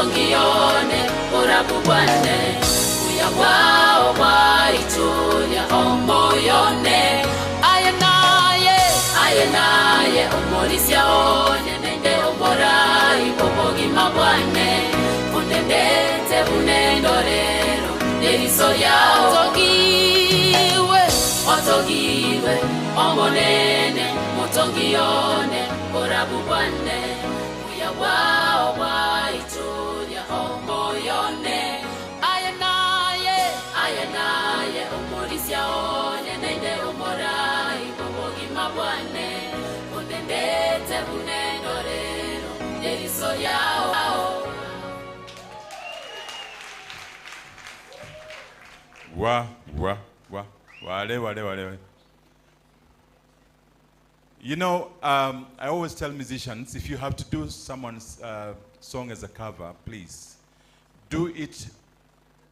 Mutongione orabubwane uyabwao bwaitulia omoyone ayenaye ayenaye omorisia one nende omorai obogima bwane undendete unendorero neriso yao otogiwe otogiwe omonene mutongione orabubwane uyabwao bwaitulia omoyone ayenaye ayenaye omorisia one nende omorai obogima bwane undendete unendorero neriso yao. Wa, wa, wa, wale, wale, wale. You know, I always tell musicians, if you have to do someone's song as a cover, please do it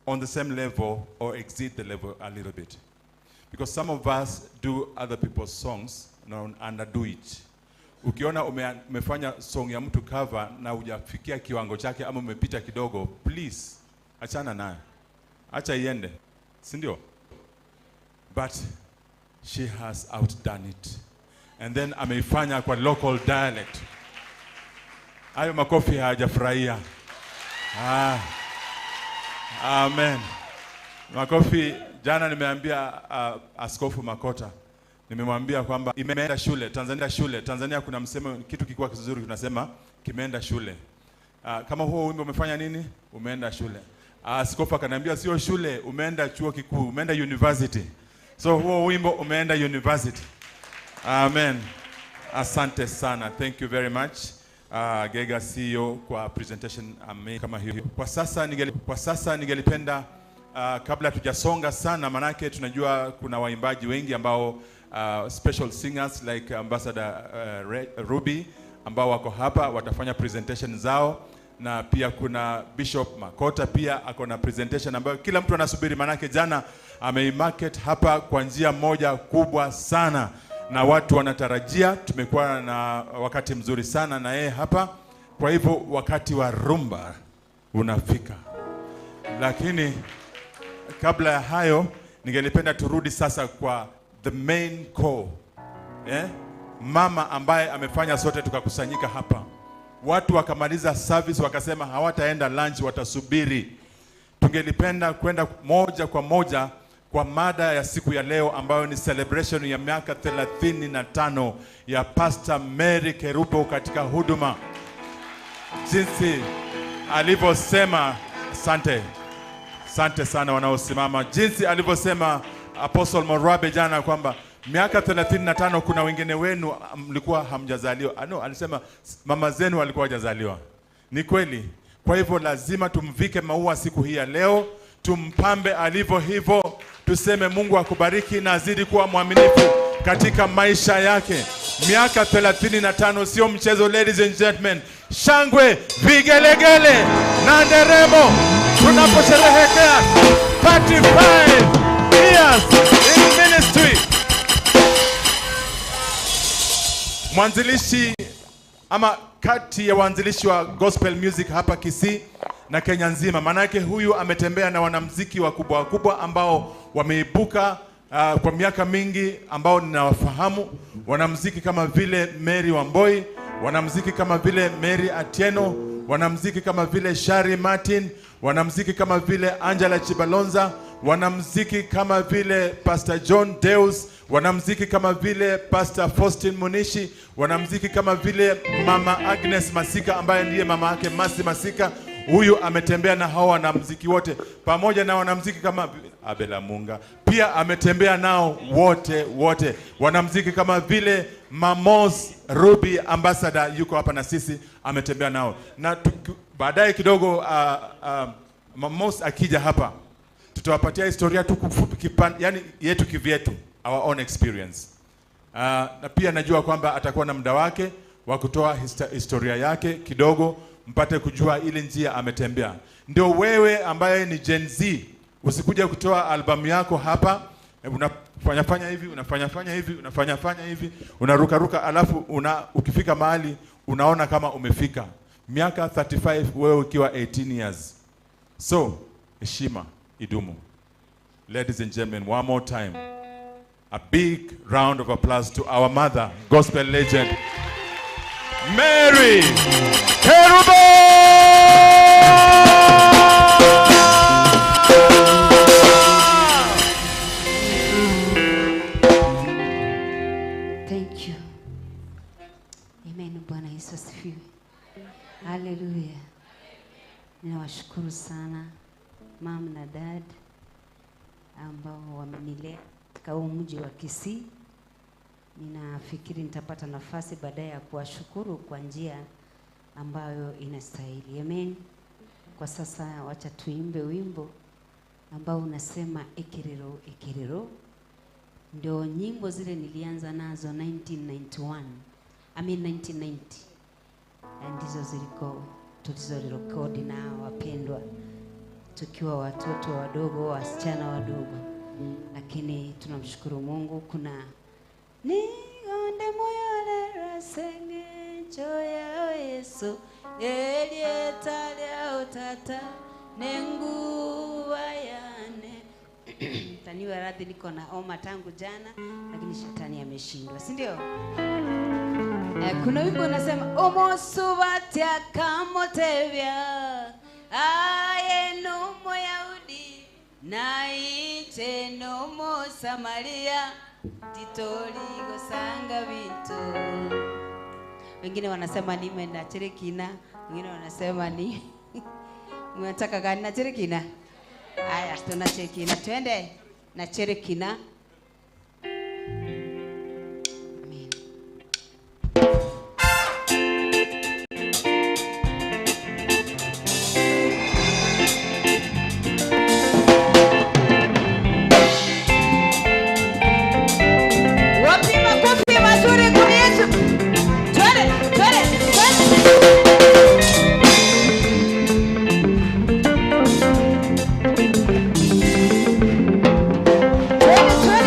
on the same level or exceed the level a little bit. Because some of us do other people's songs na underdo it. Ukiona umefanya song ya mtu cover na hujafikia kiwango chake ama umepita kidogo, please, achana nayo. Acha iende. Si ndio? But she has outdone it. And then ameifanya kwa local dialect. Hayo makofi hayajafurahia. Ah. Amen. Makofi, jana nimeambia Askofu Makota, nimemwambia kwamba imeenda shule, Tanzania shule. Tanzania kuna msemo, kitu kikuwa kizuri tunasema kimeenda shule. Kama huo wimbo umefanya nini? Umeenda shule. Askofu akaniambia sio shule, umeenda chuo kikuu, umeenda university. So huo wimbo umeenda university. Amen. Asante sana. Thank you very much. Gega CEO kwa presentation kama hiyo. Kwa sasa ningelipenda kabla tujasonga sana, manake tunajua kuna waimbaji wengi ambao special singers like Ambassador Ruby ambao wako hapa watafanya presentation zao, na pia kuna Bishop Makota pia ako na presentation ambayo kila mtu anasubiri, manake jana ameimarket hapa kwa njia moja kubwa sana na watu wanatarajia. Tumekuwa na wakati mzuri sana na yeye hapa, kwa hivyo wakati wa rumba unafika. Lakini kabla ya hayo ningelipenda turudi sasa kwa the main core. Mama ambaye amefanya sote tukakusanyika hapa. Watu wakamaliza service wakasema hawataenda lunch, watasubiri. Tungelipenda kwenda moja kwa moja kwa mada ya siku ya leo ambayo ni celebration ya miaka 35 ya Pastor Mary Kerubo katika huduma. Jinsi alivyosema, asante. Asante sana wanaosimama. Jinsi alivyosema Apostle Morabe jana kwamba miaka 35 kuna wengine wenu mlikuwa hamjazaliwa. No, alisema mama zenu walikuwa hawajazaliwa. Ni kweli. Kwa hivyo lazima tumvike maua siku hii ya leo, tumpambe alivyo hivyo, tuseme Mungu akubariki na azidi kuwa mwaminifu katika maisha yake. Miaka 35 sio mchezo, ladies and gentlemen. Shangwe, vigelegele na nderemo tunaposherehekea 35 years in ministry. Mwanzilishi ama kati ya waanzilishi wa gospel music hapa Kisii na Kenya nzima. Manake huyu ametembea na wanamuziki wakubwa wakubwa ambao wameibuka kwa miaka mingi ambao ninawafahamu. Wanamuziki kama vile Mary Wamboi, wanamuziki kama vile Mary Atieno, wanamuziki kama vile Shari Martin, wanamuziki kama vile Angela Chibalonza, wanamuziki kama vile Pastor John Deus, wanamuziki kama vile Pastor Faustin Munishi, wanamuziki kama vile Mama Agnes Masika ambaye ndiye mama yake Masi Masika. Huyu ametembea na hao wanamuziki wote, pamoja na wanamuziki kama Abela Munga pia ametembea nao wote wote. Wanamuziki kama vile Mamos Ruby Ambassador yuko hapa na sisi, ametembea nao. Na baadaye kidogo Mamos akija hapa tutawapatia historia tu kufupi, yani yetu kivyetu, our own experience. Na pia najua kwamba atakuwa na muda wake wa kutoa historia yake kidogo, mpate kujua ile njia ametembea. Ndio wewe ambaye ni Gen Z usikuja kutoa albamu yako hapa, unafanya fanya hivi, unafanya fanya hivi, unafanya fanya hivi, unaruka ruka, alafu ukifika mahali unaona kama umefika. Miaka 35 wewe ukiwa 18 years. So, heshima idumu. Ladies and gentlemen, one more time. A big round of applause to our mother, gospel legend, Mary Kerubo! Thank you. Amen. Bwana Yesu asifiwe. Haleluya. Ninawashukuru sana mom na dad ambao wamenilea katika huu mji wa Kisii. Ninafikiri nitapata nafasi baadaye ya kuwashukuru kwa njia ambayo inastahili. Amen. Kwa sasa wacha tuimbe wimbo ambao unasema Ekerero, Ekerero. Ndio nyimbo zile nilianza nazo 1991. I mean 1990. Na ndizo ziliko tulizorekodi na wapendwa tukiwa watoto wadogo, wasichana wadogo. Lakini tunamshukuru Mungu. Kuna nigonde moyo senge choya Yesu elietalia utata nenguwa yane. Taniwa radhi, niko na homa tangu jana, lakini shetani ameshindwa, si ndio? Kuna wimbo unasema omosubatia kamotevya aye no Moyahudi na iche no mo Samaria titori gosanga vitu. Wengine wanasema ni na Cherikina, wengine wanasema ni mnataka gani na Cherikina? Haya, tuna Cherikina, twende na Cherikina. Amen. Wapi makofi mazuri kwa Yesu? Twende, twende, twende. Twende, twende.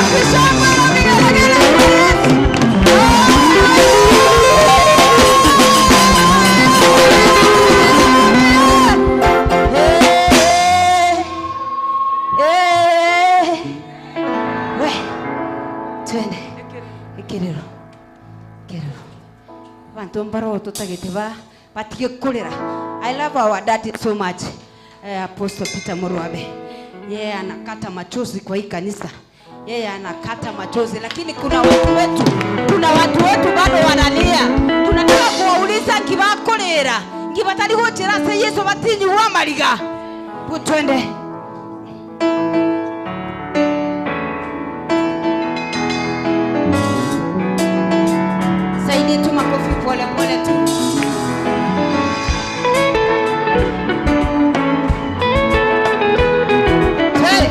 Makofi, shangwe na vigelegele. Eh, we, twende ikiriro ikiriro bantu mbaro tutagite ba batige kulira. I love our daddy so much. Apostle Peter Murwabe, yeye anakata machozi kwa hii kanisa, yeye anakata machozi, lakini kuna watu wetu, kuna watu wetu bado wanalia. Tunataka kuwauliza ngibakulira ngibatari guchira se Yesu batinyuwa mariga. Twende. Saidi tu makofi pole pole tu. Twende.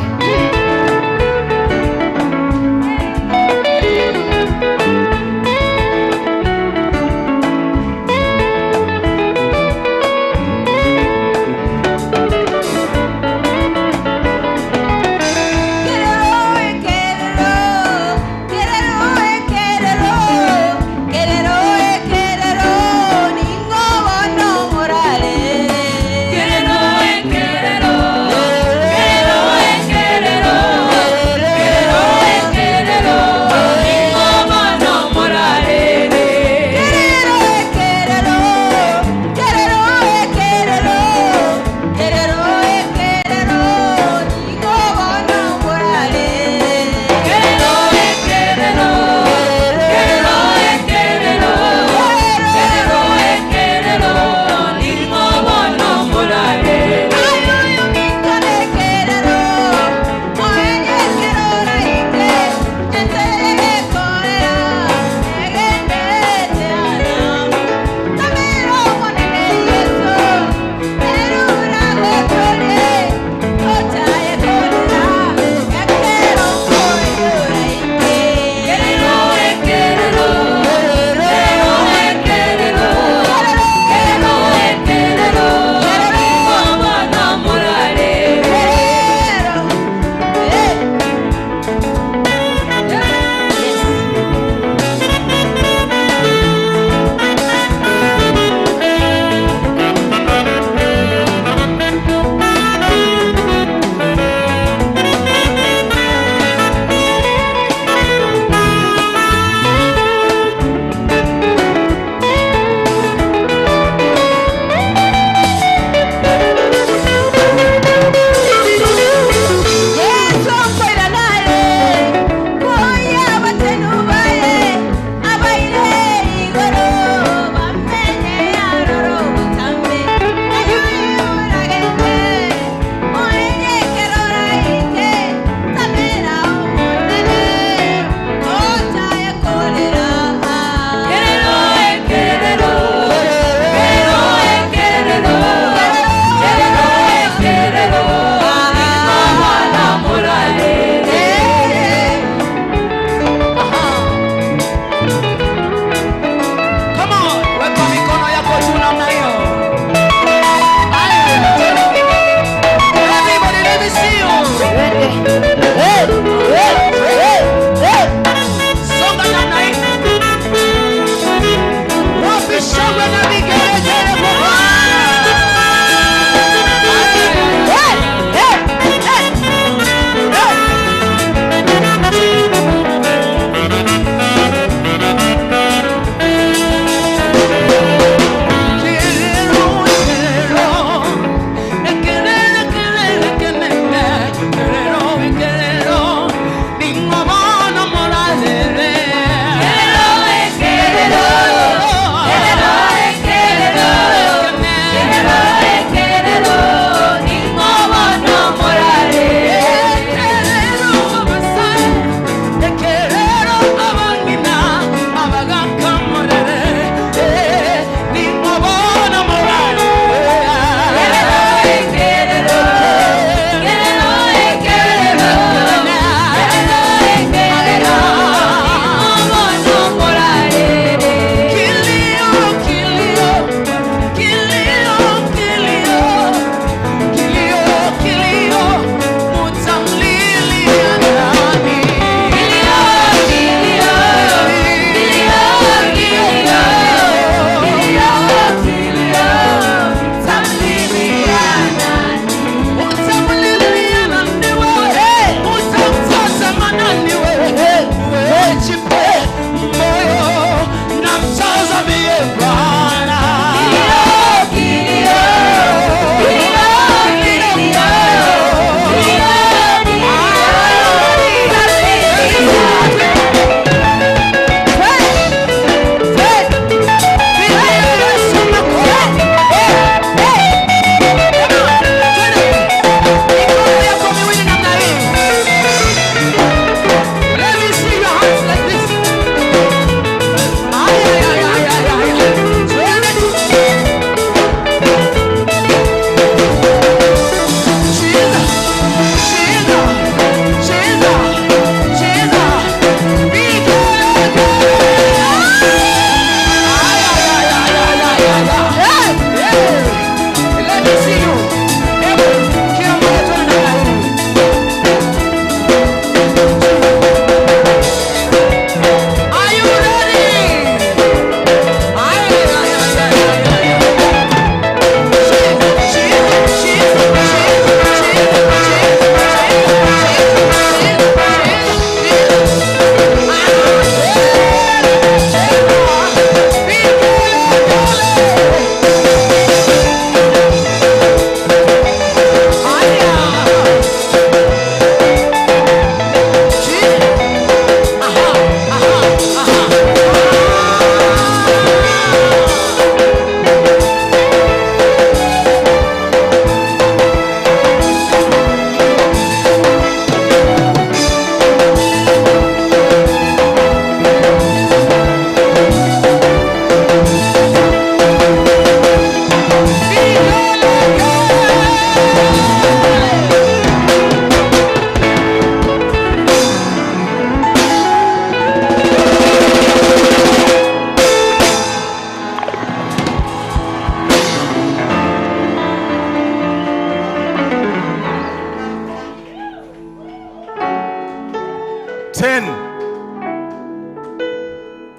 10,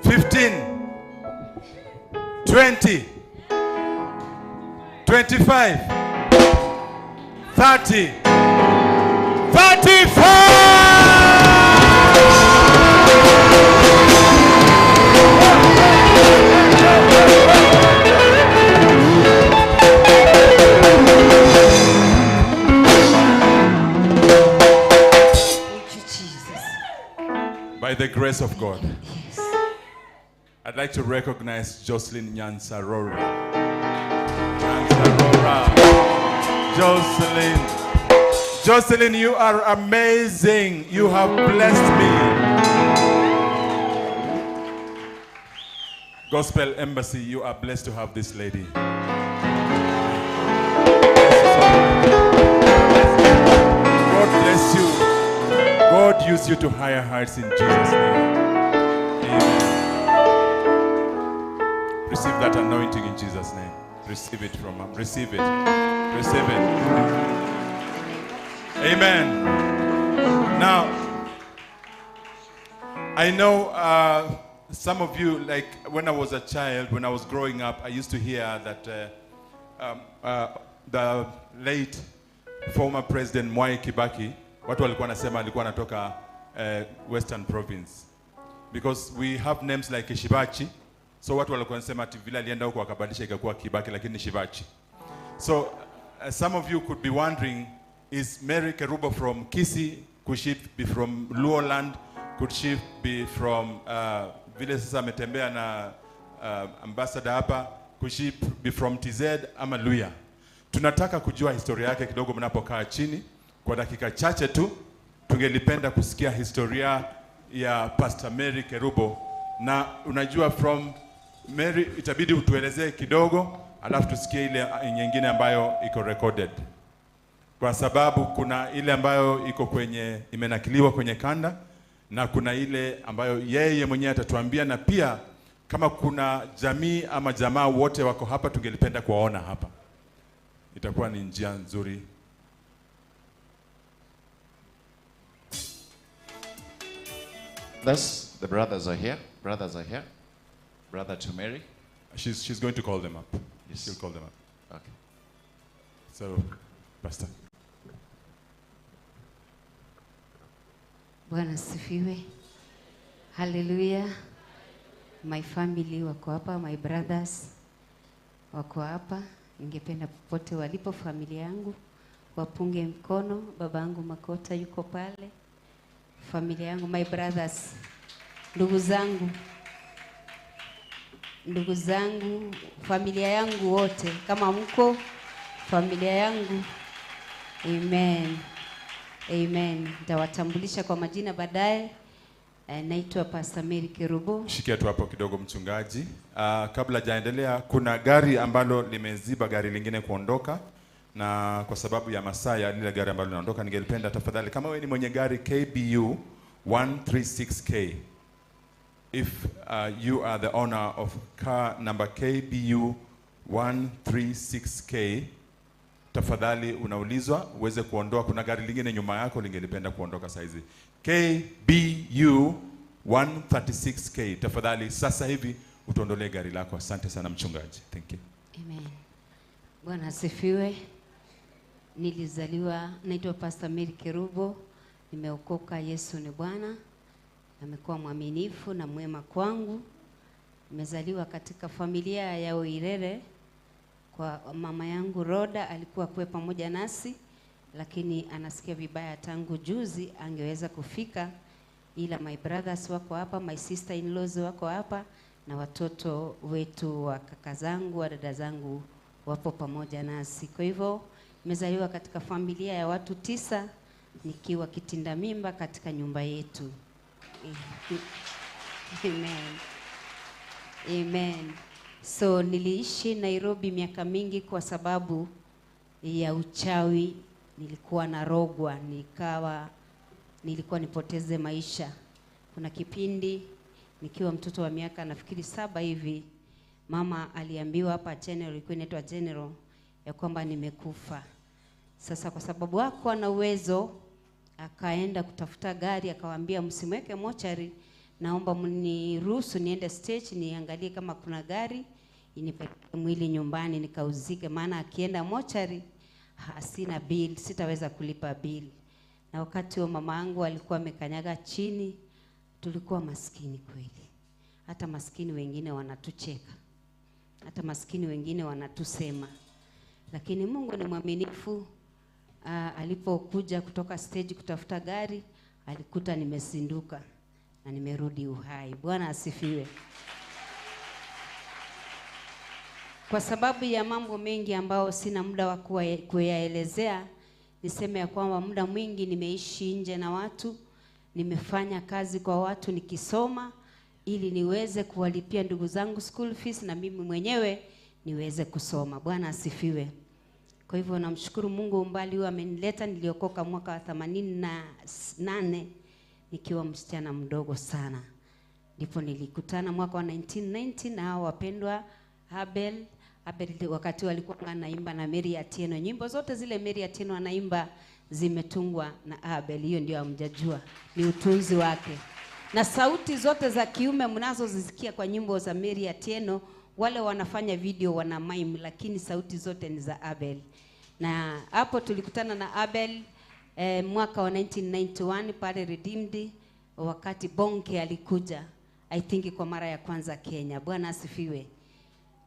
15, 20, 25, 30, 35! Thank you, Jesus. By the grace of God. Yes. I'd like to recognize Jocelyn Nyansorora. Nyansorora. Jocelyn. Jocelyn, you are amazing. You have blessed me. Gospel Embassy, you are blessed to have this lady. God bless you. God use you to higher heights in Jesus' name. Amen. Receive that anointing in Jesus' name. Receive it from him. Receive it. Receive it. Amen. Now, I know some of you, like when I was a child, when I was growing up, I used to hear that the late former President Mwai Kibaki, watu walikuwa nasema alikuwa anatoka Western Province. Because we have names like Shibachi. So watu walikuwa wanasema ati vile alienda huko akabadilisha ikakuwa Kibaki, lakini ni Shibachi. So some of you could be wondering, is Mary Kerubo from Kisii? Could she be from Luoland? Could she be from vile sasa ametembea na ambassador hapa? Could she be from TZ ama Luya? Tunataka kujua historia yake kidogo mnapokaa chini. Kwa dakika chache tu tungelipenda kusikia historia ya Pastor Mary Kerubo. Na unajua from Mary itabidi utuelezee kidogo, alafu tusikie ile nyingine ambayo iko recorded. Kwa sababu kuna ile ambayo iko kwenye imenakiliwa kwenye kanda na kuna ile ambayo yeye mwenyewe atatuambia, na pia kama kuna jamii ama jamaa wote wako hapa tungelipenda kuwaona hapa. Itakuwa ni njia nzuri. Thus, the brothers are here. Brothers are here. Brother to Mary. She's going to call them up. Yes. She'll call them up. Okay. So, Pastor. Bwana asifiwe. Hallelujah. My family wako hapa, my brothers wako hapa. Ningependa popote walipo familia yangu wapunge mkono. Babangu Makota yuko pale. Familia yangu, my brothers, ndugu zangu, familia yangu wote, kama mko familia yangu, amen. Amen. Nitawatambulisha kwa majina baadaye. Naitwa Pastor Mary Kerubo. Shikia tu hapo kidogo mchungaji. Kabla hajaendelea, kuna gari ambalo limeziba gari lingine kuondoka, na kwa sababu ya masaa ya lile gari ambalo linaondoka, ningelipenda tafadhali kama wewe ni mwenye gari KBU 136K, if you are the owner of car number KBU 136K, tafadhali unaulizwa uweze kuondoa. Kuna gari lingine nyuma yako lingelipenda kuondoka saizi. KBU 136K, tafadhali sasa hivi utuondolee gari lako. Asante sana mchungaji. Thank you. Amen. Bwana asifiwe. Nilizaliwa, naitwa Pastor Mary Kerubo. Nimeokoka, Yesu ni Bwana. Amekuwa mwaminifu na mwema kwangu. Nimezaliwa katika familia ya Oirere. Kwa mama yangu Roda alikuwa kwe pamoja nasi, lakini anasikia vibaya tangu juzi, angeweza kufika, ila my brothers wako hapa, my sister in laws wako hapa, na watoto wetu wa kaka zangu, wa dada zangu wapo pamoja nasi. Kwa hivyo nimezaliwa katika familia ya watu 9, nikiwa kitinda mimba katika nyumba yetu. Amen. Amen. So niliishi Nairobi miaka mingi kwa sababu ya uchawi. Nilikuwa narogwa, nilikuwa nipoteze maisha. Kuna kipindi nikiwa mtoto wa miaka nafikiri 7 hivi, mama aliambiwa hapa General, ilikuwa inaitwa General, ya kwamba nimekufa. Sasa kwa sababu hakuwa na uwezo, Akaenda kutafuta gari, akawaambia msimweke mochari, naomba mniruhusu niende stage niangalie kama kuna gari inipeleke mwili nyumbani nikauzike, maana akienda mochari sina bill, sitaweza kulipa bill. Na wakati huo mama yangu alikuwa amekanyaga chini. Tulikuwa maskini kweli, hata maskini wengine wanatucheka, hata maskini wengine wanatusema, lakini Mungu ni mwaminifu. Alipokuja kutoka stage kutafuta gari, alikuta nimezinduka na nimerudi uhai. Bwana asifiwe. Kwa sababu ya mambo mengi ambao sina muda wa kuyaelezea, niseme ya kwamba muda mwingi nimeishi nje na watu, nimefanya kazi kwa watu nikisoma ili niweze kuwalipia ndugu zangu school fees na mimi mwenyewe niweze kusoma. Bwana asifiwe. Kwa hivyo namshukuru Mungu umbali huo amenileta. Niliokoka mwaka wa 88 nikiwa msichana mdogo sana. Ndipo nilikutana mwaka wa 1990 na hao wapendwa Abel. Abel wakati walikuwa anaimba na Mary Atieno. Nyimbo zote zile Mary Atieno anaimba zimetungwa na Abel. Hiyo ndio hamjajua, ni utunzi wake. Na sauti zote za kiume mnazozisikia kwa nyimbo za Mary Atieno, wale wanafanya video wana mime, lakini sauti zote ni za Abel. Na hapo tulikutana na Abel mwaka wa 1991 pale Redeemed, wakati Bonke alikuja, I think kwa mara ya kwanza Kenya. Bwana asifiwe.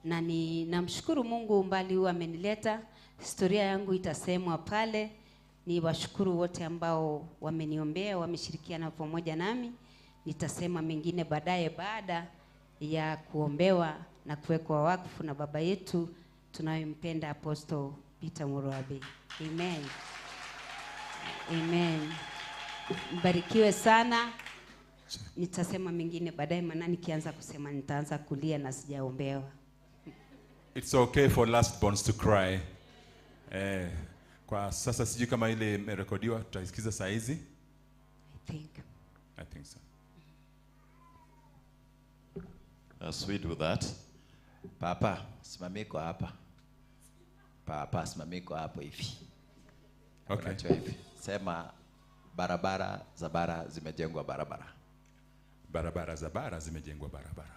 Na namshukuru Mungu umbali huu amenileta. Historia yangu itasemwa pale. Ni washukuru wote ambao wameniombea, wameshirikiana pamoja nami. Nitasema mengine baadaye baada ya kuombewa na kuwekwa wakfu na baba yetu tunayempenda Apostle Peter Morobe. Amen. Amen. Mbarikiwe sana. Nitasema mengine baadaye, maana nikianza kusema nitaanza kulia na sijaombewa. It's okay for last borns to cry. Kwa sasa sijui kama ile imerekodiwa, tutaisikiza saa hizi. I think so. Sweet with that. Papa, simamiko hapa. Papa, simamiko hapo hivi. Okay. Hivi. Sema barabara za bara zimejengwa barabara. Barabara za bara zimejengwa barabara.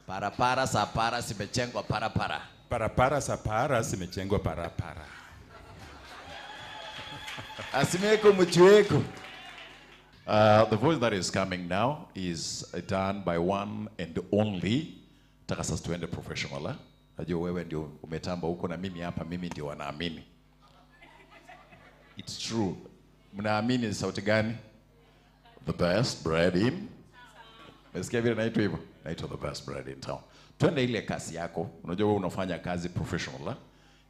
Parapara za para zimejengwa parapara. Parapara za para zimejengwa parapara. Asimeko mchueko. The voice that is coming now is done by one and only. Taka sasa tuende professional. Eh? Najua wewe ndio umetamba huko na mimi hapa, mimi ndio wanaamini. It's true. Mnaamini sauti gani? The best bread in. Umesikia vile naitwa hivyo? Naitwa the best bread in town. Twende ile kasi yako. Unajua wewe unafanya kazi professional. Eh?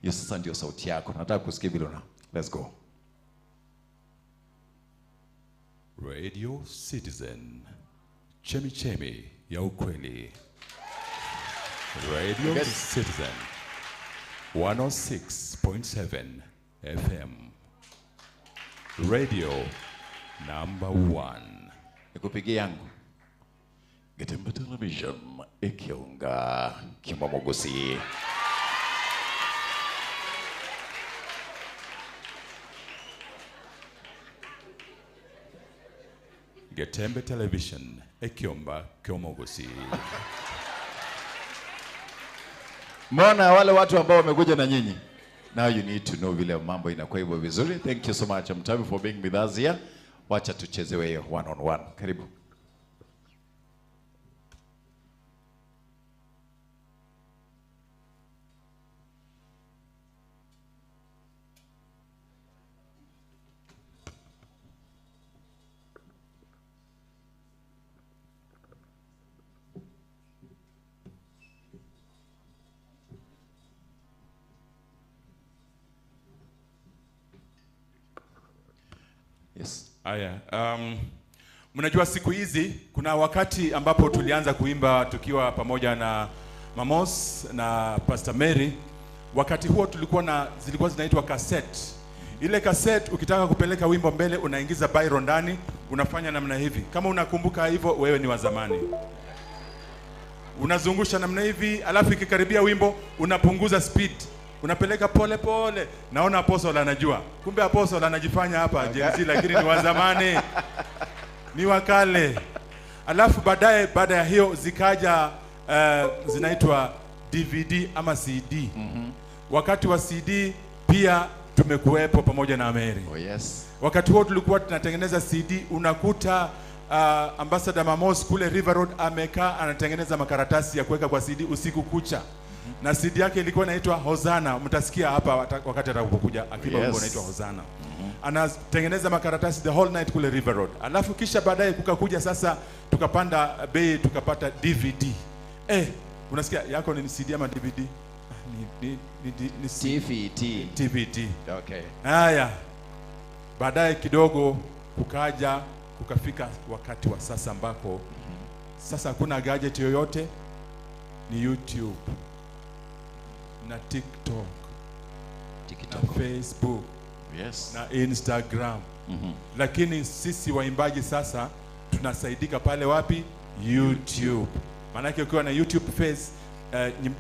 Hiyo sasa ndio sauti yako. Nataka kusikia vile una. Let's go. Radio Citizen, chemichemi ya ukweli. Radio Citizen 106.7 FM. Radio number 1. Nikupigie yangu. Getembe Television ikiunga Kimamogosi. Getembe Television Ekiomba Kiomogosi. Mbona wale watu ambao wamekuja na nyinyi? Now you need to know vile mambo inakuwa hivyo vizuri. Thank you so much Mtabi for being with us here. Wacha tuchezewe hiyo one on one. Karibu. Yes. Aya, mnajua siku hizi kuna wakati ambapo tulianza kuimba tukiwa pamoja na Mamos na Pastor Mary. Wakati huo tulikuwa na zilikuwa zinaitwa cassette. Ile cassette ukitaka kupeleka wimbo mbele unaingiza biro ndani, unafanya namna hivi. Kama unakumbuka hivyo wewe ni wa zamani. Unazungusha namna hivi, alafu ikikaribia wimbo unapunguza speed. Unapeleka pole pole. Naona Apostle anajua. Kumbe Apostle anajifanya hapa Gen Z, lakini ni wa zamani. Ni wa kale. Alafu baadaye, baada ya hiyo zikaja zinaitwa DVD ama CD. Wakati wa CD pia tumekuwepo pamoja na Mary. Oh yes. Wakati huo tulikuwa tunatengeneza CD, unakuta Ambassador Mamos kule River Road amekaa anatengeneza makaratasi ya kuweka kwa CD usiku kucha. Na CD yake ilikuwa inaitwa Hosanna. Mtasikia hapa wakati atakapokuja akiba wimbo unaitwa Hosanna. Anatengeneza makaratasi the whole night kule River Road. Alafu kisha baadaye kukakuja sasa, tukapanda bei tukapata DVD. Unasikia yako ni CD ama DVD? Ni TVT. TVT. Okay. Haya. Baadaye kidogo kukaja kukafika wakati wa sasa ambako sasa hakuna gadget yoyote, ni YouTube na TikTok, na Facebook, yes, na Instagram. Lakini sisi waimbaji sasa tunasaidika pale wapi? YouTube. Maanake ukiwa na YouTube face,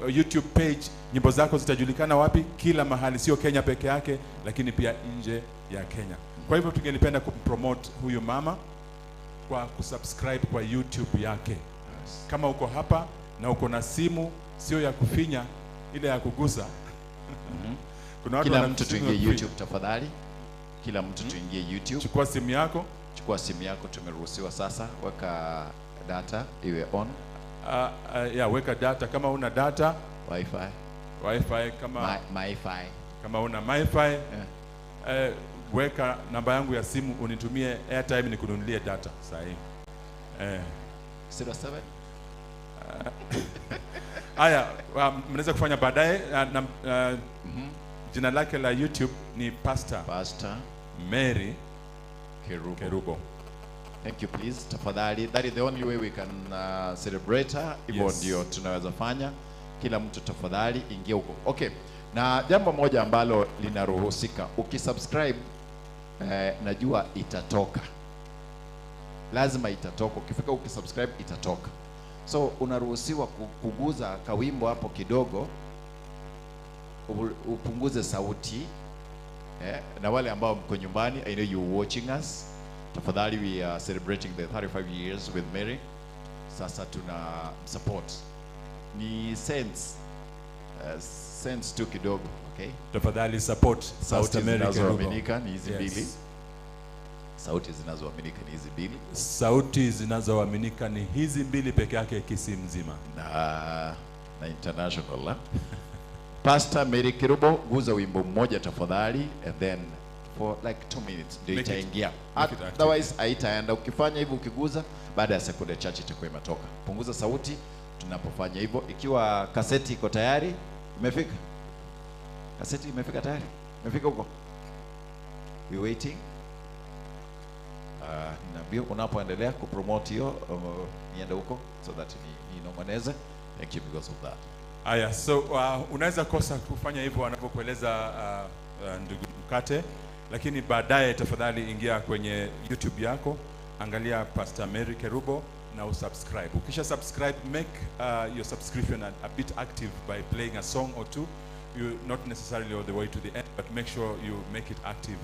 YouTube page, nyimbo zako zitajulikana wapi? Kila mahali, sio Kenya peke yake, lakini pia nje ya Kenya. Kwa hivyo tungelipenda kumpromote huyu mama kwa kusubscribe kwa YouTube yake. Yes. Kama uko hapa na uko na simu, sio ya kufinya, ile ya kugusa. Kuna watu Kila mtu tuingie YouTube tafadhali. Kila mtu tuingie YouTube. Chukua simu yako. Chukua simu yako, tumeruhusiwa sasa. Weka data iwe on. Weka data. Kama una data, Wi-Fi, kama MiFi. Kama una MiFi, weka namba yangu ya simu unitumie airtime nikununulie data sahi. 07. Haya, mnaweza kufanya baadaye. Jina lake la YouTube ni Pastor Mary Kerubo. Thank you, please. Tafadhali. That is the only way we can celebrate her. Hivyo ndio tunaweza fanya. Kila mtu tafadhali ingia huko. Okay. Na jambo moja ambalo linaruhusika, ukisubscribe najua itatoka. Lazima itatoka. Ukifika ukisubscribe itatoka. So unaruhusiwa kuguza kawimbo hapo kidogo, upunguze sauti. Na wale ambao mko nyumbani, I know you're watching us. Tafadhali, we are celebrating the 35 years with Mary. Sasa tuna support. Ni sense tu kidogo, okay? Tafadhali support Sauti Mary Kerubo. Zinazoaminika ni hizi mbili. Sauti zinazoaminika ni hizi mbili. Sauti zinazoaminika ni hizi mbili peke yake Kisii mzima. Na international la. Pastor Mary Kerubo, guza wimbo mmoja tafadhali, and then for like 2 minutes ndio itaingia. Otherwise haitaenda. Ukifanya hivyo, ukiguza, baada ya sekunde chache itakuwa imetoka. Punguza sauti tunapofanya hivyo. Ikiwa kaseti iko tayari, imefika. Kaseti imefika tayari. Imefika huko. We waiting. Naambia unapoendelea kupromote hiyo, niende huko so that ninong'oneze. Thank you because of that. Aya, so unaweza kosa kufanya hivyo anapokueleza ndugu Mkate, lakini baadaye tafadhali ingia kwenye YouTube yako, angalia Pastor Mary Kerubo na usubscribe. Ukisha subscribe, make your subscription a bit active by playing a song or two. You not necessarily all the way to the end, but make sure you make it active.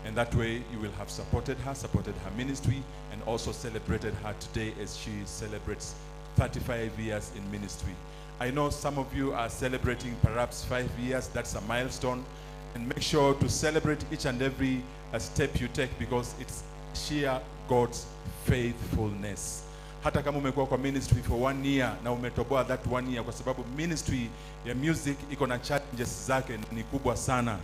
And that way you will have supported her ministry, and also celebrated her today as she celebrates 35 years in ministry. I know some of you are celebrating perhaps 5 years. That's a milestone. And make sure to celebrate each and every step you take, because it's sheer God's faithfulness. Hata kama umekuwa kwa ministry for 1 year na umetoboa that 1 year, kwa sababu ministry ya music iko na challenges zake ni kubwa sana.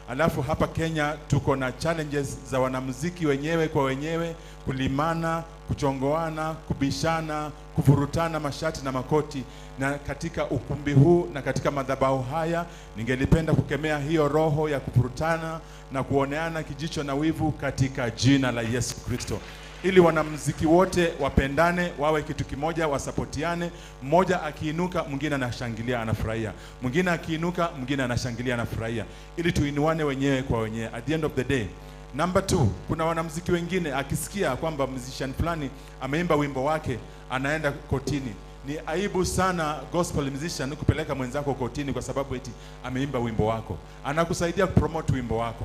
Alafu hapa Kenya tuko na challenges za wanamuziki wenyewe kwa wenyewe, kulimana, kuchongoana, kubishana, kuvurutana mashati na makoti. Na katika ukumbi huu na katika madhabahu haya, ningelipenda kukemea hiyo roho ya kuvurutana na kuoneana kijicho na wivu katika jina la Yesu Kristo. Ili wanamuziki wote wapendane, wawe kitu kimoja, wasapotiane. Mmoja akiinuka, mwingine anashangilia, anafurahia. Mwingine akiinuka, mwingine anashangilia, anafurahia. Ili tuinuane wenyewe kwa wenyewe. At the end of the day. Number 2, kuna wanamuziki wengine akisikia kwamba musician fulani ameimba wimbo wake, anaenda kotini. Ni aibu sana gospel musician kupeleka mwenzako kotini kwa sababu eti ameimba wimbo wako. Anakusaidia kupromote wimbo wako,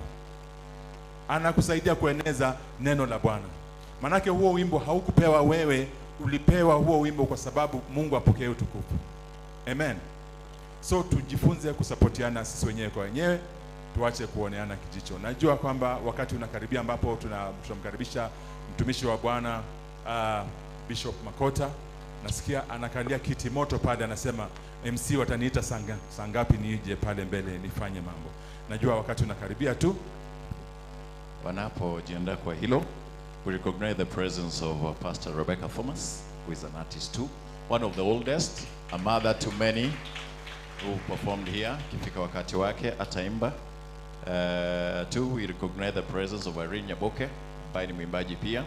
anakusaidia kueneza neno la Bwana. Manake huo wimbo haukupewa wewe, ulipewa huo wimbo kwa sababu Mungu apokee utukufu. Amen. So tujifunze kusapotiana sisi wenyewe kwa wenyewe, tuache kuoneana kijicho. Najua kwamba wakati unakaribia ambapo tunamkaribisha mtumishi wa Bwana Bishop Makota. Nasikia anakalia kiti moto pale, anasema MC wataniita saa ngapi nije pale mbele nifanye mambo. Najua wakati unakaribia tu. Wanapojiandaa kwa hilo, we recognize the presence of Pastor Rebecca Thomas, who is an artist too, one of the oldest, a mother to many who performed here. Kifika wakati wake ataimba. Two, we recognize the presence of Irene Nyaboke, ambaye ni mwimbaji pia.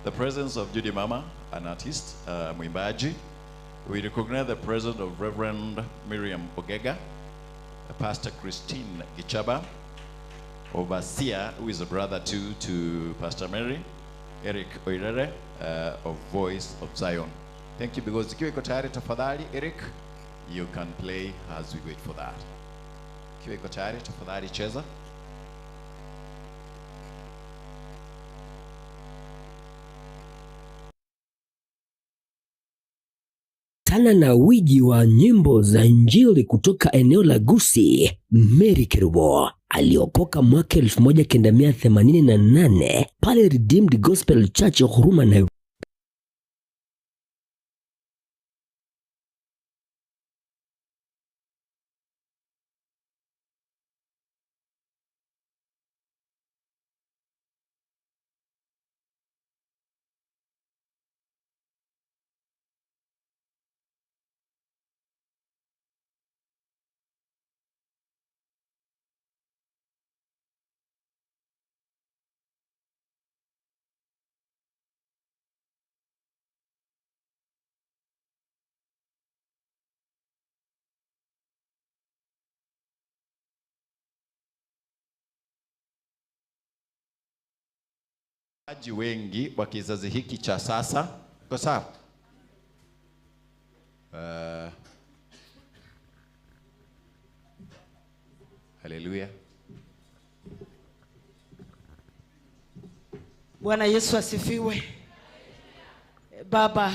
The presence of Judy Mama, an artist, mwimbaji. We recognize the presence of Reverend Miriam Ogega, Pastor Christine Gichaba, Overseer, who is a brother too to Pastor Mary, Eric Oirere of Voice of Zion. Thank you, because ikiwa iko tayari tafadhali, Eric, you can play as we wait for that. Ikiwa iko tayari tafadhali cheza. Tana na wiji wa nyimbo za Injili kutoka eneo la Gusii, Mary Kerubo aliokoka mwaka 1988 pale Redeemed Gospel Church Huruma Nairobi. Wengi wa kizazi hiki cha sasa. Kwa sawa? Haleluya. Bwana Yesu asifiwe. Baba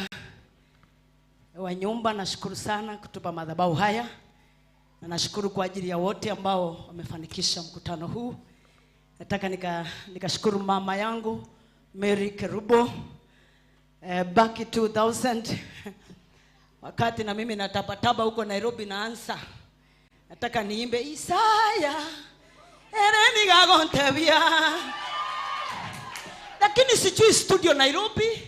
wa nyumba, nashukuru sana kutupa madhabahu haya, na nashukuru kwa ajili ya wote ambao wamefanikisha mkutano huu. Nataka nikashukuru mama yangu Mary Kerubo, back 2000 wakati na mimi natapataba huko Nairobi naanza. Nataka niimbe Isaya ereni gagontebia, lakini sijui studio Nairobi,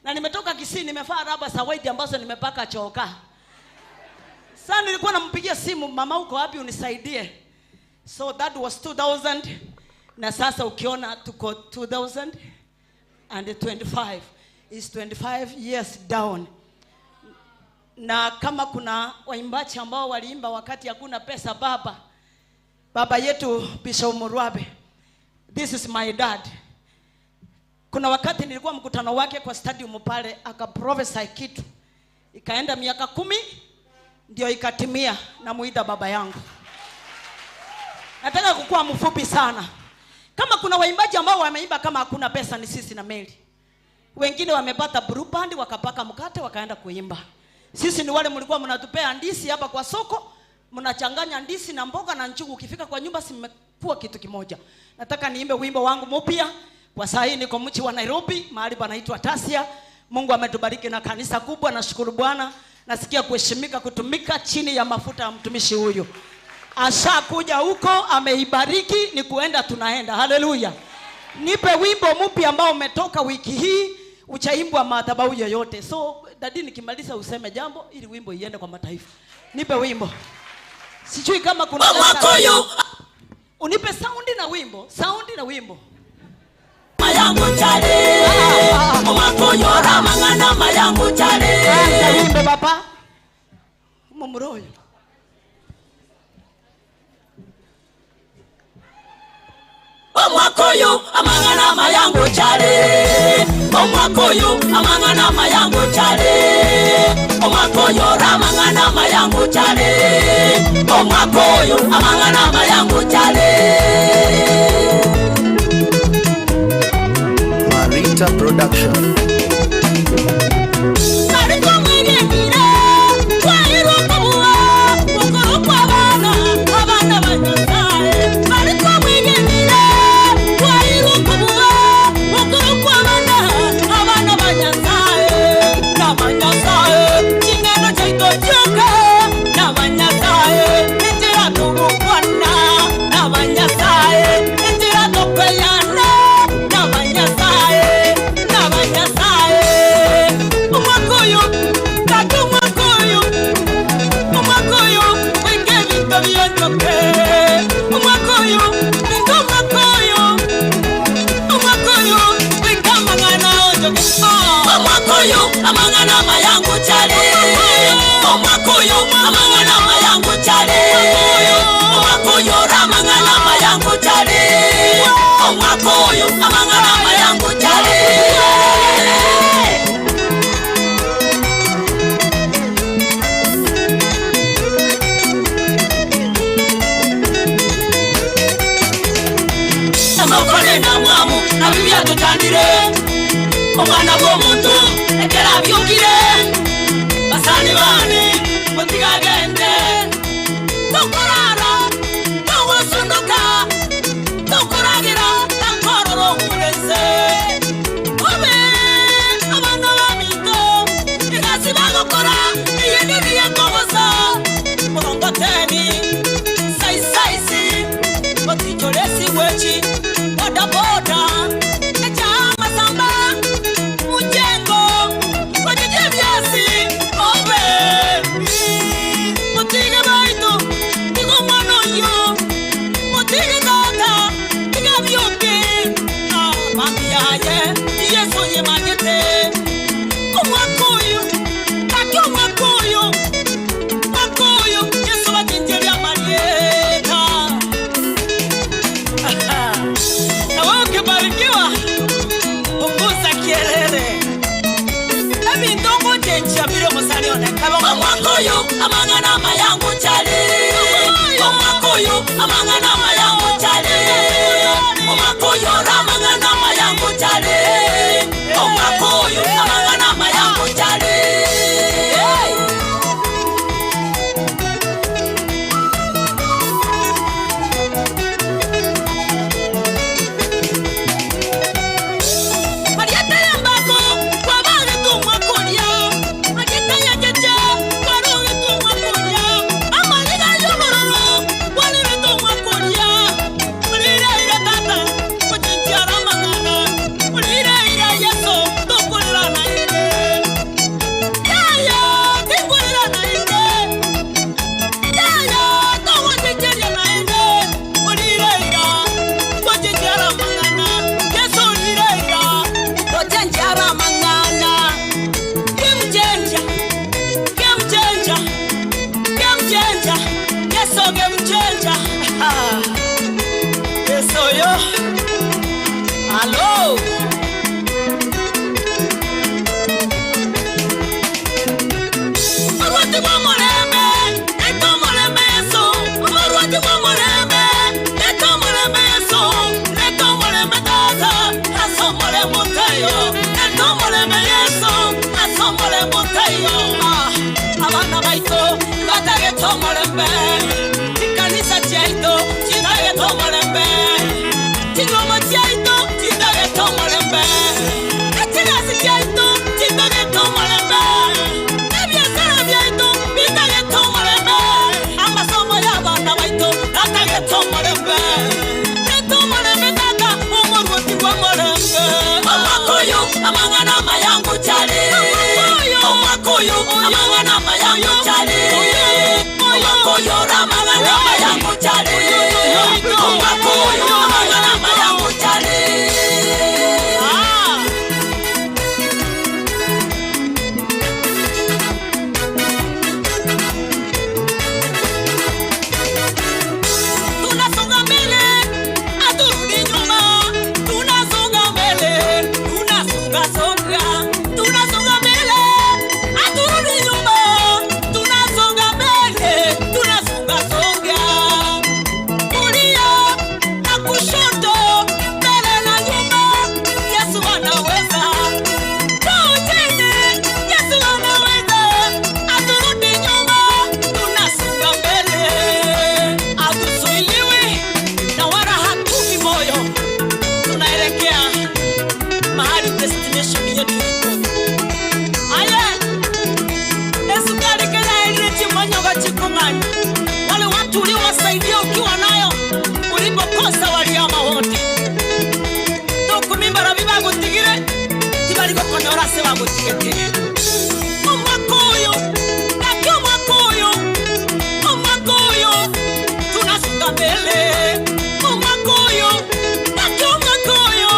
na nimetoka Kisii, nimevaa raba za white ambazo nimepaka choka. Sasa nilikuwa nampigia simu, mama uko wapi unisaidie. So that was 2000, na sasa ukiona tuko 2025, is 25 years down. Na kama kuna waimbaji ambao waliimba wakati hakuna pesa, baba yetu Bishop Murwabe, this is my dad. Kuna wakati nilikuwa mkutano wake kwa stadium pale, akaprophesy kitu, ikaenda miaka 10 ndio ikatimia. Namuita baba yangu. Nataka kukua mfupi sana. Kama kuna waimbaji ambao wameimba kama hakuna pesa, ni sisi na Mary. Wengine wamepata blue band wakapaka mkate wakaenda kuimba. Sisi ni wale mlikuwa mnatupea ndisi hapa kwa soko, mnachanganya ndisi na mboga na njugu, ukifika kwa nyumba simekuwa kitu kimoja. Nataka niimbe wimbo wangu mpya. Kwa saa hii niko mji wa Nairobi, mahali panaitwa Tasia. Mungu ametubariki na kanisa kubwa, nashukuru Bwana. Nasikia kuheshimika kutumika chini ya mafuta ya mtumishi huyu. Ashakuja huko, ameibariki, ni kuenda tunaenda. Haleluya. Nipe wimbo mpya ambao umetoka wiki hii, uchaimbwa madhabahu yoyote. So dadi nikimaliza useme jambo ili wimbo iende kwa mataifa. Nipe wimbo. Sijui kama kuna Mama. Unipe sound na wimbo, sound na wimbo. Mayangu chale. Mama mangana mayangu chale. Anza wimbo baba. Mumuroyo. Omwakoyo amangana mayangu chale. Omwakoyo amangana mayangu chale. mayangu chale. Omwaka oyo amang'ana mayangu chale. Marita Production. Amang'ana mayangu chale. Omwaka oyo amang'ana mayangu chale. Omwaka oyo amang'ana mayangu chale. Omwaka oyo amang'ana mayangu chale. Amakone na mwamu na bibia tutandire. Omwana bw'omuntu ekera byukire. Basani bane mutigagende. Tukurara tugusunduka tukuragira tankororo ngurese. Obe abana b'amito igasi bagukora iyiniriye kobosa. Murongoteni saisaisi batichoresi wechi boda boda. Omwaka oyo amang'ana mayangu chale. Omwaka oyo amang'ana mayangu chale. Omwaka oyo amang'ana mayangu chale. Omwaka oyo amang'ana mayangu chale. Hello. Abana baito batageto mulembe. Ikanisa chaito chitageto mulembe. Chigomo chaito chitageto mulembe. Echigasi chaito chitageto mulembe. Ebiasara byaito bitageto mulembe. Amasomo y'abana baito batageto mulembe. Eto mulembe tata omurwoti wa mulembe. Omwaka oyo amang'ana mayangu chale. Omwaka oyo amang'ana mayangu chale. Omwaka oyo amang'ana mayangu chale. Omwaka oyo amang'ana mayangu chale. Tunasonga mbele, haturudi nyuma. Tunasonga mbele, tunasonga songa. Tunasonga mbele, haturudi nyuma. Tunasonga gotigete Omwaka oyo kaki omwaka oyo omwaka oyo tunasonga mbele omwaka oyo kaki omwaka oyo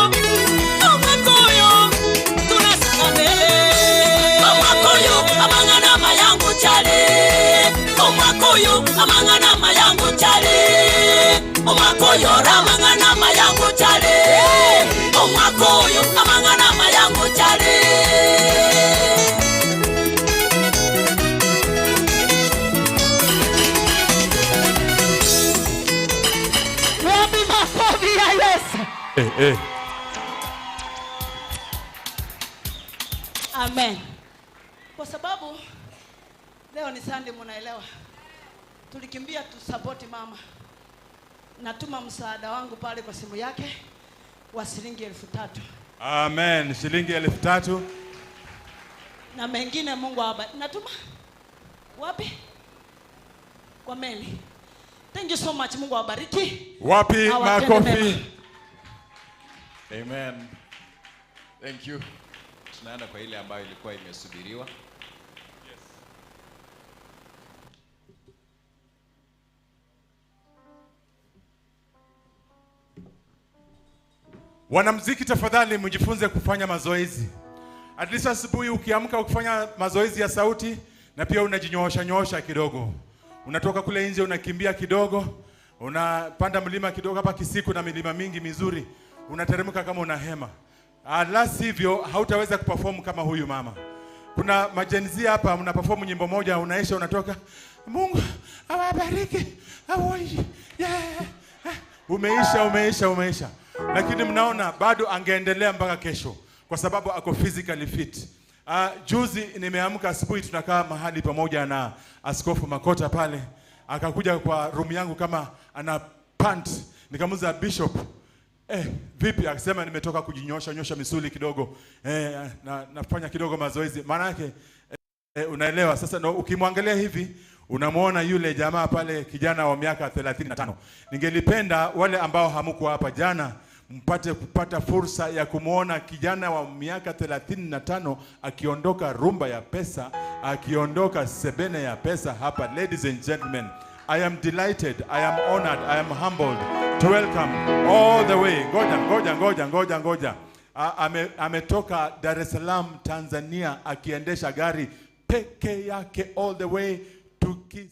omwaka oyo tunasonga mbele omwaka oyo amang'ana mayangu chale omwaka oyo amang'ana mayangu chale omwaka oyo amang'ana mayangu chale omwaka oyo amang'ana mayangu chale. Wapi makofi ya Yesu? Eh. Amen. Kwa sababu leo ni Sunday, mnaelewa. Tulikimbia tusapoti mama. Natuma msaada wangu pale kwa simu yake wa shilingi 3,000. Amen. Shilingi 3,000. Na mengine Mungu awabariki. Natuma wapi? Kwa meli. Thank you so much. Mungu awabariki. Wapi makofi? Amen. Thank you. Tunaenda kwa ile ambayo ilikuwa imesubiriwa. Yes. Wanamuziki tafadhali mjifunze kufanya mazoezi. At least asubuhi ukiamka ukifanya mazoezi ya sauti na pia unajinyoosha nyoosha kidogo. Unatoka kule nje unakimbia kidogo, unapanda mlima kidogo hapa Kisiku na milima mingi mizuri, unateremka kama una hema. La sivyo hautaweza kuperform kama huyu mama. Kuna majenzi hapa mna perform nyimbo moja unaisha unatoka Mungu awabariki. Awoi. Yeah. Umeisha. Lakini mnaona bado angeendelea mpaka kesho kwa sababu ako physically fit. Juzi nimeamka asubuhi tunakaa mahali pamoja na Askofu Makota pale. Akakuja kwa room yangu kama ana pant. Nikamuuliza Bishop, vipi? Akasema nimetoka kujinyosha nyosha misuli kidogo. Na nafanya kidogo mazoezi. Maana yake unaelewa sasa no, ukimwangalia hivi unamuona yule jamaa pale kijana wa miaka 35. Ningelipenda wale ambao hamkuwa hapa jana mpate kupata fursa ya kumuona kijana wa miaka 35 akiondoka rumba ya pesa, akiondoka sebene ya pesa hapa. Ladies and gentlemen, I am delighted, I am honored, I am humbled to welcome all the way. Ngoja. Ametoka Dar es Salaam, Tanzania akiendesha gari peke yake all the way to Kisii.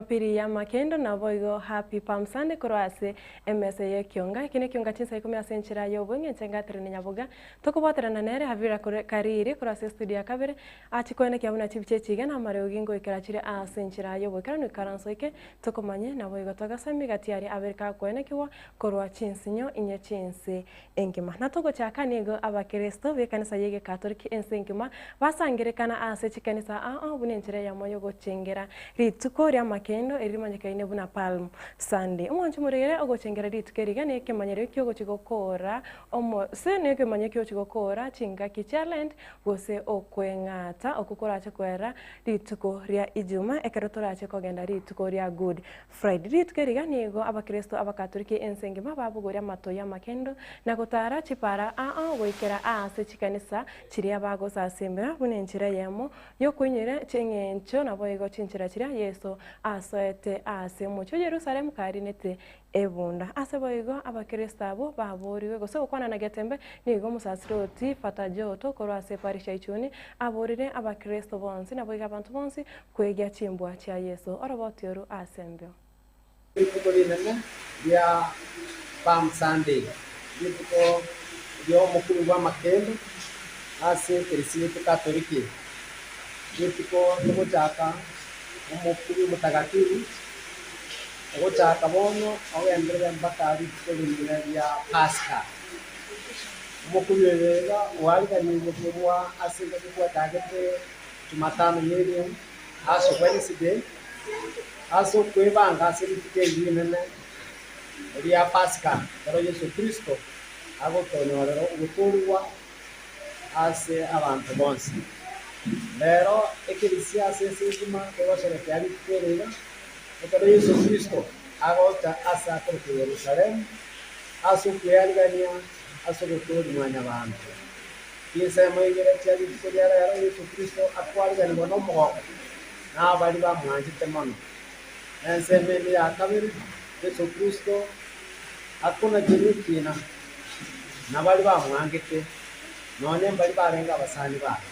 Piri ya makendo na boigo happy Palm Sunday korwase MSA ye kionga kine kionga chinsa 10 ase enchera yo bwenge chenga trene nyaboga tokobaterana nere havira kariri korwase studio ya kabere achikoene kiabuna chibiche chiga na mare ogingo ikerachire ase enchera yo bwekera no ikaranso ike tokomanye na boigo togasami gatiari aberka koene kiwa korwa chinsinyo inye chinsi engima na togochaka nigo abakristo be kanisa yege Katoliki ense engima basangerekana ase chikanisa a bune enchera ya moyo gochengera rituko ria. y'amakendo erimanyikaine buna Palm Sunday. Omwancho muregere ogochengera rituko eriga nekemanyero kiogochigokora omo se nekemanyero kiogochigokora chingaki challenge gose okweng'ata okukorache kwera rituko ria Ijuma ekero torache kogenda rituko ria Good Friday. Rituko eriga nigo abakristo abakatoliki ensengima babugoria amatoya amakendo na gotara chipara aa goikera ase chikanisa chiria bagosasembera buna enchera yemo yokuinyera ching'encho nabo igo chinchera chiria Yesu asoete ase omochie o Yerusalemu karinete ebunda. Ase boigo abakristo abo baboriwe gose gokwana na getembe nigo omosasiroti Fata Joto korwa ase parish ya Ichuni aborire abakristo bonsi nabo igo abantu bonsi kwegia chimbwa chia Yesu oroboti oru ase embeo. Rituko rinene ria Palm Sunday, rituko ria omokuru bwa amakendo ase ekerisia Katoliki, rituko riogochaka omokuru mutagatifu ogochaka bono ogenderere mpaka rituko rinene ria Pasaka. Omokuru oyo iga oariganirie korwa ase engaki gwachagete Jumatano yeria ase Wednesday ase okwebanga ase rituko eri rinene ria Pasaka ekero Yesu Kristo agotonyorera ogotorwa ase abantu bonsi. Rero ekerisia ase ense engima egosherekea rituko eri iga ekero Yesu Kristo agocha ase akoroka Yerusalemu ase okwearigania ase ogotoria mwanyabanto. Chinsemo igere chia rituko ria rero Yesu Kristo akwariganirwa na omogoko na abari bamwanchete mono. Ensemo ende ya kabere Yesu Kristo akonacherwa ekina na bari bamwangete nonye mbari barenga abasani baye.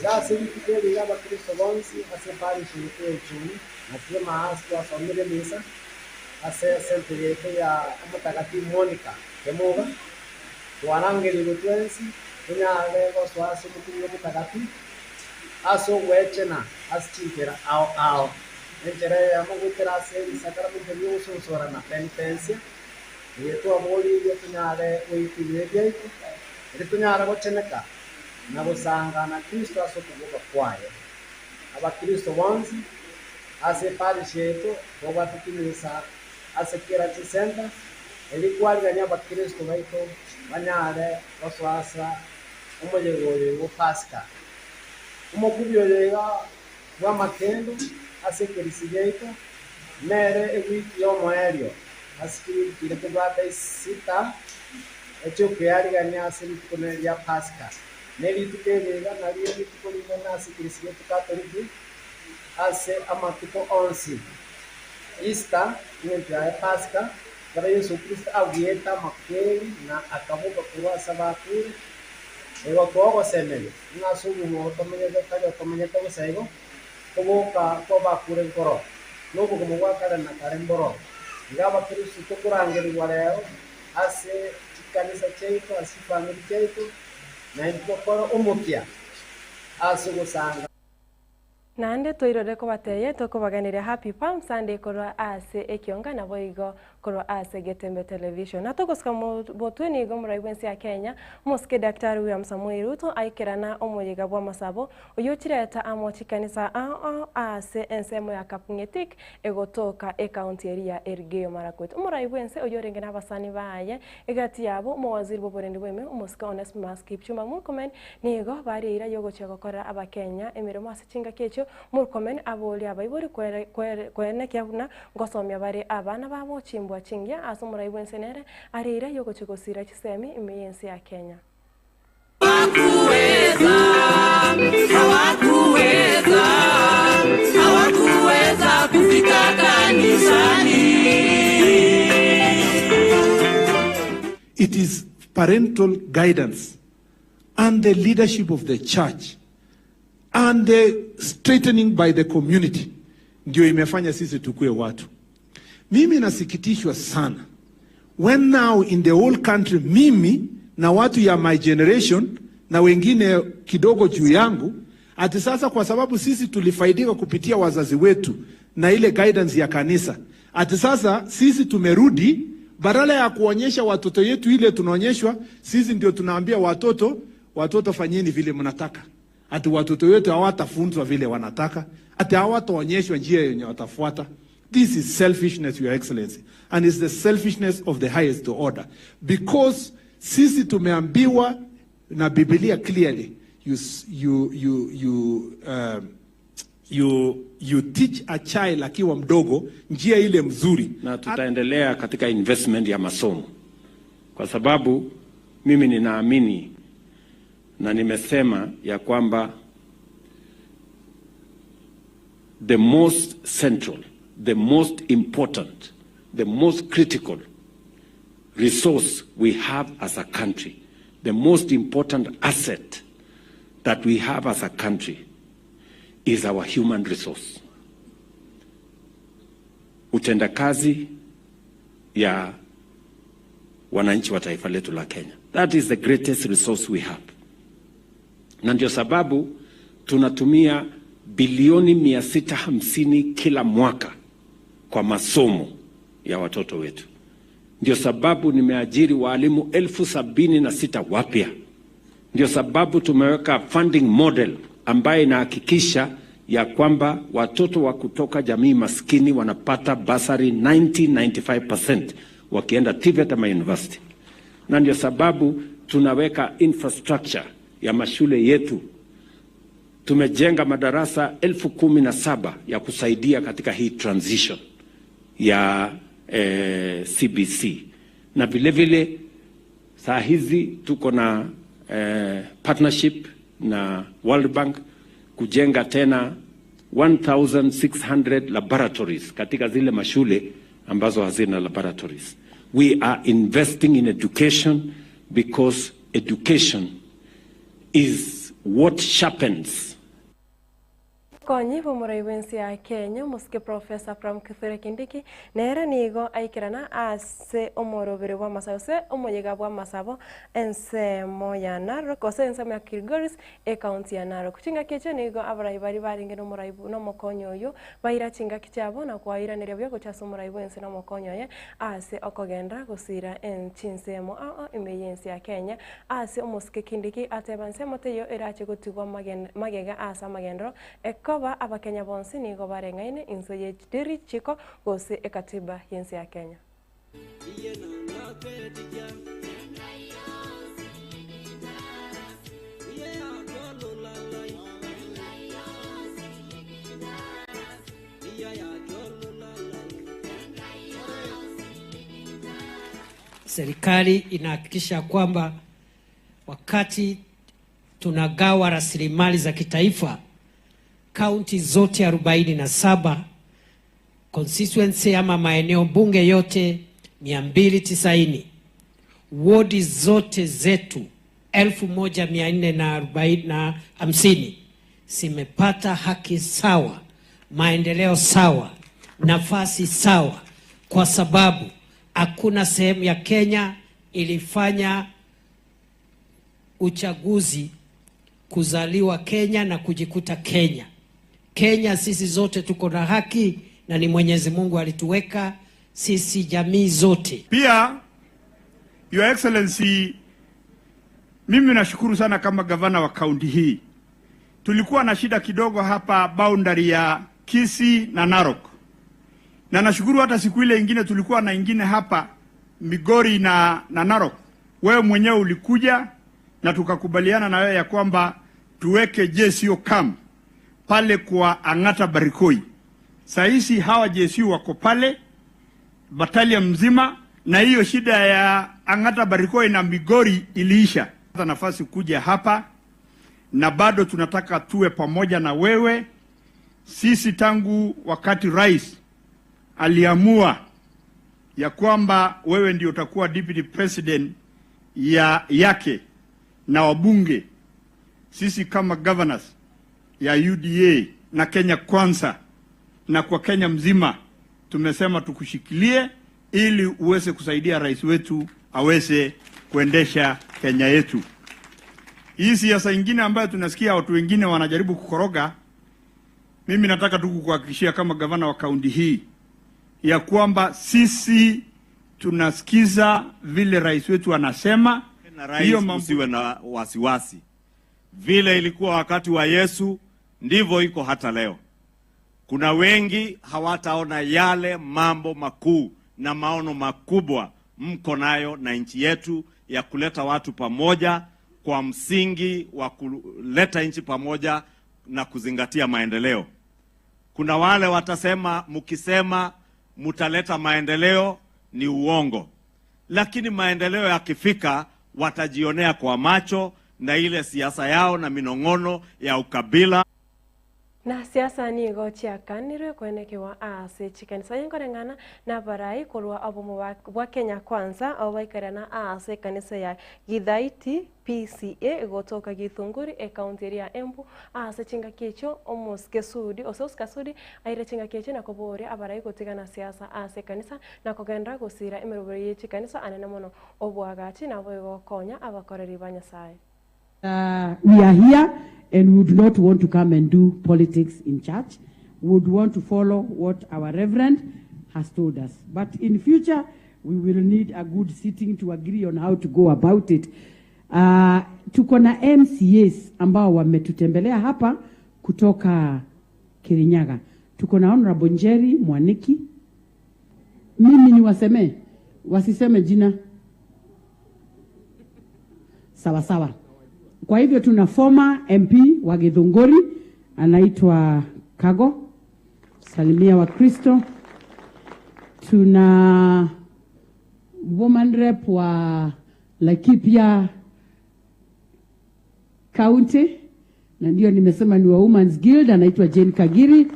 Iga ase rituko eri iga abakristo bonsi ase parish yetu ya Ichuni natie maasi twasomire misa ase esente yetu ya omotagatifu Monica Kemuga twarangerirwe twensi tonyare gosoa ase omokuru omotagatifu ase ogwechena ase chinchera ao ao enchera eyemo goetera ase ebisakaramento bia ogosonsora na penitensia eye twaboririe tonyare goikiria ebiaito eri tonyare gocheneka na gosanga na Kristo ase okoboka kwaye. Abakristo bonsi ase parish yetu tobwate chimisa ase kera chisenta eri kwarigania abakristo baito banyare gosoa ase omoyega oyo bwa Pasaka. Omokubi oyo iga bwa amakendo ase ekerisia giaito nere ewiki ya omoerio ase chiwiki chiria tobwate esita echiokwearigania ase rituko ria Pasaka. Nerituko eri iga nario rituko rinene ase ekerisia giaito Katoliki ase amatuko onsi. Easter eng'encho yaye Pasaka ekero Yesu Kristo abuete amakweri na akaboka korwa ase abakure igo twagosemeria ng'a ase obogima otomenyete tari otomenyete bosa igo koboka kwabakure nkoro na obogima bwa kare na kare mboro. Iga abakristo tokorangerigwa rero ase chikanisa chiaito ase chifamiri chiaito naende tokora omokia ase ogosanga. Naende toirore kobateye tokobaganiria Happy Palm Sunday korwa ase ekionga nabo igo korwa ase Getembe Television. Na togosika botwe nigo omorai bwensi ya Kenya omosike Daktari William Samoei Ruto aikerana omoyega bwa amasabo oyo chireta amo chikanisa ao ase ensemo ya Kapung'etik egotoka ekaunti eri ya Elgeyo Marakwet. Omorai bwense oyo orenge na abasani baye egati yabo omowaziri bwa oborendi bwa ime omosike Onesmus Kipchumba Murkomen nigo barieira yogochia gokora abakenya emirimo ase chingaki echio. Murkomen abori abaibori kwenekia buna ngosomia bare abana babo chimbwa chingia ase omorai bwense nere areira yogochia gosira chisemi ime y'ense ya Kenya. Hawakuweza kufika kanisani. It is parental guidance and the leadership of the church and the straightening by the community ndio imefanya sisi tukue watu. Mimi nasikitishwa sana when now in the whole country, mimi na watu ya my generation na wengine kidogo juu yangu, ati sasa kwa sababu sisi tulifaidika kupitia wazazi wetu na ile guidance ya kanisa, ati sasa sisi tumerudi, badala ya kuonyesha watoto yetu ile tunaonyeshwa, sisi ndio tunaambia watoto, watoto fanyeni vile mnataka. Ati watoto wetu hawatafunzwa vile wanataka, Ati hawataonyeshwa njia yenye watafuata. This is selfishness, Your Excellency, and it's the selfishness of the highest order. Because sisi tumeambiwa na Biblia clearly, you teach a child akiwa mdogo njia ile mzuri. Na tutaendelea katika investment ya masomo, kwa sababu mimi ninaamini na nimesema ya kwamba the most central, the most important, the most critical resource we have as a country, the most important asset that we have as a country is our human resource. Utendakazi ya wananchi wa taifa letu la Kenya. That is the greatest resource we have. Na ndio sababu tunatumia bilioni 650 kila mwaka kwa masomo ya watoto wetu. Ndio sababu nimeajiri walimu 76,000 wapya. Ndio sababu tumeweka funding model ambaye inahakikisha ya kwamba watoto wa kutoka jamii maskini wanapata basari 90-95% wakienda TVET ama university. Na ndio sababu tunaweka infrastructure ya mashule yetu. Tumejenga madarasa 17,000 ya kusaidia katika hii transition ya CBC. Na vile vile saa hizi tuko na partnership na World Bank kujenga tena 1,600 laboratories katika zile mashule ambazo hazina laboratories. We are investing in education because education is what sharpens. Konyi bomorai bwensi ya Kenya musike Professor Pram Kithure Kindiki nere nigo aikirana ase omorobere bwa masabo se omoyega bwa masabo ensemo ya Narok ose ensemo ya Kilgoris e county ya Narok chinga keche nigo abarai bari baringe nomorai nomokonyo oyo baira chinga kichabo na kwairaneria bya gochasa omorai bwensi nomokonyo ye ase okogenda gosira enchinsemo a emeyensi ya Kenya ase omusike Kindiki ateba ensemo teyo erache gotigwa magega ase amagendero eko Abakenya bonsi nigo barengaine inso ye diri chiko gose ekatiba yensi ya Kenya. Serikali inahakikisha kwamba wakati tunagawa rasilimali za kitaifa, kaunti zote 47, constituency ama maeneo bunge yote 290, wodi zote zetu 1450 zimepata haki sawa, maendeleo sawa, nafasi sawa, kwa sababu hakuna sehemu ya Kenya ilifanya uchaguzi kuzaliwa Kenya na kujikuta Kenya. Kenya sisi zote tuko na haki na ni Mwenyezi Mungu alituweka sisi jamii zote. Pia Your Excellency, mimi nashukuru sana kama gavana wa kaunti hii. Tulikuwa na shida kidogo hapa boundary ya Kisii na Narok. Na nashukuru hata siku ile ingine tulikuwa na ingine hapa Migori na Narok. Wewe mwenyewe ulikuja na tukakubaliana na wewe ya kwamba tuweke JCO camp pale kwa Angata Barikoi. Saisi hawa JCO wako pale batalia mzima, na hiyo shida ya Angata Barikoi na Migori iliisha. Nafasi kuja hapa na bado tunataka tuwe pamoja na wewe. Sisi tangu wakati rais aliamua ya kwamba wewe ndio utakuwa deputy president ya yake na wabunge, sisi kama governors ya UDA na Kenya Kwanza na kwa Kenya mzima tumesema tukushikilie ili uweze kusaidia rais wetu aweze kuendesha Kenya yetu. Hii siasa ingine ambayo tunasikia watu wengine wanajaribu kukoroga, mimi nataka tu kukuhakikishia kama gavana wa kaunti hii ya kwamba sisi tunasikiza vile rais wetu anasema. Na rais, usiwe na wasiwasi. Vile ilikuwa wakati wa Yesu ndivyo iko hata leo. Kuna wengi hawataona yale mambo makuu na maono makubwa mko nayo na nchi yetu ya kuleta watu pamoja kwa msingi wa kuleta nchi pamoja na kuzingatia maendeleo. Kuna wale watasema mkisema mtaleta maendeleo ni uongo. Lakini maendeleo yakifika watajionea kwa macho na ile siasa yao na minong'ono ya ukabila. Na siasa nigo chiakanirwe kwenekewa ase chikanisa yenkoreng'ana na barai korwa obomo bwa Kenya Kwanza obaikarana ase kanisa ya Githaiti PCA gotoka Githunguri ekaunti ya Embu ase chingaki echo Omosike Sudi Oscar Sudi aire chingaki echo na koboria abarai gotigana siasa ase kanisa na kogenda gosira emeroberi ye chikanisa anene mono obwagachi nabo igokonya abakoreri ba Nyasaye. We are here and we would not want to come and do politics in church. We would want to follow what our reverend has told us. But in future, we will need a good sitting to agree on how to go about it. Tuko na MCAs ambao wametutembelea hapa kutoka Kirinyaga. Tuko na Honorable Njeri Mwaniki. Mimi ni waseme, wasiseme jina. Sawa sawa. Kwa hivyo tuna former MP wa Githunguri anaitwa Kago, salimia wa Kristo. Tuna woman rep wa Laikipia County, na ndio nimesema ni wa Women's Guild, anaitwa Jane Kagiri.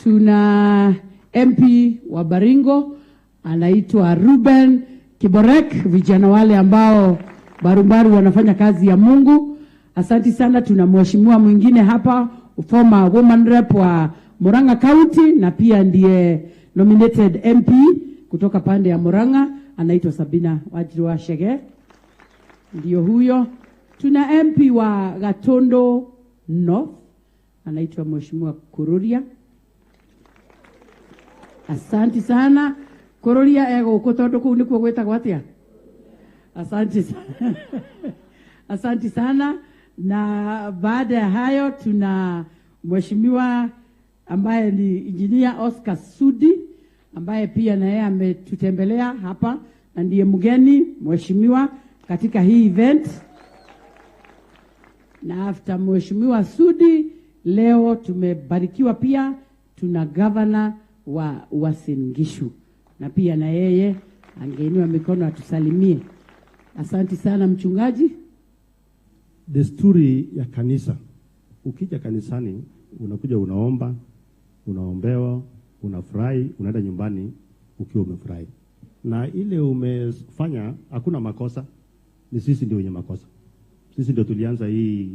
Tuna MP wa Baringo anaitwa Ruben Kiborek, vijana wale ambao barumbaru wanafanya kazi ya Mungu. Asanti sana. Tuna mheshimiwa mwingine hapa, former woman rep wa Murang'a County na pia ndiye nominated MP kutoka pande ya Murang'a, anaitwa Sabina Wajirwa Shege, ndio huyo. Tuna MP wa Gatondo North anaitwa Mheshimiwa Kururia. Asanti sana Kururia, ego uko tondu kuu nikuo gwetagwo atia? Asante sana. Asante sana. Na baada ya hayo tuna mheshimiwa ambaye ni Engineer Oscar Sudi ambaye pia na yeye ametutembelea hapa na ndiye mgeni mheshimiwa katika hii event. Na after Mheshimiwa Sudi, leo tumebarikiwa pia tuna governor wa Uasin Gishu, na pia na yeye angeinua mikono atusalimie. Asante sana mchungaji. Desturi ya kanisa, ukija kanisani unakuja unaomba, unaombewa, unafurahi, unaenda nyumbani ukiwa umefurahi. Na ile umefanya hakuna makosa, ni sisi ndio wenye makosa. Sisi ndio tulianza hii.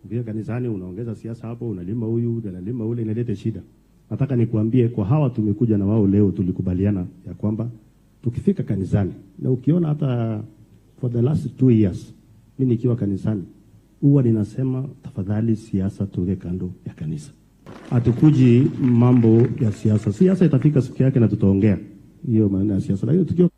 Ukija kanisani unaongeza siasa hapo, unalima huyu, unalima ule, inaleta shida. Nataka nikuambie kwa hawa tumekuja na wao leo, tulikubaliana ya kwamba tukifika kanisani, na ukiona hata for the last 2 years mimi nikiwa kanisani huwa ninasema tafadhali siasa tuweke kando ya kanisa. Hatukuji mambo ya siasa. Siasa itafika siku yake na tutaongea hiyo maana ya siasa. Lakini tukio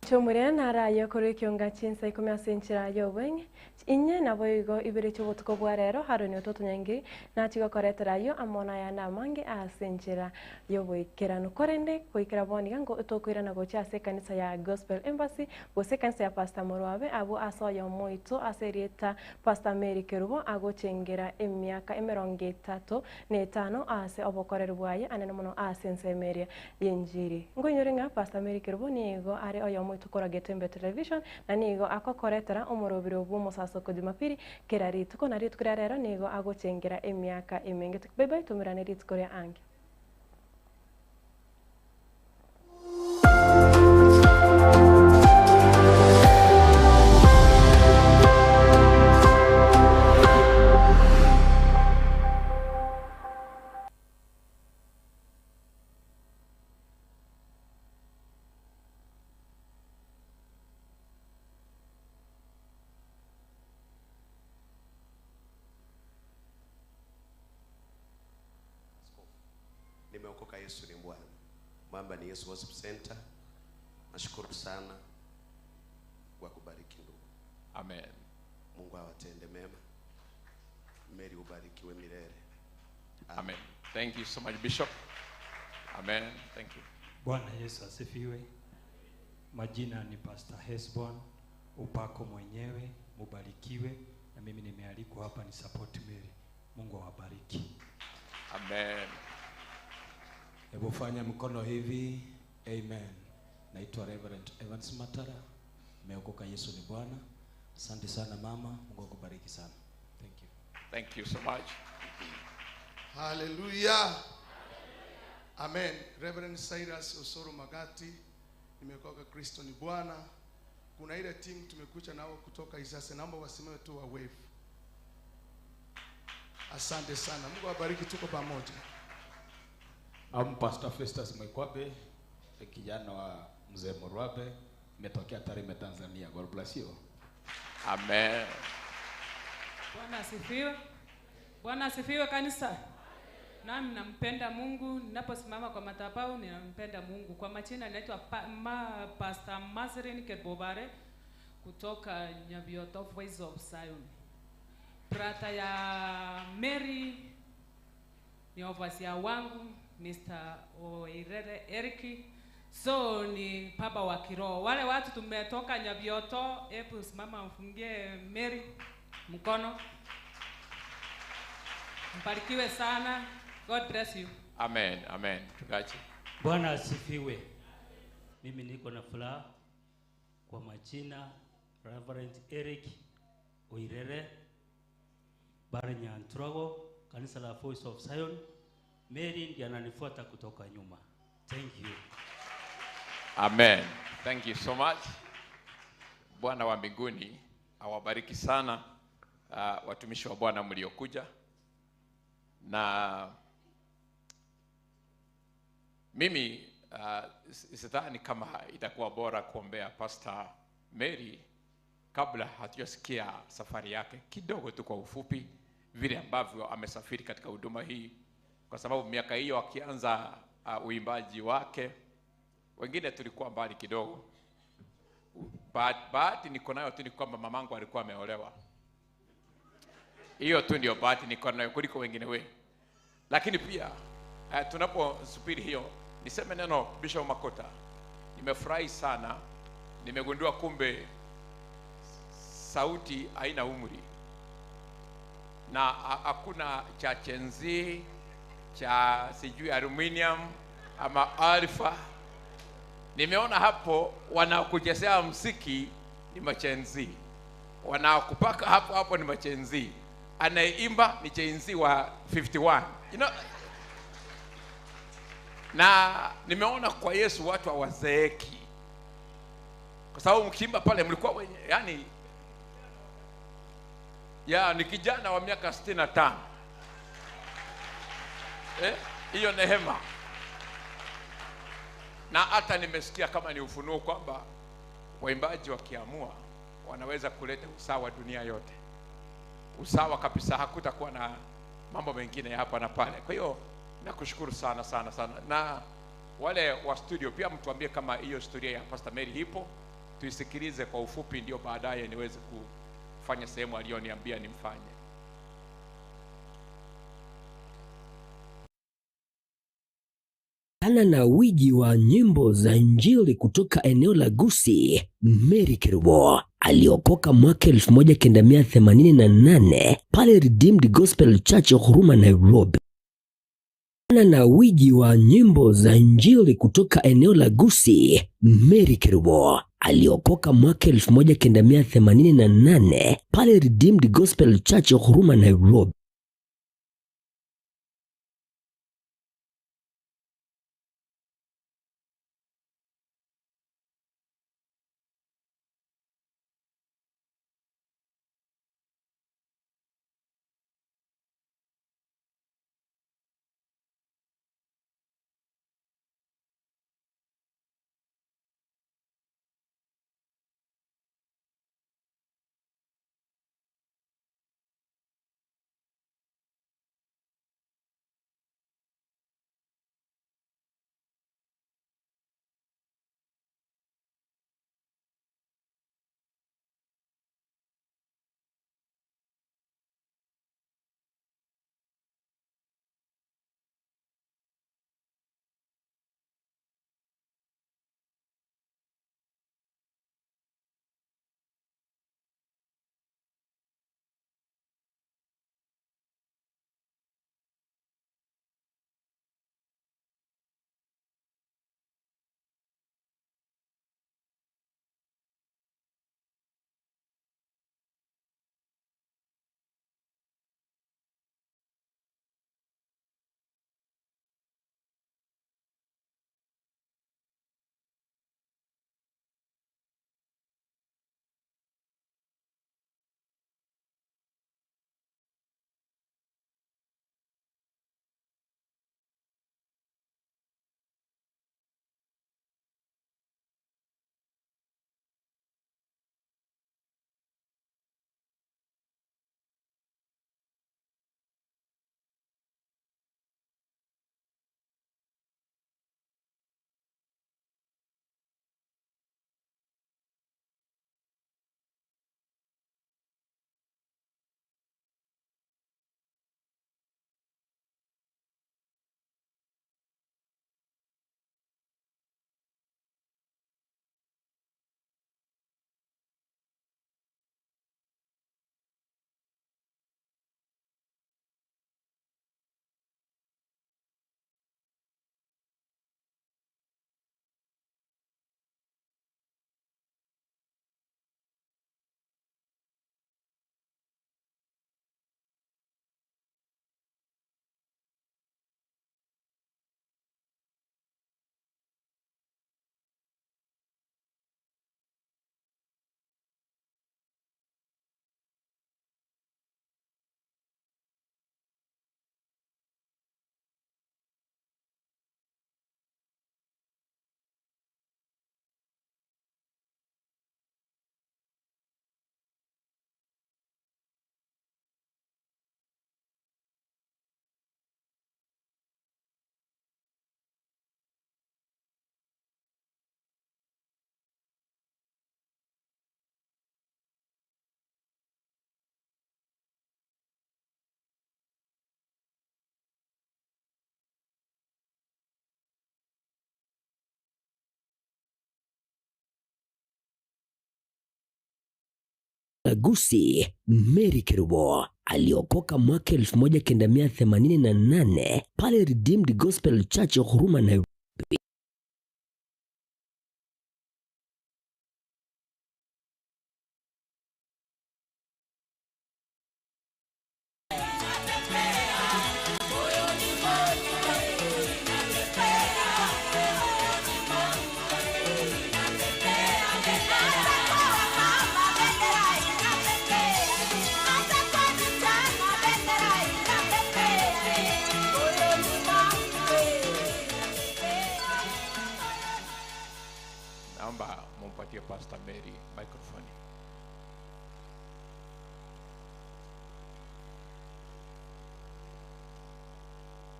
Chomure narayo kuri kyonga chinsa ikumi ase enchera y'obweng'e inye nabo igo ibere chi'obotuko bwa rero haroni ototonyangi nachigokoreterayo amona ya namange ase enchera y'oboikerano korende koikera boniga ngo tokoirana gocha ase ekanisa ya Gospel Embassy gose ekanisa ya Pastor Morwabe abo ase oyomo oito ase erieta Pastor Mary Kerubo agochengera emiaka 35 ase obokoreri bwaye anene mono ase ensemo eria y'enjiri ngoinyore ng'a Pastor Mary Kerubo nigo are oyomo tukora Getembe Television na nigo akokoretera omorobiro bw'omosasoko Jumapili kera rituko na rituko ria rero nigo agochengera emiaka emenge. Bye bye, tumirane rituko ria ange. Nimeokoka, Yesu ni Bwana. Mwamba ni Yesu Worship Center. Nashukuru sana kwa kubariki ndugu. Amen. Mungu awatende mema. Mary ubarikiwe milele. Amen. Thank you so much, Bishop. Amen. Thank you. Bwana Yesu asifiwe. Majina ni Pastor Hesbon Upako mwenyewe, mubarikiwe. Na mimi nimealikwa hapa ni support Mary. Mungu awabariki. Amen. Hebu fanya mkono hivi. Amen. Naitwa Reverend Evans Matara. Nimeokoka, Yesu ni Bwana. Asante sana mama, Mungu akubariki sana. Thank you. Thank you so much. Hallelujah. Amen. Reverend Cyrus Osoro Magati, nimeokoka, Kristo ni Bwana. Kuna ile team tumekuja nao kutoka Isase, naomba wasimame tu wa wave. Asante sana. Mungu awabariki, tuko pamoja. I'm Pastor Festus Mwikwabe, kijana wa Mzee Murwabe, nimetokea Tarime, Tanzania. God bless you. Amen. Bwana asifiwe. Bwana asifiwe kanisa. Nami nampenda Mungu, ninaposimama kwa madhabahu ninampenda Mungu. Kwa majina naitwa Pastor Mazerin Kebobare kutoka Nyabioto Voice of Zion. Brother ya Mary ni overseer wangu Mr. Oirere Eric. So ni baba wa kiroho. Wale watu tumetoka Nyabioto, hebu simama mfungie Mary mkono. Mbarikiwe sana. God bless you. Amen, amen. Mchungaji. Bwana asifiwe. Mimi niko na furaha kwa majina Reverend Eric Oirere Baranyantrago, kanisa la Voice of Zion. Mary ndiye ananifuata kutoka nyuma. Thank you. Amen. Thank you so much. Bwana wa mbinguni awabariki sana watumishi wa Bwana mliokuja. Na mimi sidhani kama itakuwa bora kuombea Pastor Mary kabla hatujasikia safari yake kidogo tu kwa ufupi, vile ambavyo amesafiri katika huduma hii, kwa sababu miaka hiyo akianza uimbaji wake wengine tulikuwa mbali kidogo. Bahati niko nayo tu ni kwamba mamangu alikuwa ameolewa. Hiyo tu ndio bahati niko nayo kuliko wengine we. Lakini pia tunaposubiri hiyo, niseme neno Bishop Makota. Nimefurahi sana, nimegundua kumbe sauti haina umri. Na hakuna cha chenzi, cha sijui aluminium ama alfa. Nimeona hapo wanaokuchezea muziki ni machenzi. Wanaokupaka hapo hapo ni machenzi. Anayeimba ni chenzi wa 51. You know, na nimeona kwa Yesu watu hawazeeki. Kwa sababu mkiimba pale mlikuwa wenye, yani ya ni kijana wa miaka 65. Hiyo nehema. Na hata nimesikia kama ni ufunuo kwamba waimbaji wakiamua wanaweza kuleta usawa dunia yote. Usawa kabisa, hakutakuwa na mambo mengine hapa na pale. Kwa hiyo nakushukuru sana sana sana. Na wale wa studio pia mtuambie kama hiyo historia ya Pastor Mary ipo, tuisikilize kwa ufupi ndio baadaye niweze kufanya sehemu aliyoniambia nimfanye. Ana na wiji wa nyimbo za Injili kutoka eneo la Gusii, Mary Kerubo aliokoka mwaka 1988 pale Redeemed Gospel Church Huruma, Nairobi. Ana na wiji wa nyimbo za Injili kutoka eneo la Gusii, Mary Kerubo aliokoka mwaka 1988 pale Redeemed Gospel Church Huruma, Nairobi. Gusii, Mary Kerubo aliokoka mwaka 1988 pale Redeemed Gospel Church ya Huruma, Nairobi. Naomba mumpatie Pastor Mary microphone.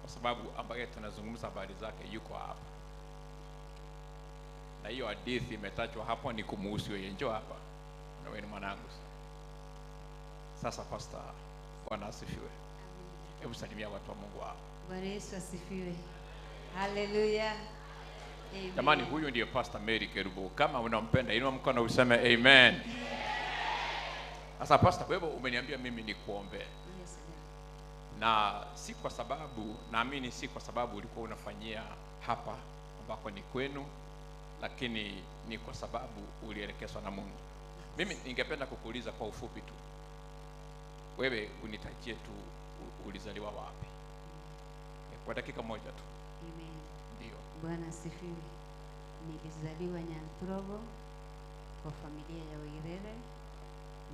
Kwa sababu ambaye tunazungumza habari zake yuko hapa, na hiyo hadithi imetajwa hapo ni kumuhusu yeye. Njoo hapa na wewe ni mwanangu. Sasa Pastor, Bwana asifiwe. Hebu salimia watu wa Mungu hapa. Bwana Yesu asifiwe. Haleluya. Amen. Jamani, huyu ndiye Pastor Mary Kerubo. Kama unampenda inua mkono useme amen. Sasa Pastor, wewe umeniambia mimi nikuombe. Yes, na si kwa sababu, naamini si kwa sababu ulikuwa unafanyia hapa ambako ni kwenu, lakini ni kwa sababu ulielekezwa na Mungu. Mimi ningependa kukuuliza kwa ufupi tu, wewe unitajie tu ulizaliwa wapi, kwa dakika moja tu. Amen. Ndio. Bwana asifiwe. Nilizaliwa Nyantrogo kwa familia ya Wairere,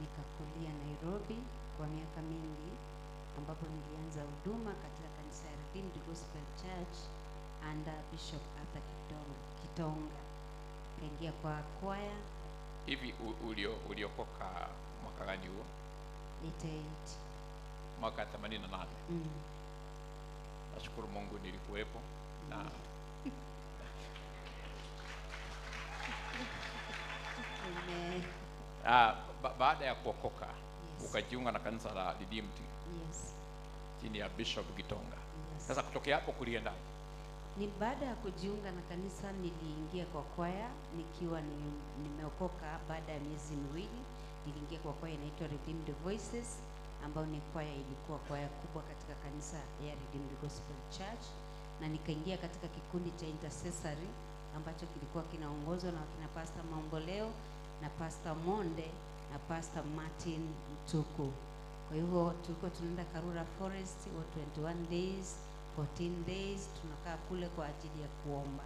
nikakulia Nairobi kwa miaka mingi, ambapo nilianza huduma katika kanisa ya Redeemed Gospel Church under Bishop Arthur Kitonga. Nikaingia kwa kwaya. Hivi uliokoka mwaka gani huo? 88. Mwaka 88. Nashukuru Mungu nilikuwepo na Amen. Baada ya kuokoka, Yes. ukajiunga na kanisa la Redeemed. Yes. Chini ya Bishop Gitonga. Yes. Sasa kutokea hapo kuliendaje? Ni baada ya kujiunga na kanisa niliingia kwa kwaya nikiwa nimeokoka. Baada ya miezi miwili niliingia kwa kwaya inaitwa Redeemed Voices, ambayo ni kwaya, ilikuwa kwaya kubwa katika kanisa ya Redeemed Gospel Church, na nikaingia katika kikundi cha intercessory ambacho kilikuwa kinaongozwa na wakina Pastor Maomboleo na Pastor Monde na Pastor Martin Mtuku. Kwa hivyo tulikuwa tunaenda Karura Forest 21 days, 14 days tunakaa kule kwa ajili ya kuomba.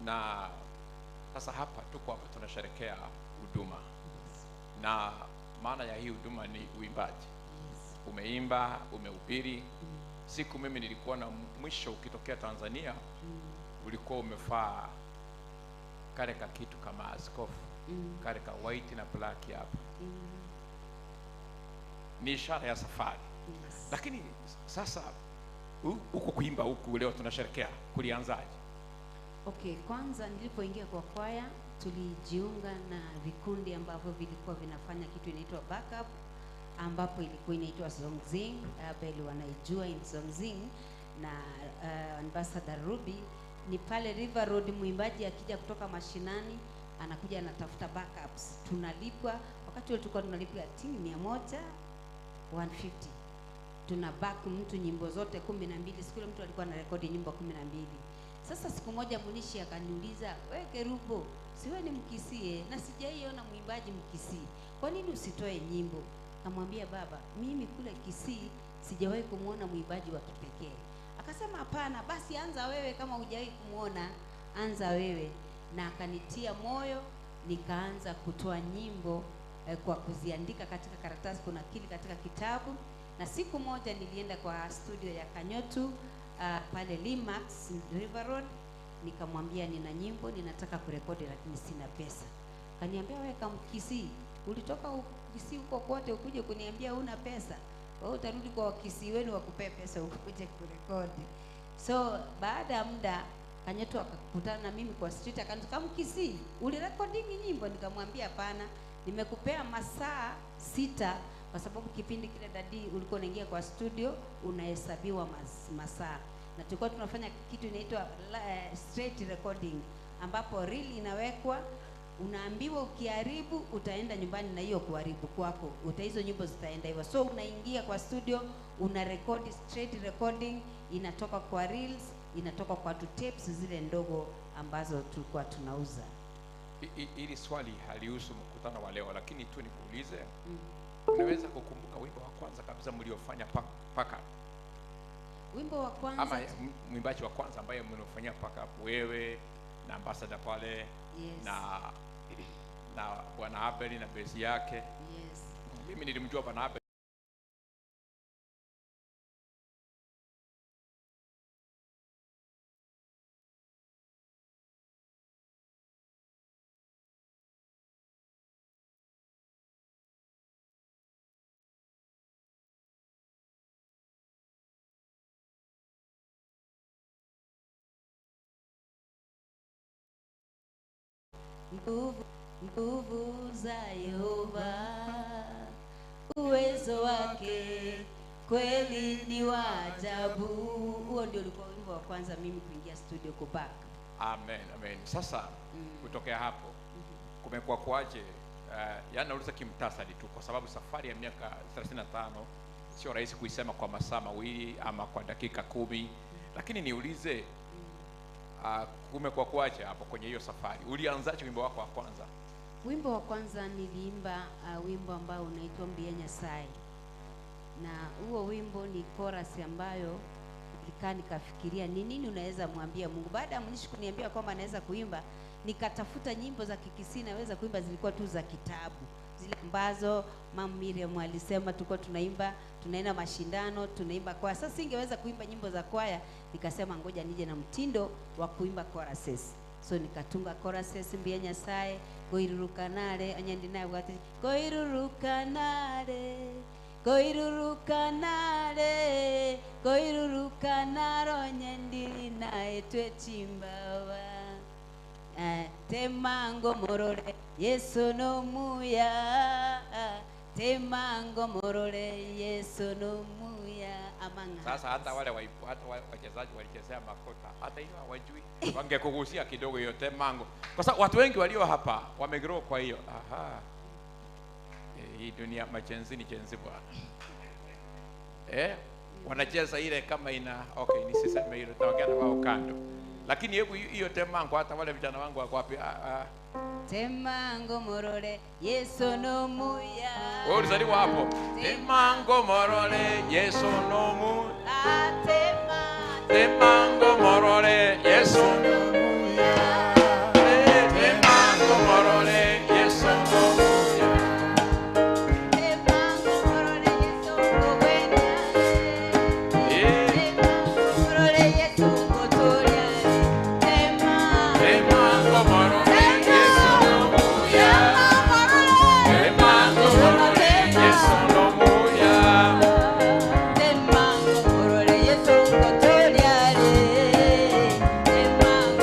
Na sasa hapa tuko hapa tunasherehekea huduma. Yes. Na maana ya hii huduma ni uimbaji. Yes. Umeimba, umehubiri. Siku mimi nilikuwa na mwisho ukitokea Tanzania, ulikuwa umefaa kale ka kitu kama askofu, kale ka white na black hapa. Ni ishara ya safari. Yes. Lakini sasa huku kuimba huku leo tunasherehekea, kulianzaje? Okay, kwanza nilipoingia kwa kwaya tulijiunga na vikundi ambavyo vilikuwa vinafanya kitu inaitwa backup, ambapo ilikuwa inaitwa Songzing, Abel wanaijua in Songzing na Ambassador Ruby. Ni pale River Road, mwimbaji akija kutoka mashinani anakuja anatafuta backups, tunalipwa. Wakati ule tulikuwa tunalipwa timu 100, 150. Tuna back mtu nyimbo zote 12. Siku ile mtu alikuwa anarekodi nyimbo 12. Sasa siku moja Munishi akaniuliza, wewe Kerubo, si wewe ni Mkisie na sijaiona mwimbaji Mkisii, kwa nini usitoe nyimbo? Kamwambia baba, mimi kule Kisii sijawahi kumuona mwimbaji wa kipekee. Akasema hapana, basi anza wewe, kama hujawahi kumuona anza wewe. Na akanitia moyo, nikaanza kutoa nyimbo kwa kuziandika katika karatasi, kuna kili katika kitabu. Na siku moja nilienda kwa studio ya Kanyotu pale Limax River Road, nikamwambia nina nyimbo ninataka kurekodi lakini sina pesa. Kaniambia wewe kama Kisii, ulitoka Kisii huko kote ukuje kuniambia huna pesa? Wewe utarudi kwa Kisii wenu wakupee pesa ukuje kurekodi. So baada ya muda Kanyotu akakutana na mimi kwa street, akaniambia kama Kisii ulirekodi nyimbo? Nikamwambia hapana, nimekupea masaa 6 kwa sababu kipindi kile dadi ulikuwa unaingia kwa studio unahesabiwa masaa, na tulikuwa tunafanya kitu inaitwa straight recording, ambapo reel inawekwa Unaambiwa ukiharibu utaenda nyumbani na hiyo kuharibu kwako, hizo nyimbo zitaenda hivyo. So unaingia kwa studio, una record straight recording, inatoka kwa reels, inatoka kwa two tapes zile ndogo ambazo tulikuwa tunauza. Hili swali halihusu mkutano wa leo, lakini tu nikuulize. Unaweza kukumbuka wimbo wa kwanza kabisa mliofanya paka? Wimbo wa kwanza ama mwimbaji wa kwanza ambaye mliofanyia paka, wewe na ambassador pale? Yes. Na Bwana Abel na besi yake. Yes. Mimi nilimjua Bwana Abel Nguvu za Yehova, uwezo wake kweli ni wa ajabu. Huo ndio ulikuwa wimbo wa kwanza mimi kuingia studio kubak. Amen, amen. Sasa kutokea hapo kumekuwa kwaje? Yaani nauliza kimtasari tu kwa sababu safari ya miaka 35 sio rahisi kuisema kwa masaa mawili ama kwa dakika 10, lakini niulize kumekuwa kwaje hapo kwenye hiyo safari? Ulianzaje wimbo wako wa kwanza? Wimbo wa kwanza niliimba wimbo ambao unaitwa Mbia Nyasaye. Na huo wimbo ni chorus ambayo nilikaa nikafikiria ni nini unaweza mwambia Mungu. Baada ya mnishi kuniambia kwamba naweza kuimba, nikatafuta nyimbo za Kikisii naweza kuimba, zilikuwa tu za kitabu, zile ambazo Mama Miriam alisema tulikuwa tunaimba, tunaenda mashindano, tunaimba kwaya. Sasa singeweza kuimba nyimbo za kwaya, nikasema ngoja nije na mtindo wa kuimba choruses. So nikatunga choruses Mbia Nyasaye, goirurukanare anyandi naye bwati goirurukanare goirurukanare goirurukanaro nyandiri naye twechimbawa temango morore Yesu no muya, temango morore Yesu no muya. Amanga. Sasa hata wale hata wachezaji walichezea makota, hata hiyo hawajui. Wangekugusia kidogo hiyo temango, kwa sababu watu wengi walio hapa wamegrow kwa hiyo. Aha. Hii dunia machenzi ni chenzi bwana. Wanacheza ile kama ina okay, nisiseme hilo, tutaongea na wao kando. Lakini hebu hiyo temango, hata wale vijana wangu wako wapi? Temango morore Yesu no muya. Wewe ulizaliwa hapo. Temango morore Yesu no muya. Temango morore Yesu no muya. Temango morore Yesu no muya. Temango morore Yesu no muya. Temango morore Yesu no muya. Temango morore Yesu no muya. Temango morore Yesu no muya. Temango morore Yesu no muya. Temango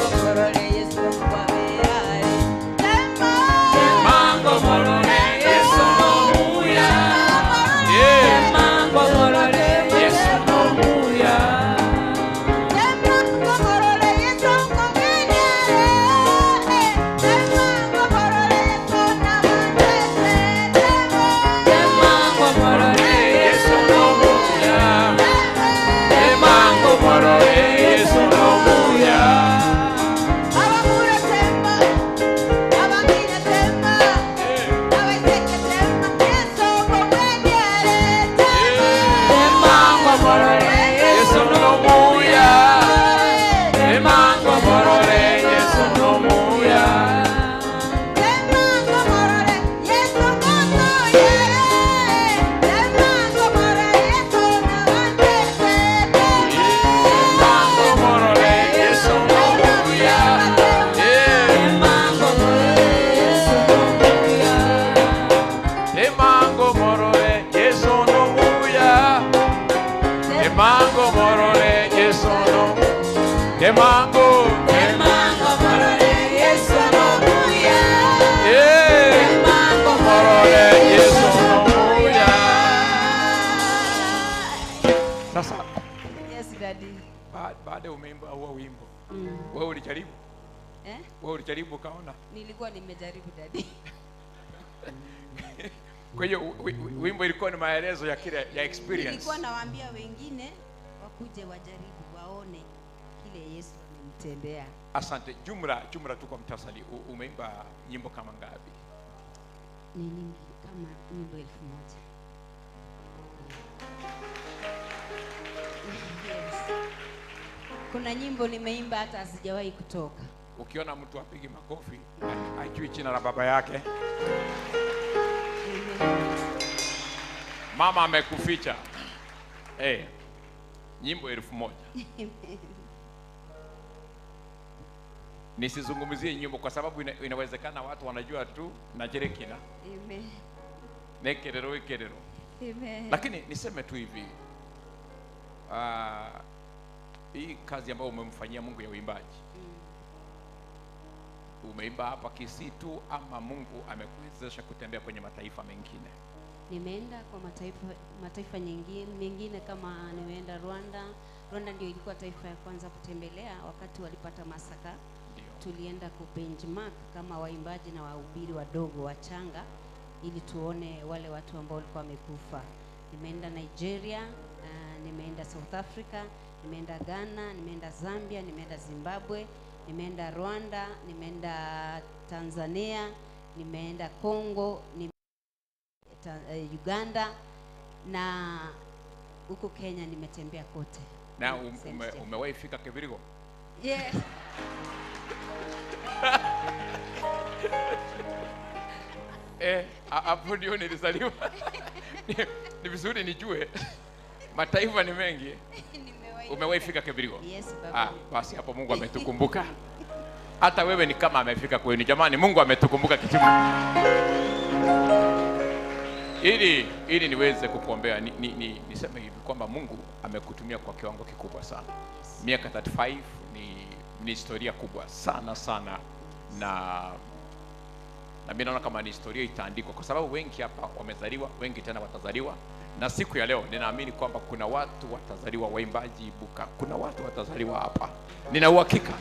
Wewe ulijaribu ukaona? Nilikuwa nimejaribu daddy. Kwa hiyo wimbo ilikuwa ni maelezo ya kile ya experience. Nilikuwa nawaambia wengine wakuje wajaribu waone kile Yesu amemtendea. Asante. Jumla tu kwa mtasali, umeimba nyimbo kama ngapi? Ni nyingi, kama nyimbo 1000. Yes. Kuna nyimbo nimeimba hata hazijawahi kutoka. Ukiona mtu apigi makofi, ajui jina la baba yake. Mama amekuficha. Nyimbo 1000. Nisizungumzie nyimbo kwa sababu inawezekana watu wanajua tu na jerekina. Amen. Nekerero ikerero. Amen. Lakini niseme tu hivi. Hii kazi ambayo umemfanyia Mungu ya uimbaji. Umeimba hapa Kisitu ama Mungu amekuwezesha kutembea kwenye mataifa mengine? Nimeenda kwa mataifa mengine kama nimeenda Rwanda. Rwanda ndio ilikuwa taifa ya kwanza kutembelea wakati walipata masaka. Tulienda ku benchmark kama waimbaji na wahubiri wadogo wachanga ili tuone wale watu ambao walikuwa wamekufa. Nimeenda Nigeria, nimeenda South Africa, nimeenda Ghana, nimeenda Zambia, nimeenda Zimbabwe, nimeenda Rwanda, nimeenda Tanzania, nimeenda Congo, Uganda na huko Kenya nimetembea kote. Na umewahi fika Kibirigo? Yes. Hapo ndio nilizaliwa. Ni vizuri nijue. Mataifa ni mengi. Umewahi fika Kibirigo? Yes, baba. Basi hapo Mungu ametukumbuka. Hata wewe ni kama amefika kwenu. Jamani, Mungu ametukumbuka kitimu. Ili niweze kukuombea niseme hivi kwamba Mungu amekutumia kwa kiwango kikubwa sana. Miaka 35 ni historia kubwa sana sana, na mimi naona kama ni historia itaandikwa kwa sababu wengi hapa wamezaliwa, wengi tena watazaliwa. Na siku ya leo ninaamini kwamba kuna watu watazaliwa waimbaji ibuka, kuna watu watazaliwa hapa. Nina uhakika.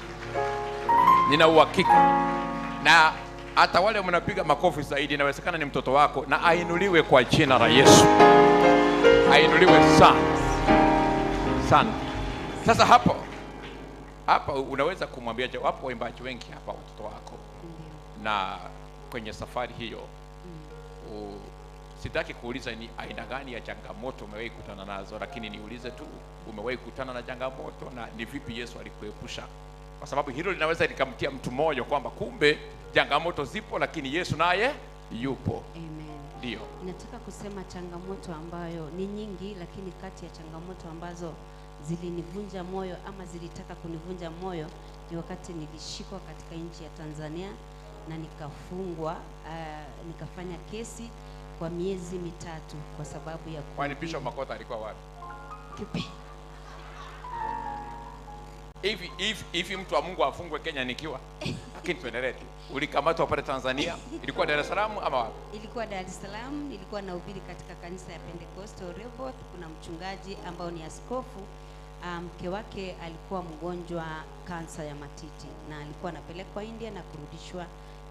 Na hata wale mnapiga makofi zaidi, inawezekana ni mtoto wako, na ainuliwe kwa jina la Yesu. Ainuliwe sana sana. Sasa hapa unaweza kumwambia, wapo waimbaji wengi hapa watoto wako. Na kwenye safari hiyo sitaki kuuliza ni aina gani ya changamoto umewahi kukutana nazo, lakini niulize tu, umewahi kukutana na changamoto na ni vipi Yesu alikuepusha? Kwa sababu hilo linaweza likamtia mtu moyo kwamba kumbe changamoto zipo lakini Yesu naye yupo. Amen. Ndio. Nataka kusema changamoto ambayo ni nyingi, lakini kati ya changamoto ambazo zilinivunja moyo ama zilitaka kunivunja moyo ni wakati nilishikwa katika nchi ya Tanzania na nikafungwa, nikafanya kesi kwa miezi 3 kwa sababu ya Kwani Bishop Makota alikuwa wapi? Kipi? Hivi mtu wa Mungu afungwe Kenya nikiwa? Lakini tuendelee tu. Ulikamatwa pale Tanzania? Ilikuwa Dar es Salaam ama wapi? Ilikuwa Dar es Salaam, nilikuwa nahubiri katika kanisa ya Pentecostal Rehoboth. Kuna mchungaji ambao ni askofu, mke wake alikuwa mgonjwa kansa ya matiti na alikuwa anapelekwa India na kurudishwa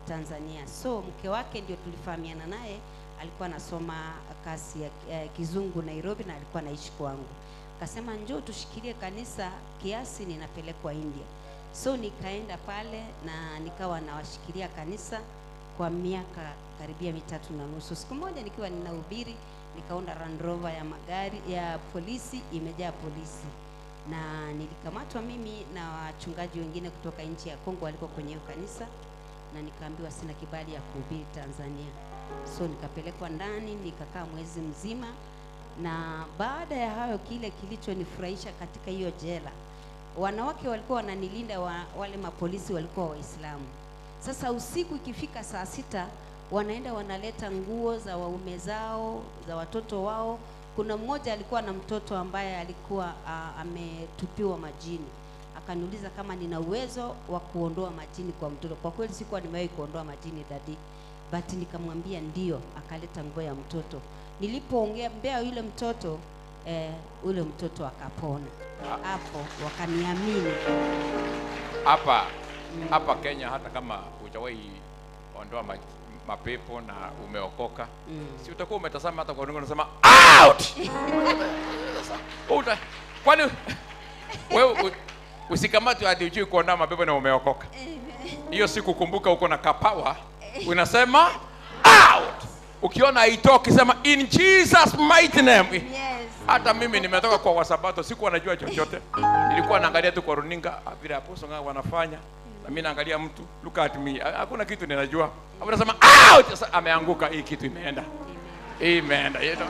Tanzania. So mke wake ndio tulifahamiana naye, alikuwa anasoma kasi ya Kizungu Nairobi na alikuwa anaishi kwangu. Akasema njoo tushikilie kanisa kiasi, ninapelekwa India. So nikaenda pale na nikawa nawashikilia kanisa kwa miaka karibia 3.5. Siku moja nikiwa ninahubiri nikaona Land Rover ya magari ya polisi imejaa polisi, na nilikamatwa mimi na wachungaji wengine kutoka nchi ya Kongo walikuwa kwenye hiyo kanisa, na nikaambiwa sina kibali ya kuhubiri Tanzania. So nikapelekwa ndani, nikakaa mwezi mzima. Na baada ya hayo, kile kilichonifurahisha katika hiyo jela, wanawake walikuwa wananilinda, wale mapolisi walikuwa Waislamu. Sasa usiku ikifika saa 6 wanaenda wanaleta nguo za waume zao, za watoto wao. Kuna mmoja alikuwa na mtoto ambaye alikuwa ametupiwa majini. Akaniuliza kama nina uwezo wa kuondoa majini kwa mtoto. Kwa kweli sikuwa nimewahi kuondoa majini dadi, but nikamwambia ndio. Akaleta nguo ya mtoto. Nilipoongea mbea yule mtoto, ule mtoto akapona. Hapo wakaniamini. Hapa Hapa Kenya hata kama hujawahi ondoa mapepo na umeokoka, si utakuwa umetazama hata kwa rungu unasema out. Kwani wewe usikamatwe hadi ujui kuondoa mapepo na umeokoka? Hiyo siku kumbuka uko na kapawa, unasema out. Ukiona haitoki sema in Jesus mighty name. Yes. Hata mimi nimetoka kwa Wasabato, sikuwa najua chochote. Nilikuwa naangalia tu kwa runinga vile apostle ngao wanafanya. Na mimi naangalia mtu, look at me. Hakuna kitu ninajua. Hapo nasema out. Sasa ameanguka, hii kitu imeenda. Imeenda. You know?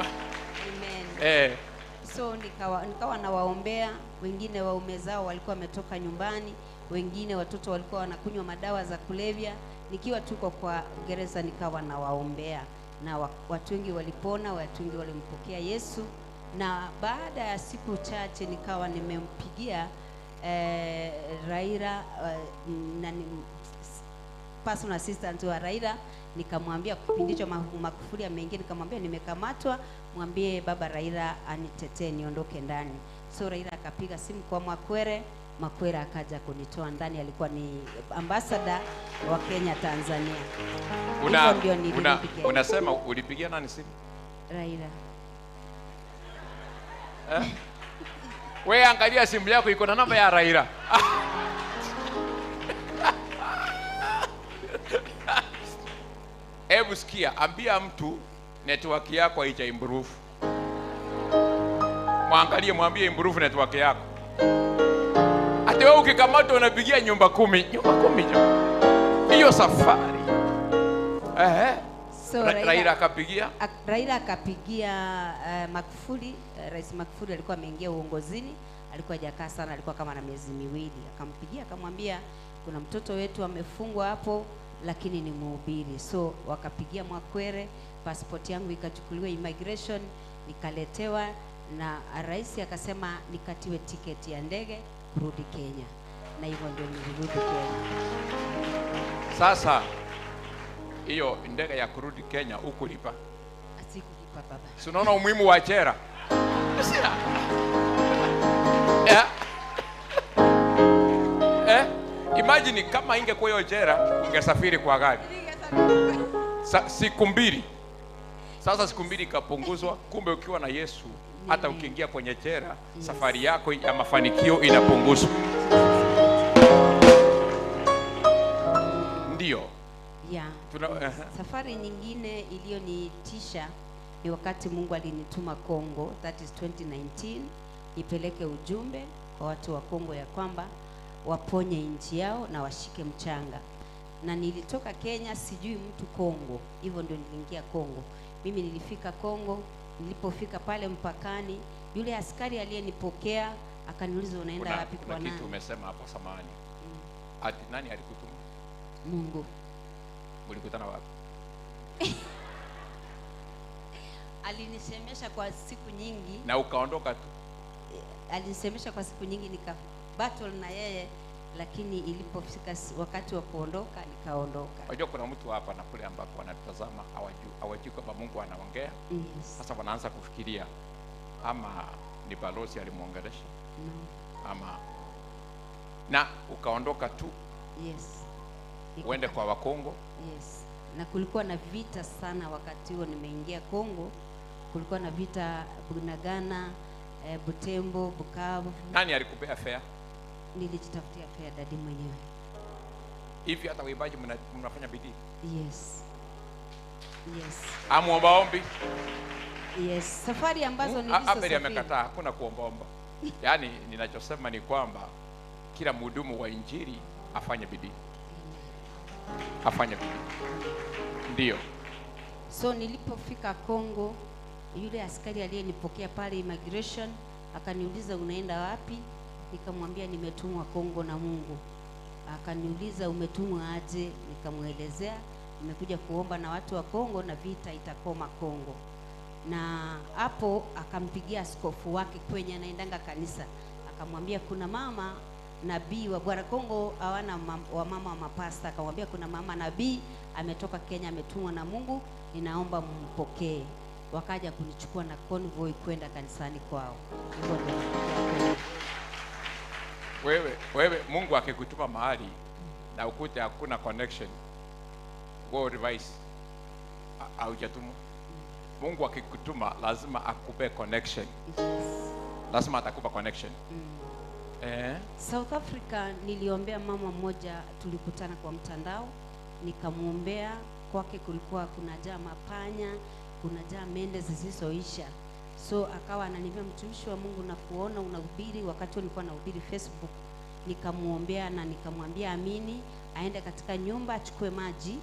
Amen. So nikawa nawaombea, wengine waume zao walikuwa wametoka nyumbani, wengine watoto walikuwa wanakunywa madawa za kulevya. Nikiwa tuko kwa gereza nikawa nawaombea, na watu wengi walipona, watu wengi walimpokea Yesu. Na baada ya siku chache nikawa nimempigia Raila, personal assistant wa Raila, nikamwambia kipindi hicho Magufuli ameingia, nikamwambia nimekamatwa, mwambie baba Raila anitetee niondoke ndani. So Raila akapiga simu kwa Makwere, Makwere akaja kunitoa ndani, alikuwa ni ambassador wa Kenya Tanzania. Unasema ulipigia nani simu? Raila. Wewe angalia simu yako iko na namba ya Raila. Hebu sikia, ambia mtu network yako haija improve. Mwangalie, mwambie improve network yako. Ati wewe ukikamatwa unapigia nyumba 10, nyumba 10 jo. Hiyo safari. So, Raila akapigia? Raila akapigia Magufuli. Rais Magufuli alikuwa ameingia uongozini, alikuwa hajakaa sana, alikuwa kama na miezi miwili. Akampigia akamwambia kuna mtoto wetu amefungwa hapo lakini ni mhubiri. So wakapigia Mwakwere, passport yangu ikachukuliwa immigration, nikaletewa, na rais akasema nikatiwe tiketi ya ndege kurudi Kenya. Na hivyo ndio nilirudi Kenya. Sasa hiyo ndege ya kurudi Kenya ukulipa? Sikulipa baba. Si unaona umuhimu wa jera? Imagine kama ingekuwa hiyo jera ungesafiri kwa gari. Siku mbili. Sasa siku mbili ikapunguzwa. Kumbe ukiwa na Yesu hata ukiingia kwenye jera, safari yako ya mafanikio inapunguzwa. Ndio. Yeah. Safari nyingine iliyonitisha ni wakati Mungu alinituma Kongo, that is 2019, nipeleke ujumbe kwa watu wa Kongo ya kwamba waponye nchi yao na washike mchanga. Na nilitoka Kenya sijui mtu Kongo, hivyo ndio niliingia Kongo. Mimi nilifika Kongo, nilipofika pale mpakani, yule askari aliyenipokea akaniuliza unaenda wapi kwa nani? Kuna kitu umesema hapo samahani. Ati nani alikutuma? Mungu. Mlikutana wapi? Alinisemesha kwa siku nyingi. Na ukaondoka tu? Alinisemesha kwa siku nyingi, nika battle na yeye, lakini ilipofika wakati wa kuondoka nikaondoka. Unajua kuna mtu hapa na kule ambapo wanatazama hawajui kwamba Mungu anaongea. Yes. Sasa wanaanza kufikiria ama ni balozi alimuongelesha. No. Ama na ukaondoka tu. Yes. Uende kwa Wakongo. Yes. Na kulikuwa na vita sana wakati huo nimeingia Kongo. Kulikuwa na vita Bunagana, Butembo, Bukavu. Nani alikupea fare? Nilijitafutia fare dadi mwenyewe. Hivi hata waimbaji mnafanya bidii? Yes. Yes. Amuombaombi? Yes. Safari ambazo nilizosafiri. Abel amekataa, hakuna kuombaomba. Yaani ninachosema ni kwamba kila mhudumu wa injili afanye bidii. Afanye bidii. Ndio. So nilipofika Kongo, yule askari aliyenipokea pale immigration akaniuliza unaenda wapi? Nikamwambia nimetumwa Kongo na Mungu. Akaniuliza umetumwa aje? Nikamuelezea nimekuja kuomba na watu wa Kongo na vita itakoma Kongo. Na hapo akampigia askofu wake kwenye anaendanga kanisa, akamwambia kuna mama nabii wa Bwana Kongo hawana wamama wa mapasta. Akamwambia kuna mama nabii ametoka Kenya ametumwa na Mungu, ninaomba mpokee. Wakaja kunichukua na convoy kwenda kanisani kwao. Hivyo ndio. Wewe Mungu akikutuma mahali na ukute hakuna connection, go revise. Haujatumwa. Mungu akikutuma lazima akupe connection. Lazima atakupa connection. South Africa niliombea mama mmoja, tulikutana kwa mtandao, nikamwombea. Kwake kulikuwa kunajaa mapanya, kunajaa mende zisizoisha. So akawa ananiambia, mtumishi wa Mungu, na kuona unahubiri. Wakati huo nilikuwa nahubiri Facebook. Nikamuombea na nikamwambia amini, aende katika nyumba achukue maji,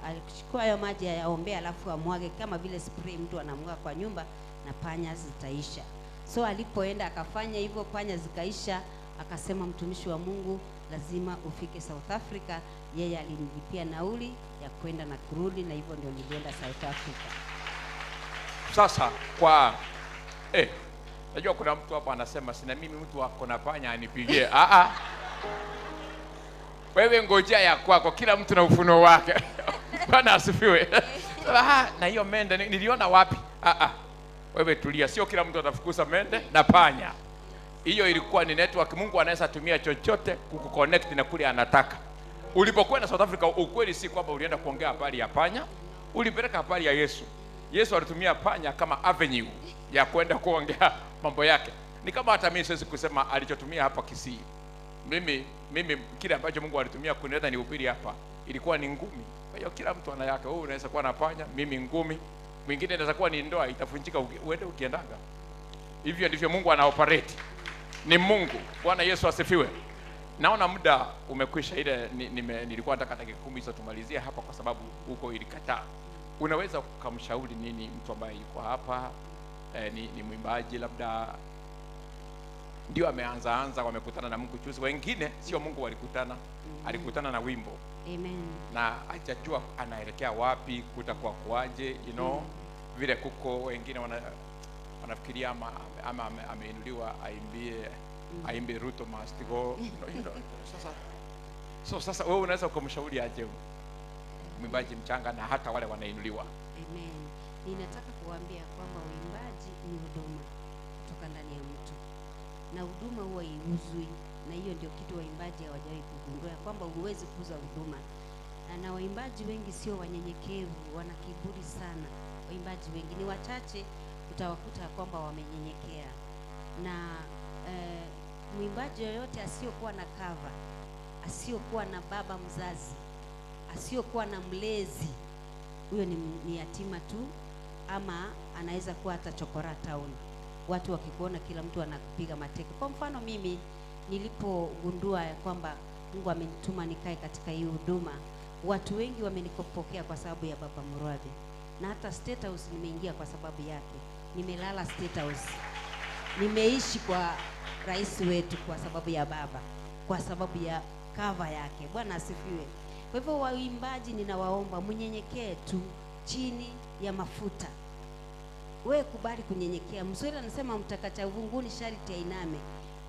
alichukua hayo maji ayaombea, alafu amwage kama vile spray mtu anamwaga kwa nyumba, na panya zitaisha. So alipoenda akafanya hivyo, panya zikaisha. Akasema, mtumishi wa Mungu, lazima ufike South Africa. Yeye alinilipia nauli ya kwenda na kurudi, na hivyo ndio nilienda South Africa. Sasa kwa najua kuna mtu hapa anasema sina mimi mtu wako na panya anipigie. Wewe ngojea ya kwako, kila mtu na ufunuo wake. Bwana asifiwe. Na hiyo mende niliona wapi? Wewe tulia, sio kila mtu atafukuza mende na panya. Hiyo ilikuwa ni network. Mungu anaweza tumia chochote kukuconnect na kule anataka. Ulipokwenda South Africa, ukweli si kwamba ulienda kuongea habari ya panya, ulipeleka habari ya Yesu. Yesu alitumia panya kama avenue ya kwenda kuongea mambo yake. Ni kama hata mimi siwezi kusema alichotumia hapa Kisii. Mimi kile ambacho Mungu alitumia kunileta nihubiri hapa ilikuwa ni ngumi. Kwa hiyo kila mtu ana yake. Wewe unaweza kuwa na panya, mimi ngumi. Mwingine inaweza kuwa ni ndoa itafunjika uende ukiendaga. Hivyo ndivyo Mungu ana operate. Ni Mungu. Bwana Yesu asifiwe. Naona muda umekwisha. Ile nilikuwa nataka dakika 10 hizo tumalizie hapa kwa sababu huko ilikataa. Unaweza kumshauri nini mtu ambaye yuko hapa, ni mwimbaji labda ndio ameanza wamekutana na Mungu juzi, wengine sio Mungu walikutana, alikutana na wimbo. Amen. Na hajajua anaelekea wapi, kutakuwa kuaje, you know, vile kuko wengine wanafikiria ama ameinuliwa aimbie Ruto must go, you know, sasa sasa wewe unaweza kumshauri aje mwimbaji mchanga na hata wale wanainuliwa? Amen. Ninataka kuambia kwamba uimbaji ni huduma kutoka ndani ya mtu, na huduma huwa haiuzwi, na hiyo ndio kitu waimbaji hawajawahi kugundua, kwamba huwezi kuuza huduma. Na waimbaji wengi sio wanyenyekevu, wana kiburi sana. Waimbaji wengi ni wachache utawakuta kwamba wamenyenyekea. Na mwimbaji yoyote asiyokuwa na cover, asiyokuwa na baba mzazi, asiyokuwa na mlezi, huyo ni yatima tu, ama anaweza kuwa hata chokora town. Watu wakikuona kila mtu anakupiga mateke. Kwa mfano mimi nilipogundua kwamba Mungu amenituma nikae katika hii huduma, watu wengi wamenikopokea kwa sababu ya Baba Murabi. Na hata State House nimeingia kwa sababu yake. Nimelala State House. Nimeishi kwa rais wetu kwa sababu ya baba, kwa sababu ya cover yake. Bwana asifiwe. Kwa hivyo waimbaji ninawaomba mnyenyekee tu chini ya mafuta. Wewe kubali kunyenyekea. Mswahili anasema mtakacha uvunguni sharti ainame.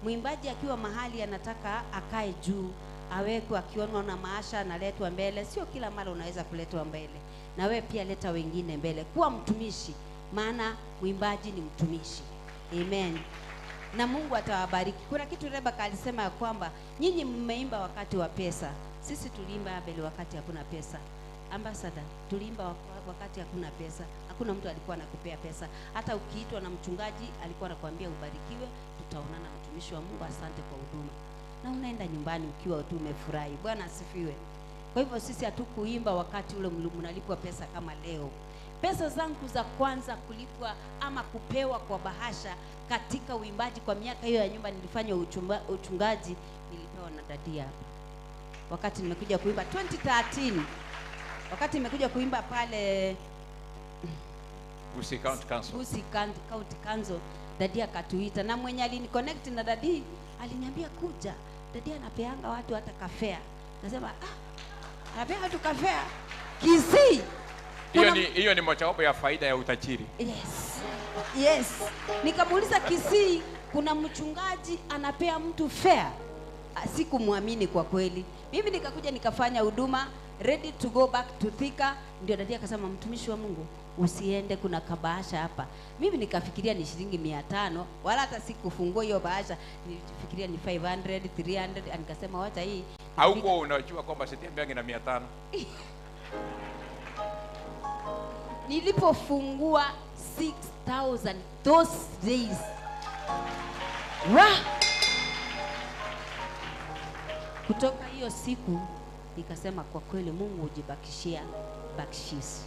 Mwimbaji akiwa mahali anataka akae juu, awekwe, akionwa na maasha analetwa mbele. Sio kila mara unaweza kuletwa mbele. Na wewe pia leta wengine mbele. Kuwa mtumishi, maana mwimbaji ni mtumishi. Amen. Na Mungu atawabariki. Kuna kitu Rebecca alisema ya kwamba nyinyi mmeimba wakati wa pesa. Sisi tuliimba Abel wakati hakuna pesa. Ambassador, tuliimba wakati hakuna pesa. Hakuna mtu alikuwa anakupea pesa. Hata ukiitwa na mchungaji alikuwa anakuambia ubarikiwe, tutaonana mtumishi wa Mungu, asante kwa huduma. Na unaenda nyumbani ukiwa tu umefurahi. Bwana asifiwe. Kwa hivyo sisi hatukuimba wakati ule mnalipwa pesa kama leo. Pesa zangu za kwanza kulipwa ama kupewa kwa bahasha katika uimbaji kwa miaka hiyo ya nyumba nilifanya uchungaji, nilipewa na dadia hapa. Wakati nimekuja kuimba 2013, wakati nimekuja kuimba pale Gusii County Council. Gusii County Council, dadia akatuita, na mwenye aliniconnect na dadi aliniambia kuja. Dadi anapeanga watu hata kafea. Nasema anapea watu kafea Kisii. Hiyo ni mojawapo ya faida ya utajiri. Yes. Yes. Nikamuuliza Kisii kuna mchungaji anapea mtu fare. Sikumwamini kwa kweli. Mimi nikakuja nikafanya huduma, ready to go back to Thika. Ndio dadi akasema mtumishi wa Mungu, Usiende, kuna kabahasha hapa. Mimi nikafikiria ni shilingi 500, wala hata sikufungua hiyo bahasha. Nilifikiria ni 500, 300, nikasema wacha hii. Haukuwa unajua kwamba sitembeangi na 500. Nilipofungua 6,000 those days. Wa! Kutoka hiyo siku nikasema kwa kweli Mungu hujibakishia bakshis.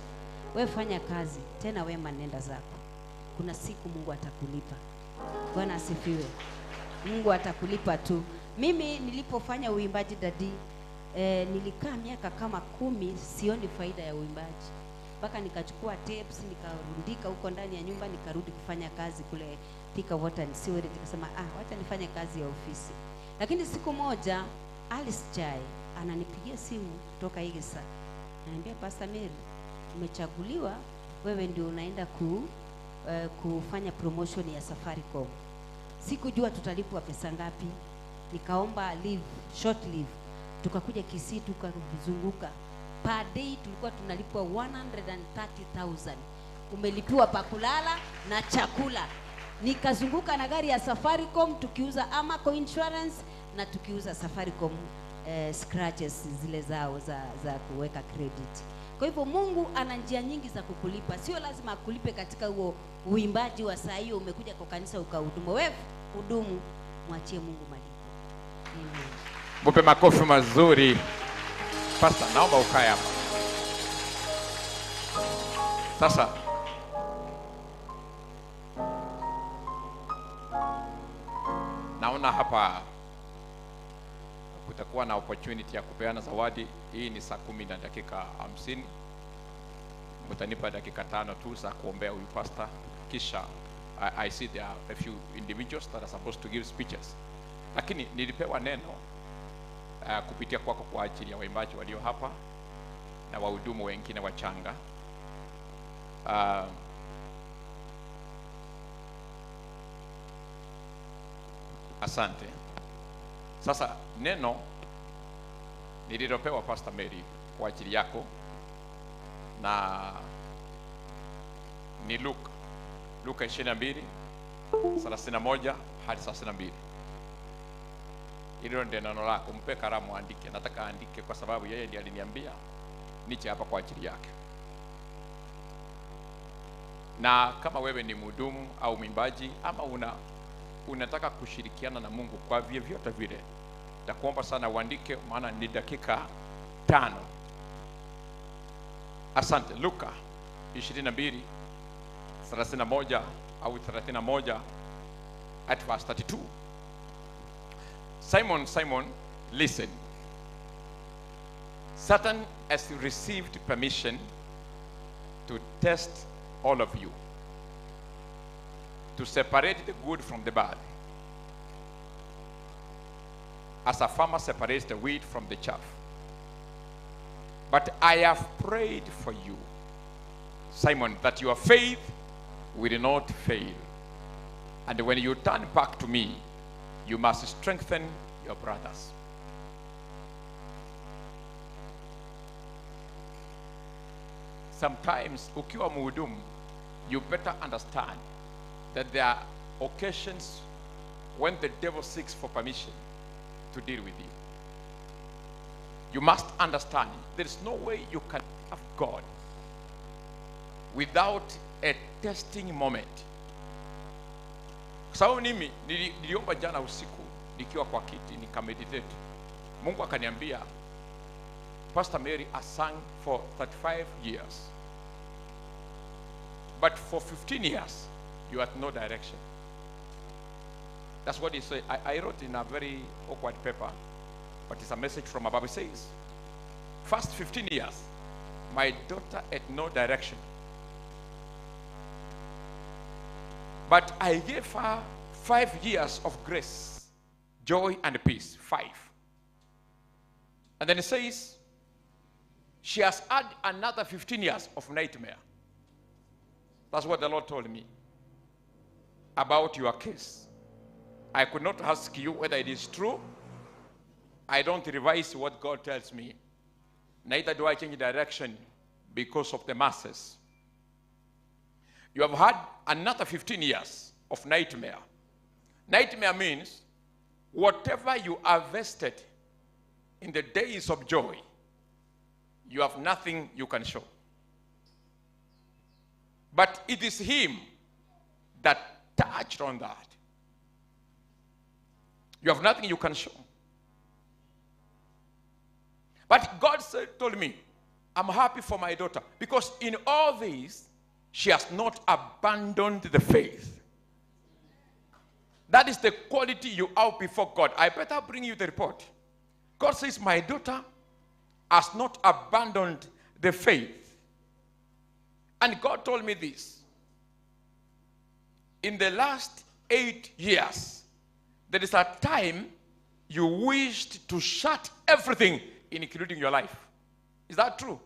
Wewe fanya kazi, tena wema nenda zako. Kuna siku Mungu atakulipa. Bwana asifiwe. Mungu atakulipa tu. Mimi nilipofanya uimbaji dadi, nilikaa miaka kama 10 sioni faida ya uimbaji. Mpaka nikachukua tapes, nikarundika huko ndani ya nyumba, nikarudi kufanya kazi kule Thika Water and Sewerage. Nikasema wacha nifanye kazi ya ofisi. Lakini siku moja Alice Chai ananipigia simu kutoka Igisa. Ananiambia, Pastor Mary, umechaguliwa, wewe ndio unaenda kufanya promotion ya Safaricom. Sikujua tutalipwa pesa ngapi. Nikaomba leave, short leave. Tukakuja Kisii, tukazunguka. Per day tulikuwa tunalipwa 130,000. Umelipiwa pa kulala na chakula. Nikazunguka na gari ya Safaricom tukiuza Amaco Insurance na tukiuza Safaricom scratches zile zao za kuweka credit. Kwa hivyo Mungu ana njia nyingi za kukulipa. Sio lazima akulipe katika huo uimbaji wa saa hiyo umekuja kwa kanisa ukahudumu. Wewe hudumu, mwachie Mungu malipo. Amen. Mpe makofi mazuri. Pastor, naomba ukae hapa. Sasa naona hapa kutakuwa na opportunity ya kupeana zawadi. Hii ni saa 10:50. Mtanipa dakika 5 tu za kuombea huyu pastor. Kisha I see there are a few individuals that are supposed to give speeches. Lakini nilipewa neno kupitia kwako kwa ajili ya waimbaji walio hapa na wahudumu wengine wachanga. Asante. Sasa neno nililopewa Pastor Mary kwa ajili yako na ni Luka 22:31 hadi 32. Hilo ndio neno lako. Mpe kalamu andike. Nataka andike kwa sababu yeye ndiye aliniambia niche hapa kwa ajili yake. Na kama wewe ni mhudumu au mwimbaji ama unataka kushirikiana na Mungu kwa vyovyote vile, nitakuomba sana uandike, maana ni dakika 5. Asante. Luka 22:31 au 31 at verse 32. Simon, Simon, listen. Satan has received permission to test all of you, to separate the good from the bad, as a farmer separates the wheat from the chaff. But I have prayed for you, Simon, that your faith will not fail. And when you turn back to me, you must strengthen your brothers. Sometimes, ukiwa mhudumu, you better understand that there are occasions when the devil seeks for permission to deal with you. You must understand there is no way you can have God without a testing moment. Kwa sababu mimi niliomba jana usiku nikiwa kwa kiti nikameditate. Mungu akaniambia Pastor Mary has sung for 35 years. But for 15 years you had no direction. That's what he said. I wrote in a very awkward paper, but it's a message from above. It says, first 15 years, my daughter had no direction. But I gave her 5 years of grace, joy, and peace. 5. And then it says, she has had another 15 years of nightmare. That's what the Lord told me about your case. I could not ask you whether it is true. I don't revise what God tells me. Neither do I change direction because of the masses. You have had another 15 years of nightmare. Nightmare means whatever you harvested in the days of joy, you have nothing you can show. But it is him that touched on that. You have nothing you can show. But God said, told me, I'm happy for my daughter, because in all this, she has not abandoned the faith. That is the quality you have before God. I better bring you the report. God says, my daughter has not abandoned the faith. And God told me this. In the last 8 years, there is a time you wished to shut everything, including your life. Is that true?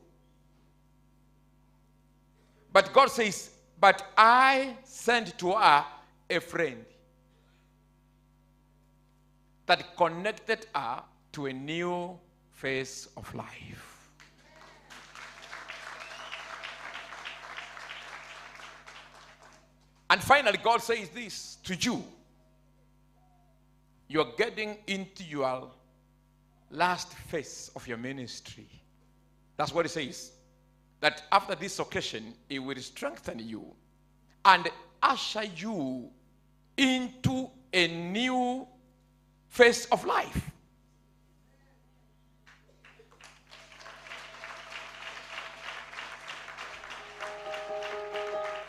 But God says, but I sent to her a friend that connected her to a new phase of life. And finally, God says this to you. You're getting into your last phase of your ministry. That's what he says. That after this occasion, he will strengthen you and usher you into a new phase of life.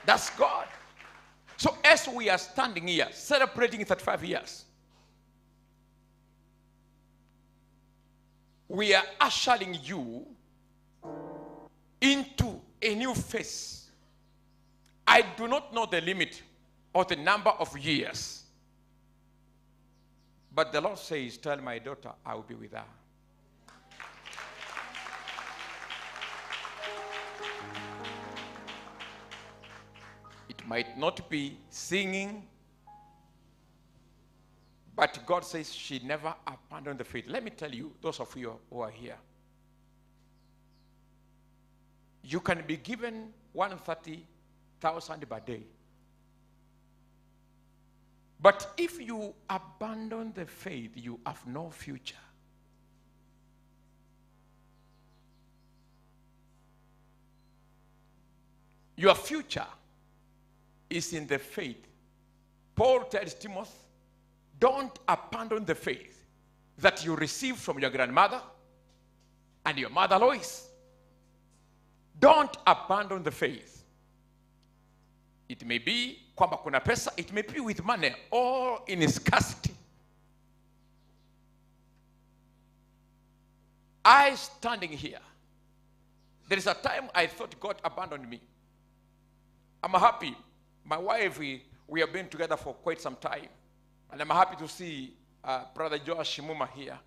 That's God. So as we are standing here, celebrating 35 years, we are ushering you into a new phase. I do not know the limit or the number of years. But the Lord says, tell my daughter, I will be with her. It might not be singing, but God says she never abandoned the faith. Let me tell you, those of you who are here, you can be given 130,000 per day. But if you abandon the faith, you have no future. Your future is in the faith. Paul tells Timothy, don't abandon the faith that you received from your grandmother and your mother Lois. Don't abandon the faith. It may be kwamba kuna pesa, it may be with money or in scarcity. I standing here, there is a time I thought God abandoned me. I'm happy. My wife, we have been together for quite some time. And I'm happy to see Brother Joash Shimuma here,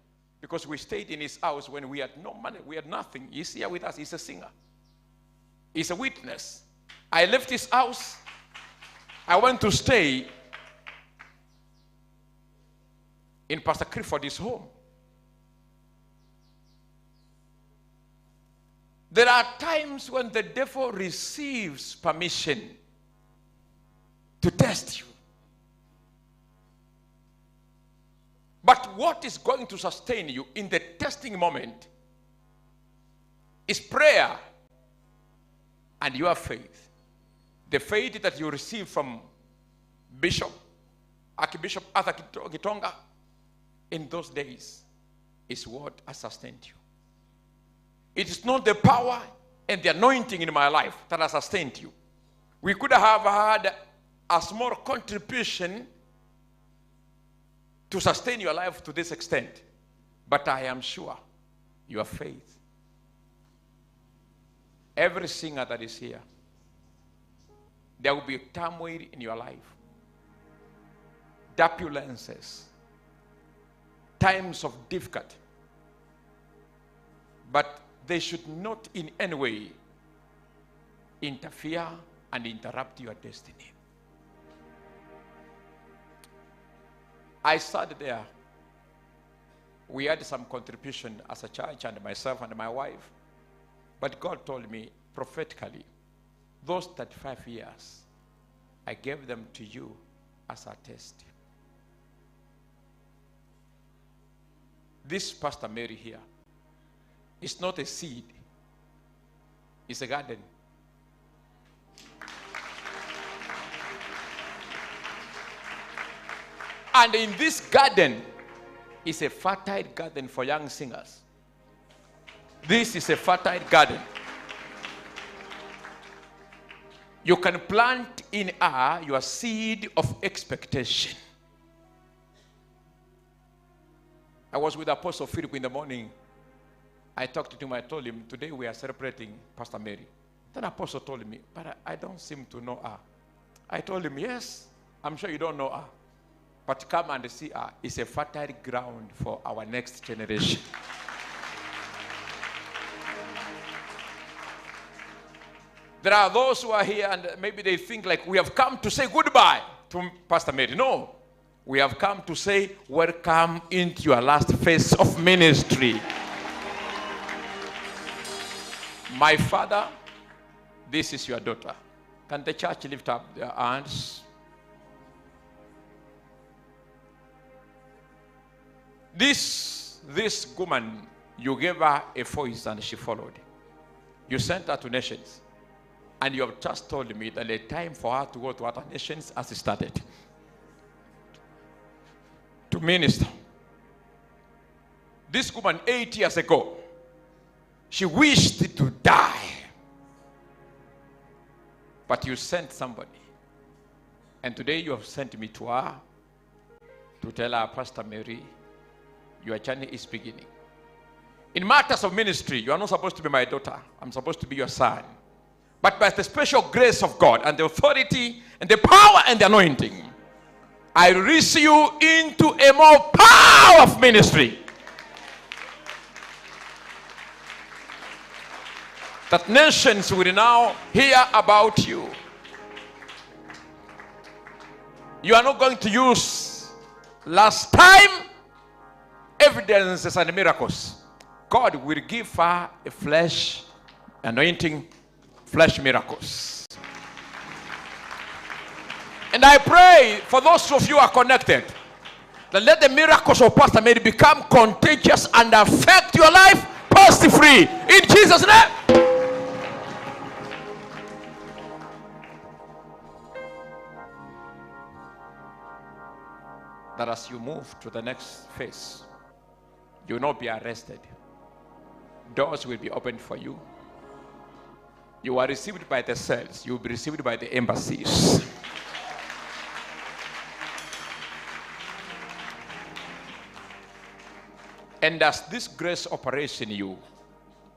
because we stayed in his house when we had no money, we had nothing. He's here with us. He's a singer. He's a witness. I left his house. I went to stay in Pastor Clifford's home. There are times when the devil receives permission to test you. But what is going to sustain you in the testing moment is prayer and your faith. The faith that you receive from Bishop, Archbishop Arthur Gitonga in those days is what has sustained you. It is not the power and the anointing in my life that has sustained you. We could have had a small contribution to sustain your life to this extent, but I am sure your faith. Every singer that is here, there will be turmoil in your life, turbulences, times of difficulty, but they should not in any way interfere and interrupt your destiny. I sat there. We had some contribution as a church, and myself and my wife. But God told me prophetically, those 35 years, I gave them to you as a test. This Pastor Mary here is not a seed. It's a garden. And in this garden is a fertile garden for young singers. This is a fertile garden. You can plant in her your seed of expectation. I was with Apostle Philip in the morning. I talked to him. I told him, today we are celebrating Pastor Mary. Then Apostle told me, but I don't seem to know her. I told him, yes, I'm sure you don't know her. But come and see her. It's a fertile ground for our next generation. There are those who are here and maybe they think like we have come to say goodbye to Pastor Mary. No. We have come to say welcome into your last phase of ministry. My father, this is your daughter. Can the church lift up their hands? This woman, you gave her a voice and she followed. You sent her to nations. And you have just told me that the time for her to go to other nations has started. To minister. This woman, 8 years ago, she wished to die. But you sent somebody. And today you have sent me to her to tell her, Pastor Mary, your journey is beginning. In matters of ministry, you are not supposed to be my daughter. I'm supposed to be your son. But by the special grace of God and the authority and the power and the anointing, I release you into a more power of ministry. That nations will now hear about you. You are not going to use last time evidences and miracles. God will give her a flesh anointing, flesh miracles. And I pray for those of you who are connected, that let the miracles of Pastor Mary become contagious and affect your life positively. In Jesus' name. That as you move to the next phase, you will not be arrested. Doors will be opened for you. You are received by the cells. You will be received by the embassies. And as this grace operates in you,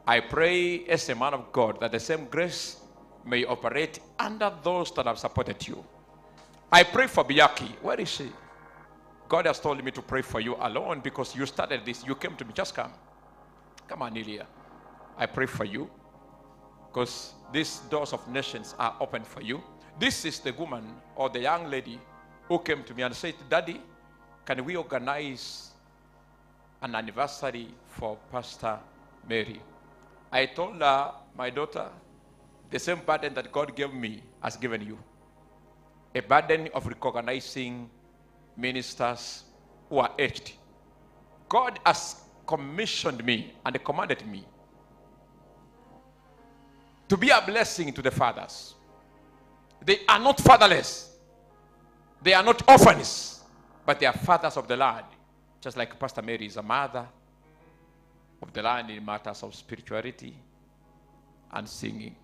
I pray as a man of God that the same grace may operate under those that have supported you. I pray for Biyaki. Where is she? God has told me to pray for you alone because you started this. You came to me. Just come. Come on, Ilya. I pray for you because these doors of nations are open for you. This is the woman or the young lady who came to me and said, Daddy, can we organize an anniversary for Pastor Mary? I told her, my daughter, the same burden that God gave me has given you. A burden of recognizing ministers who are aged. God has commissioned me and commanded me to be a blessing to the fathers. They are not fatherless. They are not orphans, but they are fathers of the land. Just like Pastor Mary is a mother of the land in matters of spirituality and singing.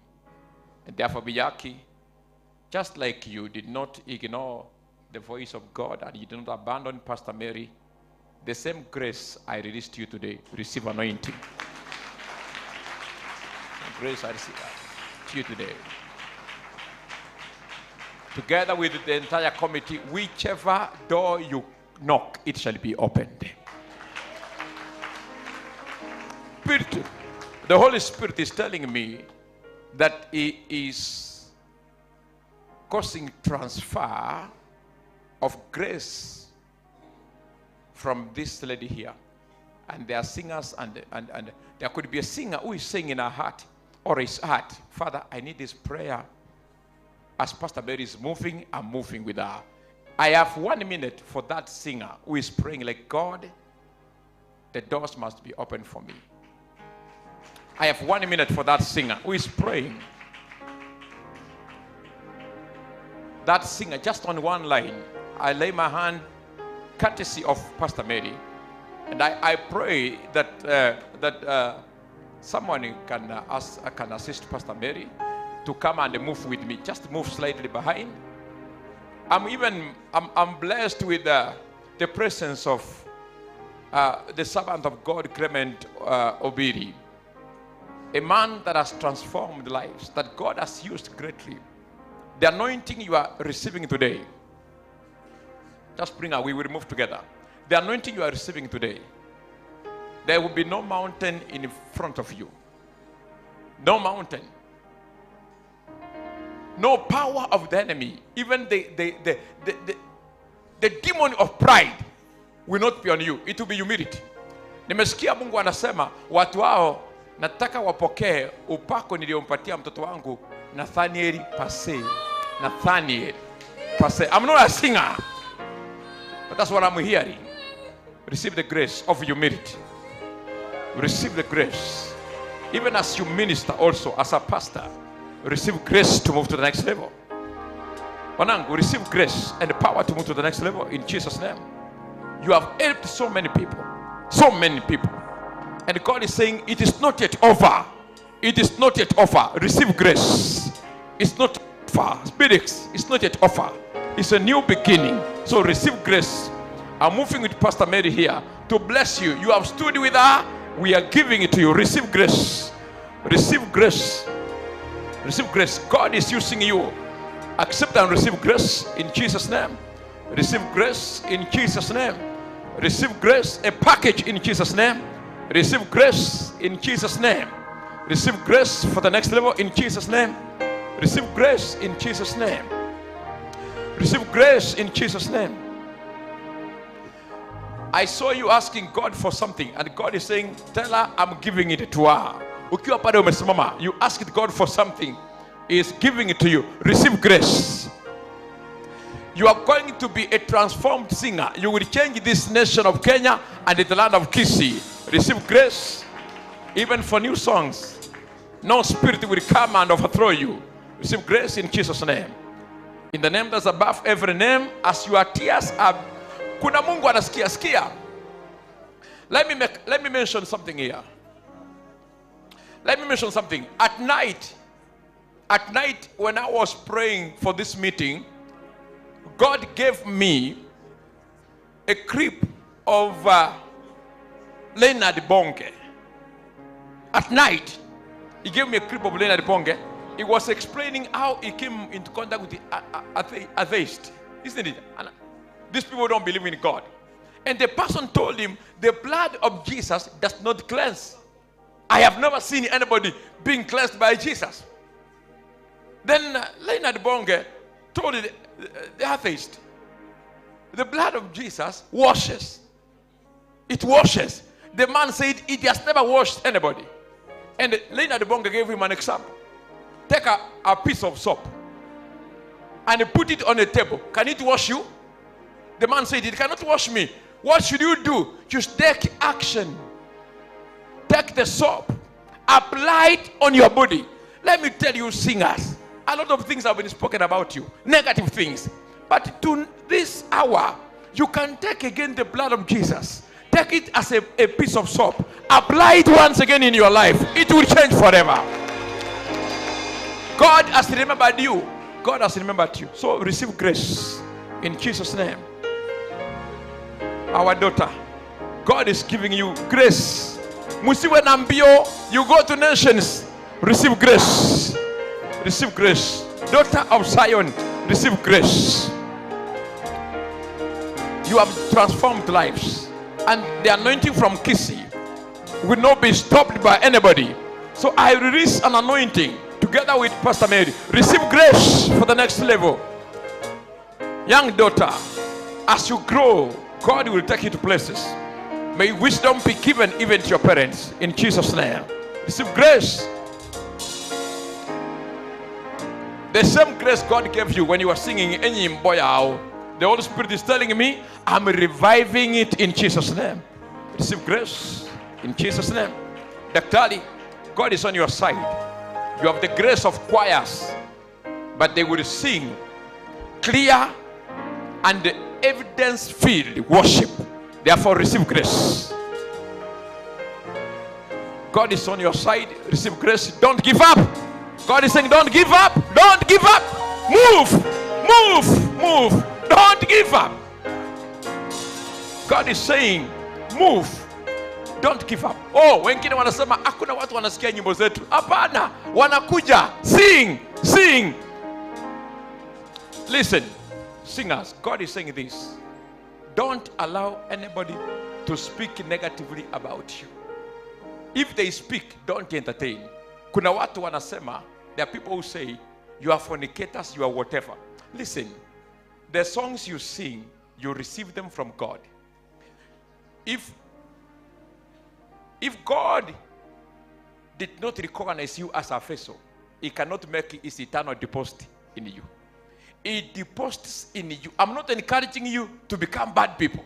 And therefore, Biyaki, just like you did not ignore the voice of God and you did not abandon Pastor Mary, the same grace I released to you today, receive anointing. The grace I received to you today. Together with the entire committee, whichever door you knock, it shall be opened. Spirit, the Holy Spirit is telling me that He is causing transfer of grace from this lady here. And there are singers, and there could be a singer who is saying in her heart or his heart, Father, I need this prayer. As Pastor Mary is moving, I'm moving with her. I have 1 minute for that singer who is praying like, God, the doors must be open for me. I have 1 minute for that singer who is praying. That singer, just on one line, I lay my hand, courtesy of Pastor Mary, and I pray that someone can assist Pastor Mary to come and move with me. Just move slightly behind. I'm blessed with the presence of the servant of God, Clement Obiri, a man that has transformed lives, that God has used greatly. The anointing you are receiving today, just bring her, we will move together. The anointing you are receiving today, there will be no mountain in front of you. No mountain. No power of the enemy. Even the demon of pride will not be on you. It will be humility. Nimesikia Mungu anasema watu wao nataka wapokee upako niliompatia mtoto wangu Nathaniel Pase. Nathaniel Pase. I'm not a singer, but that's what I'm hearing. Receive the grace of humility. Receive the grace. Even as you minister also as a pastor, receive grace to move to the next level. Wanangu, receive grace and the power to move to the next level in Jesus' name. You have helped so many people. So many people. And God is saying, it is not yet over. It is not yet over. Receive grace. It's not over. Spirits, it's not yet over. It's a new beginning. So receive grace. I'm moving with Pastor Mary here to bless you. You have stood with her. We are giving it to you. Receive grace. Receive grace. Receive grace. God is using you. Accept and receive grace in Jesus' name. Receive grace in Jesus' name. Receive grace, a package in Jesus' name. Receive grace in Jesus' name. Receive grace for the next level in Jesus' name. Receive grace in Jesus' name. Receive grace in Jesus' name. I saw you asking God for something, and God is saying, tell her I'm giving it to her. Ukiwa pale umesimama, you asked God for something. He is giving it to you. Receive grace. You are going to be a transformed singer. You will change this nation of Kenya and the land of Kisii. Receive grace even for new songs. No spirit will come and overthrow you. Receive grace in Jesus' name. In the name that's above every name, as your tears are. Kuna Mungu anasikia sikia. Let me mention something here. Let me mention something. At night when I was praying for this meeting, God gave me a clip of Leonard Bonnke. At night, he gave me a clip of Leonard Bonnke. He was explaining how he came into contact with the atheist, isn't it? And these people don't believe in God. And the person told him, the blood of Jesus does not cleanse. I have never seen anybody being cleansed by Jesus. Then Leonard Bonnke told the atheist, the blood of Jesus washes. It washes. The man said it has never washed anybody. And Leonard Bonnke gave him an example. Take a piece of soap and put it on a table. Can it wash you? The man said, it cannot wash me. What should you do? Just take action. Take the soap. Apply it on your body. Let me tell you, singers, a lot of things have been spoken about you. Negative things. But to this hour, you can take again the blood of Jesus. Take it as a piece of soap. Apply it once again in your life. It will change forever. God has remembered you. God has remembered you. So receive grace in Jesus' name. Our daughter, God is giving you grace. Musiwe na mbio, you go to nations, receive grace. Receive grace. Daughter of Zion, receive grace. You have transformed lives. And the anointing from Kisii will not be stopped by anybody. So I release an anointing together with Pastor Mary. Receive grace for the next level. Young daughter, as you grow, God will take you to places. May wisdom be given even to your parents. In Jesus' name. Receive grace. The same grace God gave you when you were singing Enyimbo Yao, the Holy Spirit is telling me, I'm reviving it in Jesus' name. Receive grace in Jesus' name. Daktari, God is on your side. You have the grace of choirs, but they will sing clear and evidence-filled worship. Therefore, receive grace. God is on your side. Receive grace. Don't give up. God is saying, don't give up. Don't give up. Move. Move. Move. Don't give up. God is saying, move. Don't give up. Oh, wengine wanasema hakuna watu wanasikia nyimbo zetu. Hapana, wanakuja. Sing, sing. Listen, singers, God is saying this. Don't allow anybody to speak negatively about you. If they speak, don't entertain. Kuna watu wanasema, there are people who say, you are fornicators, you are whatever. Listen, the songs you sing, you receive them from God. If God did not recognize you as a vessel, he cannot make his eternal deposit in you. He deposits in you. I'm not encouraging you to become bad people,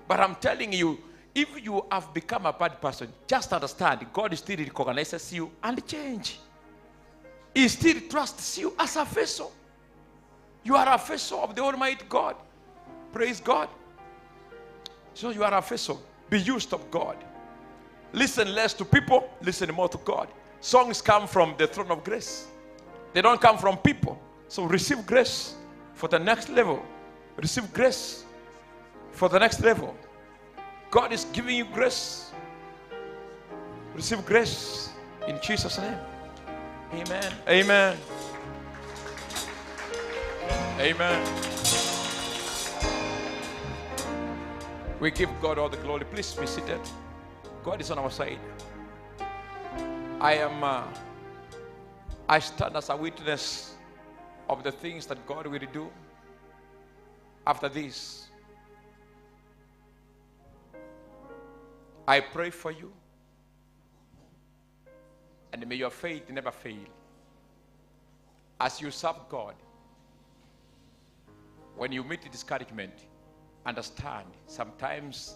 but I'm telling you, if you have become a bad person, just understand God still recognizes you and change. He still trusts you as a vessel. You are a vessel of the Almighty God. Praise God. So you are a vessel. Be used of God. Listen less to people, listen more to God. Songs come from the throne of grace. They don't come from people. So receive grace for the next level. Receive grace for the next level. God is giving you grace. Receive grace in Jesus' name. Amen. Amen. Amen. We give God all the glory. Please be seated. God is on our side. I stand as a witness of the things that God will do after this. I pray for you, and may your faith never fail. As you serve God, when you meet discouragement, understand sometimes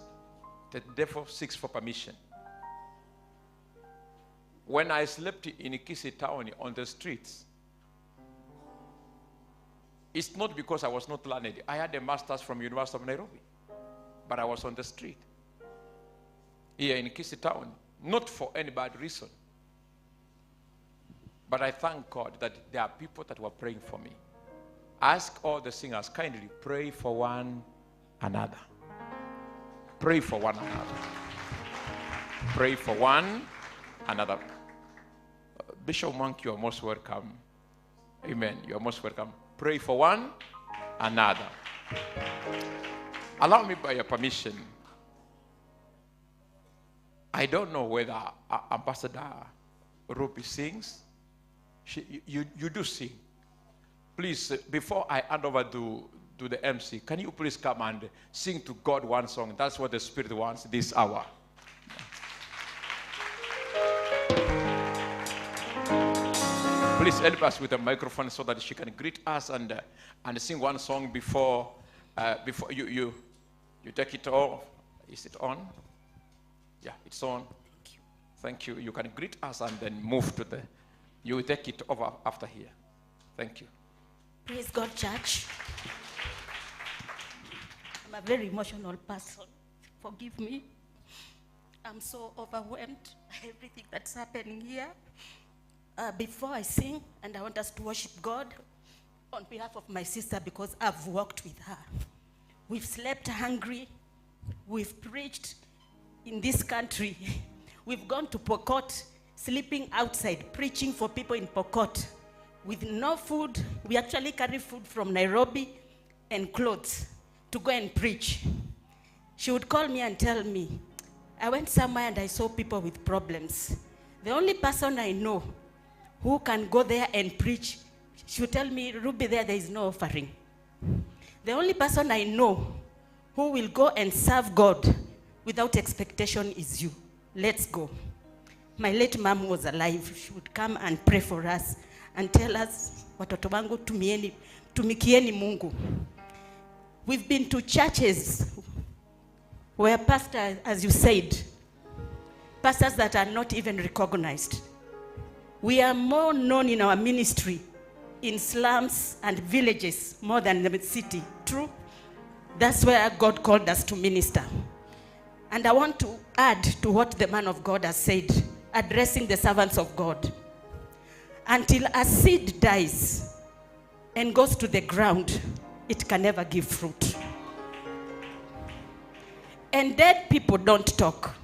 the devil seeks for permission. When I slept in Kisii town on the streets, it's not because I was not learned. I had a master's from University of Nairobi, but I was on the street here in Kisii town, not for any bad reason. But I thank God that there are people that were praying for me. Ask all the singers, kindly pray for one another. Pray for one another. Pray for one another. Bishop Monk, you are most welcome. Amen. You are most welcome. Pray for one another. Allow me, by your permission. I don't know whether Ambassador Ruby sings. You do sing. Please, before I hand over to the MC, can you please come and sing to God one song? That's what the Spirit wants this hour. Please help us with the microphone so that she can greet us and sing one song before you take it off. Is it on? Yeah, it's on. Thank you. Thank you. You can greet us and then move to the... You will take it over after here. Thank you. Praise God, church. I'm a very emotional person. Forgive me. I'm so overwhelmed by everything that's happening here. Before I sing, and I want us to worship God on behalf of my sister, because I've walked with her. We've slept hungry. We've preached in this country. We've gone to Pokot, sleeping outside, preaching for people in Pokot. With no food, we actually carry food from Nairobi and clothes to go and preach. She would call me and tell me, I went somewhere and I saw people with problems. The only person I know who can go there and preach, she would tell me, Ruby, there is no offering. The only person I know who will go and serve God without expectation is you. Let's go. My late mom was alive. She would come and pray for us and tell us, watoto wangu tumieni, tumikieni Mungu. We've been to churches where pastors, as you said, pastors that are not even recognized. We are more known in our ministry in slums and villages more than the city. True? That's where God called us to minister. And I want to add to what the man of God has said, addressing the servants of God. Until a seed dies and goes to the ground, it can never give fruit. And dead people don't talk.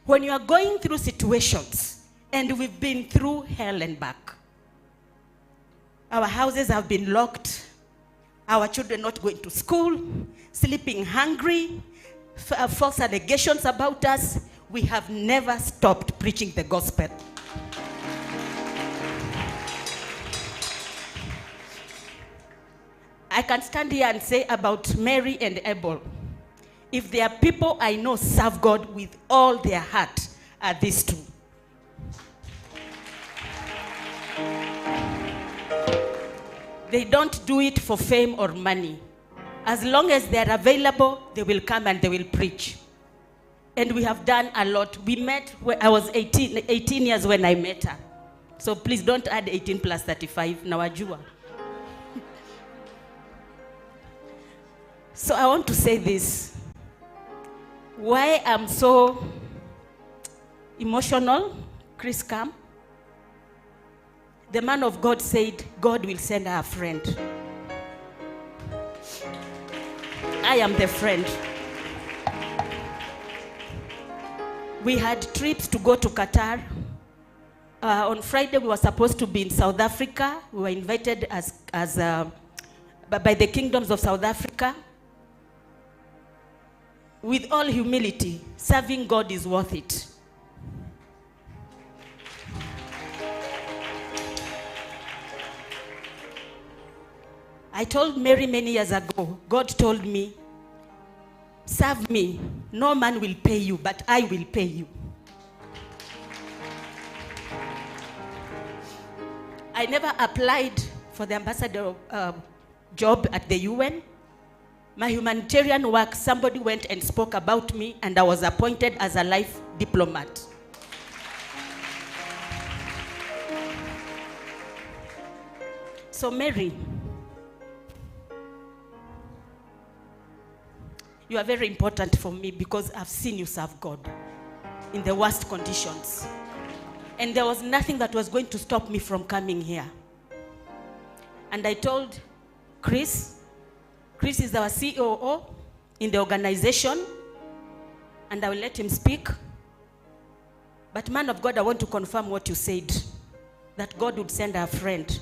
When you are going through situations, and we've been through hell and back. Our houses have been locked, our children not going to school, sleeping hungry, false allegations about us. We have never stopped preaching the gospel. I can stand here and say about Mary and Abel, if there are people I know serve God with all their heart, are these two. They don't do it for fame or money. As long as they are available, they will come and they will preach. And we have done a lot. We met when I was 18 years when I met her. So please don't add 18 plus 35, nawajua. So I want to say this. Why I'm so emotional, Chris, come. The man of God said, God will send her a friend. I am the friend. We had trips to go to Qatar. On Friday, we were supposed to be in South Africa. We were invited by the kingdoms of South Africa. With all humility, serving God is worth it. I told Mary many years ago, God told me, serve me. No man will pay you, but I will pay you. I never applied for the ambassador job at the UN. My humanitarian work, somebody went and spoke about me, and I was appointed as a life diplomat. So Mary, you are very important for me because I've seen you serve God in the worst conditions. And there was nothing that was going to stop me from coming here. And I told Chris, Chris is our COO in the organization, and I will let him speak. But man of God, I want to confirm what you said, that God would send a friend.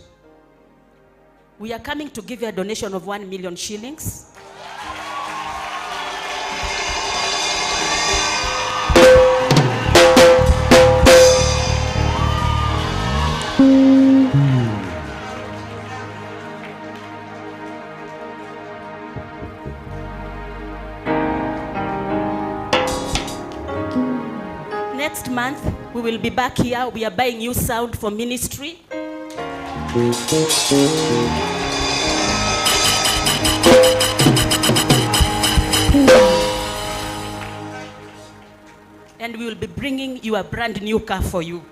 We are coming to give you a donation of 1 million shillings. Next month, we will be back here. We are buying new sound for ministry. And we will be bringing you a brand new car for you.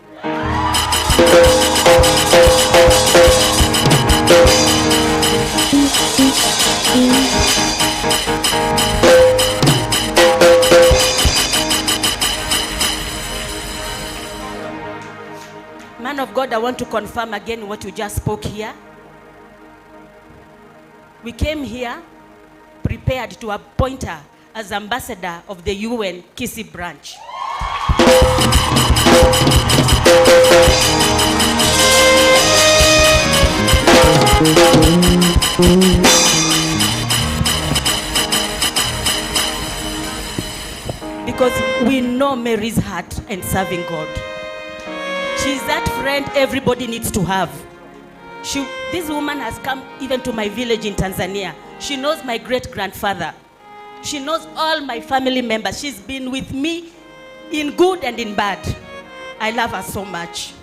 Man of God, I want to confirm again what you just spoke here. We came here prepared to appoint her as ambassador of the UN Kisii branch. Because we know Mary's heart and serving God. She's that friend everybody needs to have. This woman has come even to my village in Tanzania. She knows my great-grandfather. She knows all my family members. She's been with me in good and in bad. I love her so much.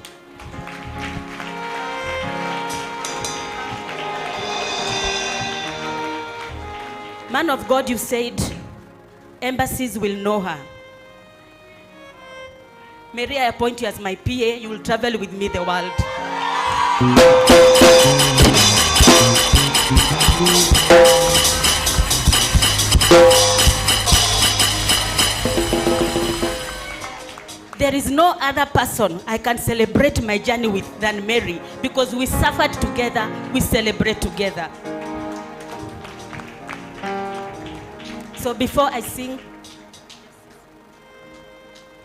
Man of God, you said embassies will know her. Mary, I appoint you as my PA. You will travel with me the world. There is no other person I can celebrate my journey with than Mary, because we suffered together, we celebrate together. So before I sing,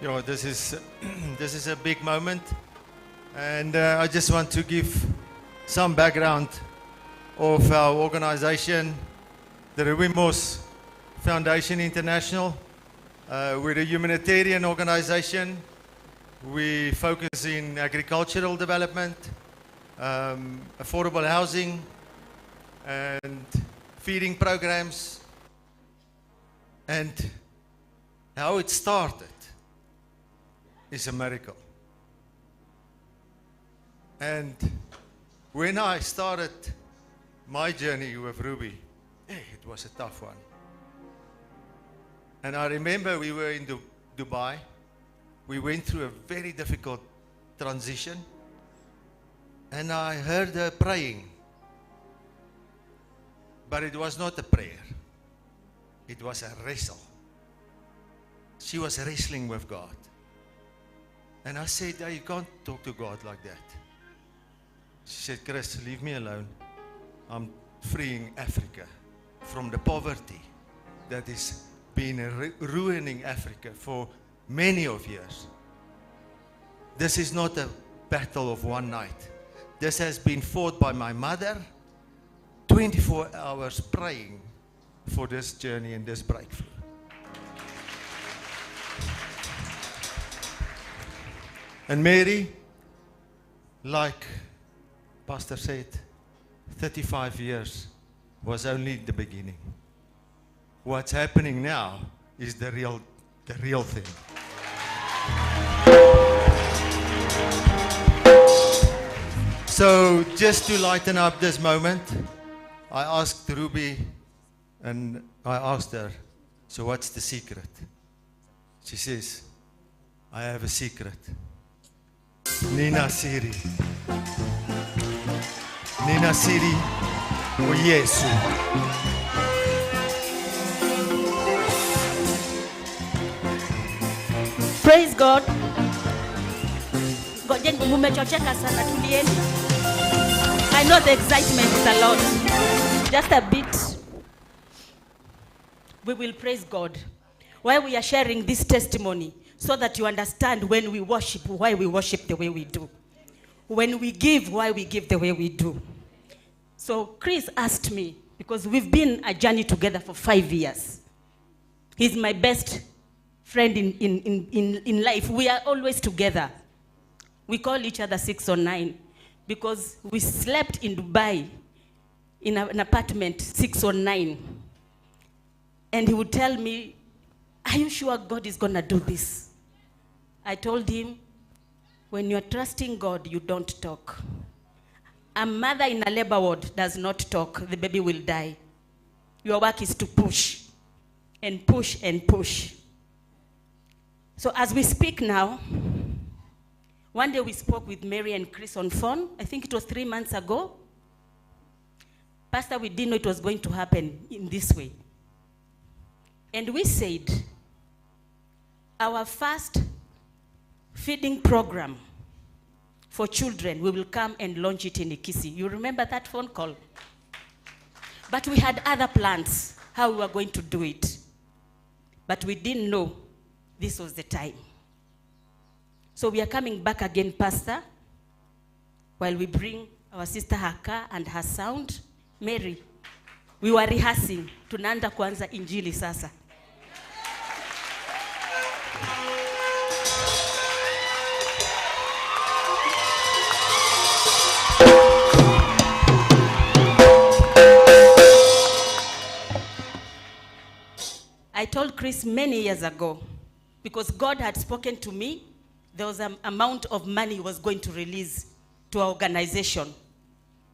Yeah, this is a big moment, and I just want to give some background of our organization, the Ruby Moss Foundation International. We're a humanitarian organization. We focus in agricultural development, affordable housing, and feeding programs. And how it started is a miracle. And when I started my journey with Ruby, it was a tough one. And I remember we were in Dubai. We went through a very difficult transition. And I heard her praying. But it was not a prayer. It was a wrestle. She was wrestling with God. And I said, hey, you can't talk to God like that. She said, Chris, leave me alone. I'm freeing Africa from the poverty that is been ruining Africa for many of years. This is not a battle of one night. This has been fought by my mother, 24 hours praying for this journey and this breakthrough. And Mary, like Pastor said, 35 years was only the beginning. What's happening now is the real thing. So just to lighten up this moment, I asked Ruby and I asked her, so what's the secret? She says, I have a secret. Nina Siri. Nina Siri Oyesu. Praise God. Ngojeni mumechocheka sana, tulieni. I know the excitement is a lot. Just a bit. We will praise God. While we are sharing this testimony, so that you understand when we worship, why we worship the way we do. When we give, why we give the way we do. So Chris asked me, because we've been a journey together for 5 years. He's my best friend in life. We are always together. We call each other 6 or 9 because we slept in Dubai in an apartment 6 or 9. And he would tell me, are you sure God is gonna do this? I told him, when you're trusting God, you don't talk. A mother in a labor ward does not talk. The baby will die. Your work is to push and push and push. So as we speak now, one day we spoke with Mary and Chris on phone. I think it was 3 months ago. Pastor, we didn't know it was going to happen in this way. And we said, our first feeding program for children, we will come and launch it in Ikisi. You remember that phone call? But we had other plans, how we were going to do it. But we didn't know this was the time. So we are coming back again, Pastor, while we bring our sister her car and her sound. Mary, we were rehearsing. Tunaanza kuanza injili sasa. I told Chris many years ago, because God had spoken to me There was an amount of money he was going to release to our organization.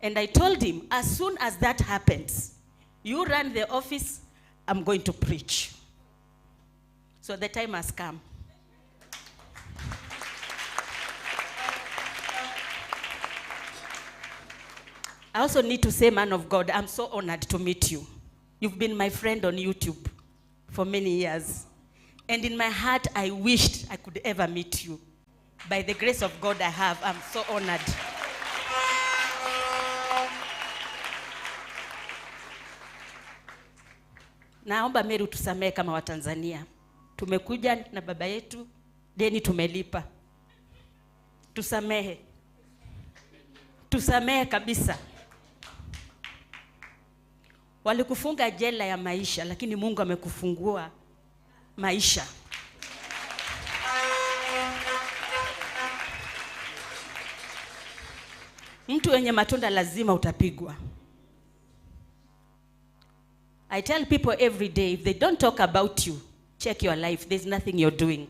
And I told him, as soon as that happens, you run the office, I'm going to preach. So the time has come. I also need to say, man of God, I'm so honored to meet you. You've been my friend on YouTube for many years. And in my heart, I wished I could ever meet you. By the grace of God I have, I'm so honored. Naomba Mary utusamehe kama Watanzania. Tumekuja na baba yetu, deni tumelipa. Tusamehe. Tusamehe kabisa. Walikufunga jela ya maisha, lakini Mungu amekufungua maisha. Mtu wenye matunda lazima utapigwa. I tell people every day, if they don't talk about you, check your life. There's nothing you're doing.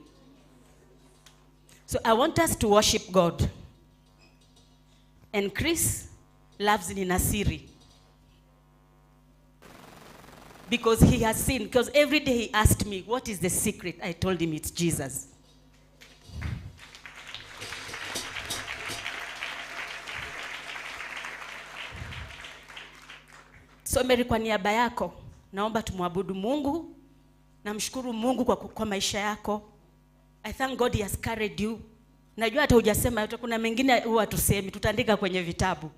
So I want us to worship God. And Chris loves Ninasiri. Because he has seen, because every day he asked me, what is the secret? I told him it's Jesus. So Mary, kwa niaba yako, naomba tumwabudu Mungu. Namshukuru Mungu kwa maisha yako. I thank God he has carried you. Najua hata hujasema yote, kuna mengine huwa tusemi, tutaandika kwenye vitabu.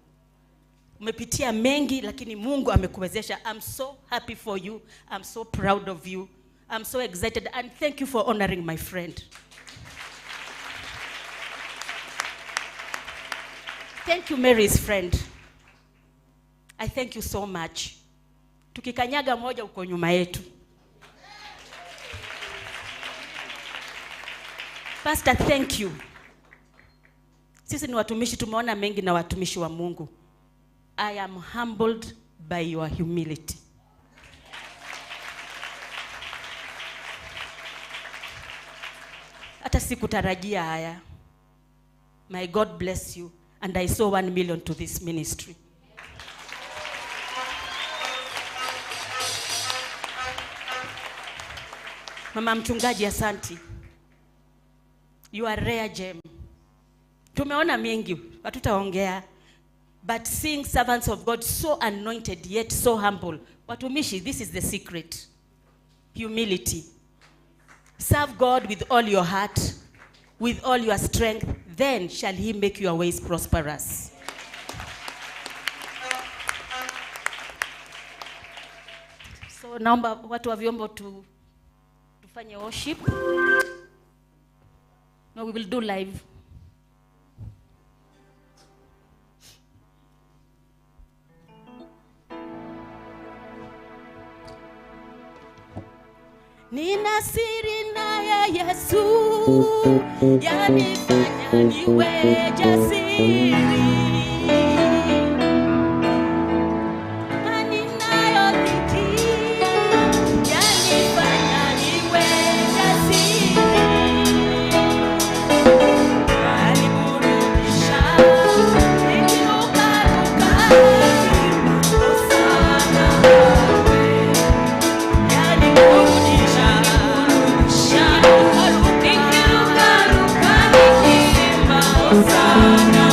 Umepitia mengi lakini Mungu amekuwezesha. I'm so happy for you. I'm so proud of you. I'm so excited and thank you for honoring my friend. Thank you, Mary's friend. I thank you so much. Tukikanyaga moja uko nyuma yetu. Pastor, thank you. Sisi ni watumishi, tumeona mengi na watumishi wa Mungu. I am humbled by your humility. Hata sikutarajia haya. May God bless you. And I saw 1 million to this ministry. Mama mchungaji, asanti. You are rare gem. Tumeona mengi, hatutaongea. But seeing servants of God so anointed yet so humble. Watumishi, this is the secret. Humility. Serve God with all your heart, with all your strength, then shall he make your ways prosperous. So naomba watu wa vyombo tufanye worship. No, we will do live. Nina siri naye Yesu, yanifanya niwe jasiri. Ninayo dhiki, yanifanya niwe jasiri. Yaniburudisha, nikirukaruka, hosana wewe. Yaniburudisha, nikirukaruka, nikisema hosana.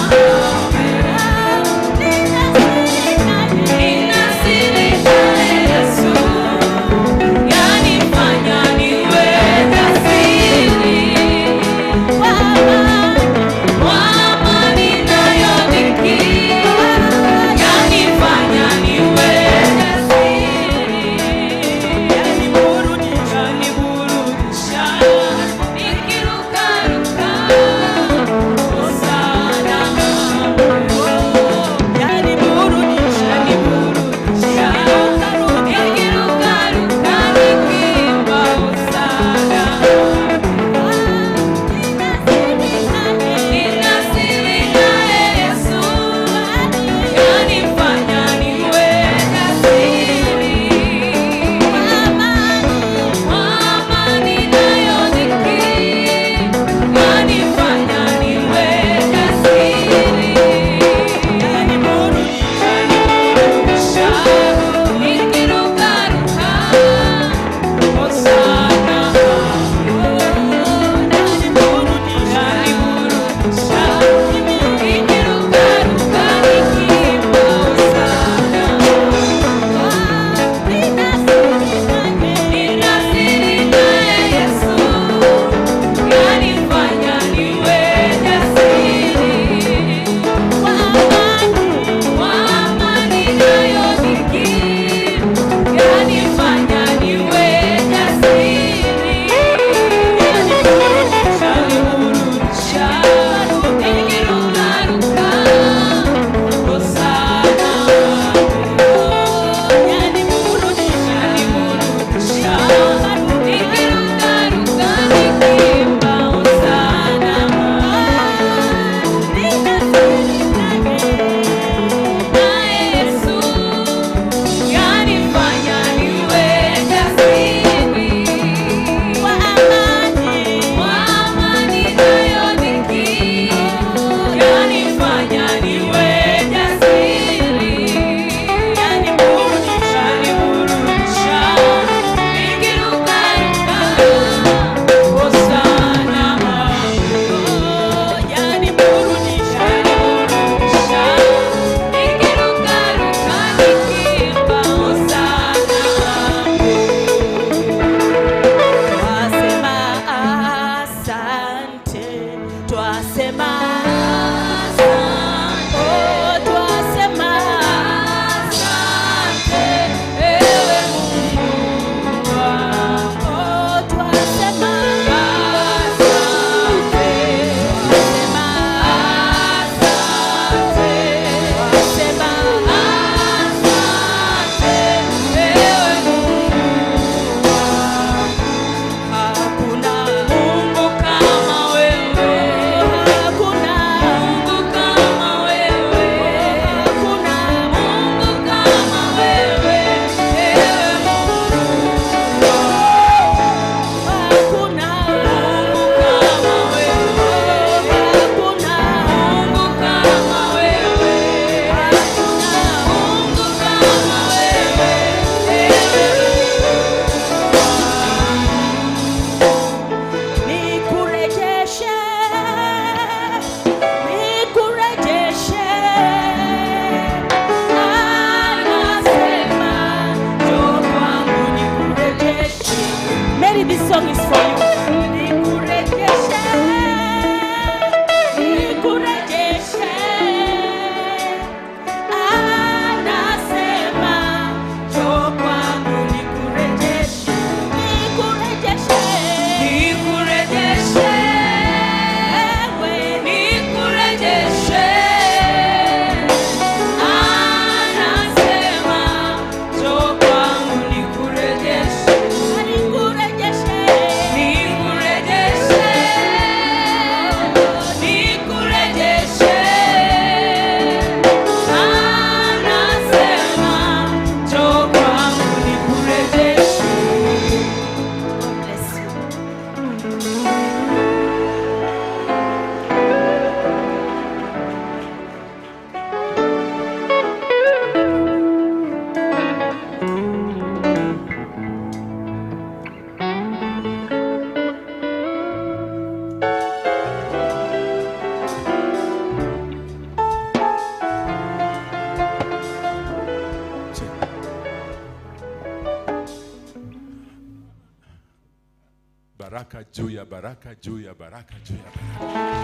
Baraka juu ya baraka juu ya baraka juu ya baraka.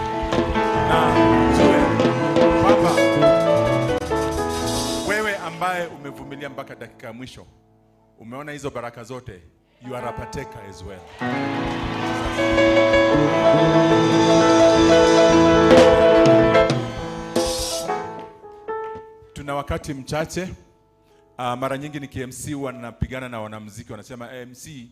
Na jue kwamba wewe ambaye umevumilia mpaka dakika ya mwisho, umeona hizo baraka zote, you are a partaker as well. Tuna wakati mchache. Mara nyingi ni KMC wanapigana na wanamuziki, wanasema MC,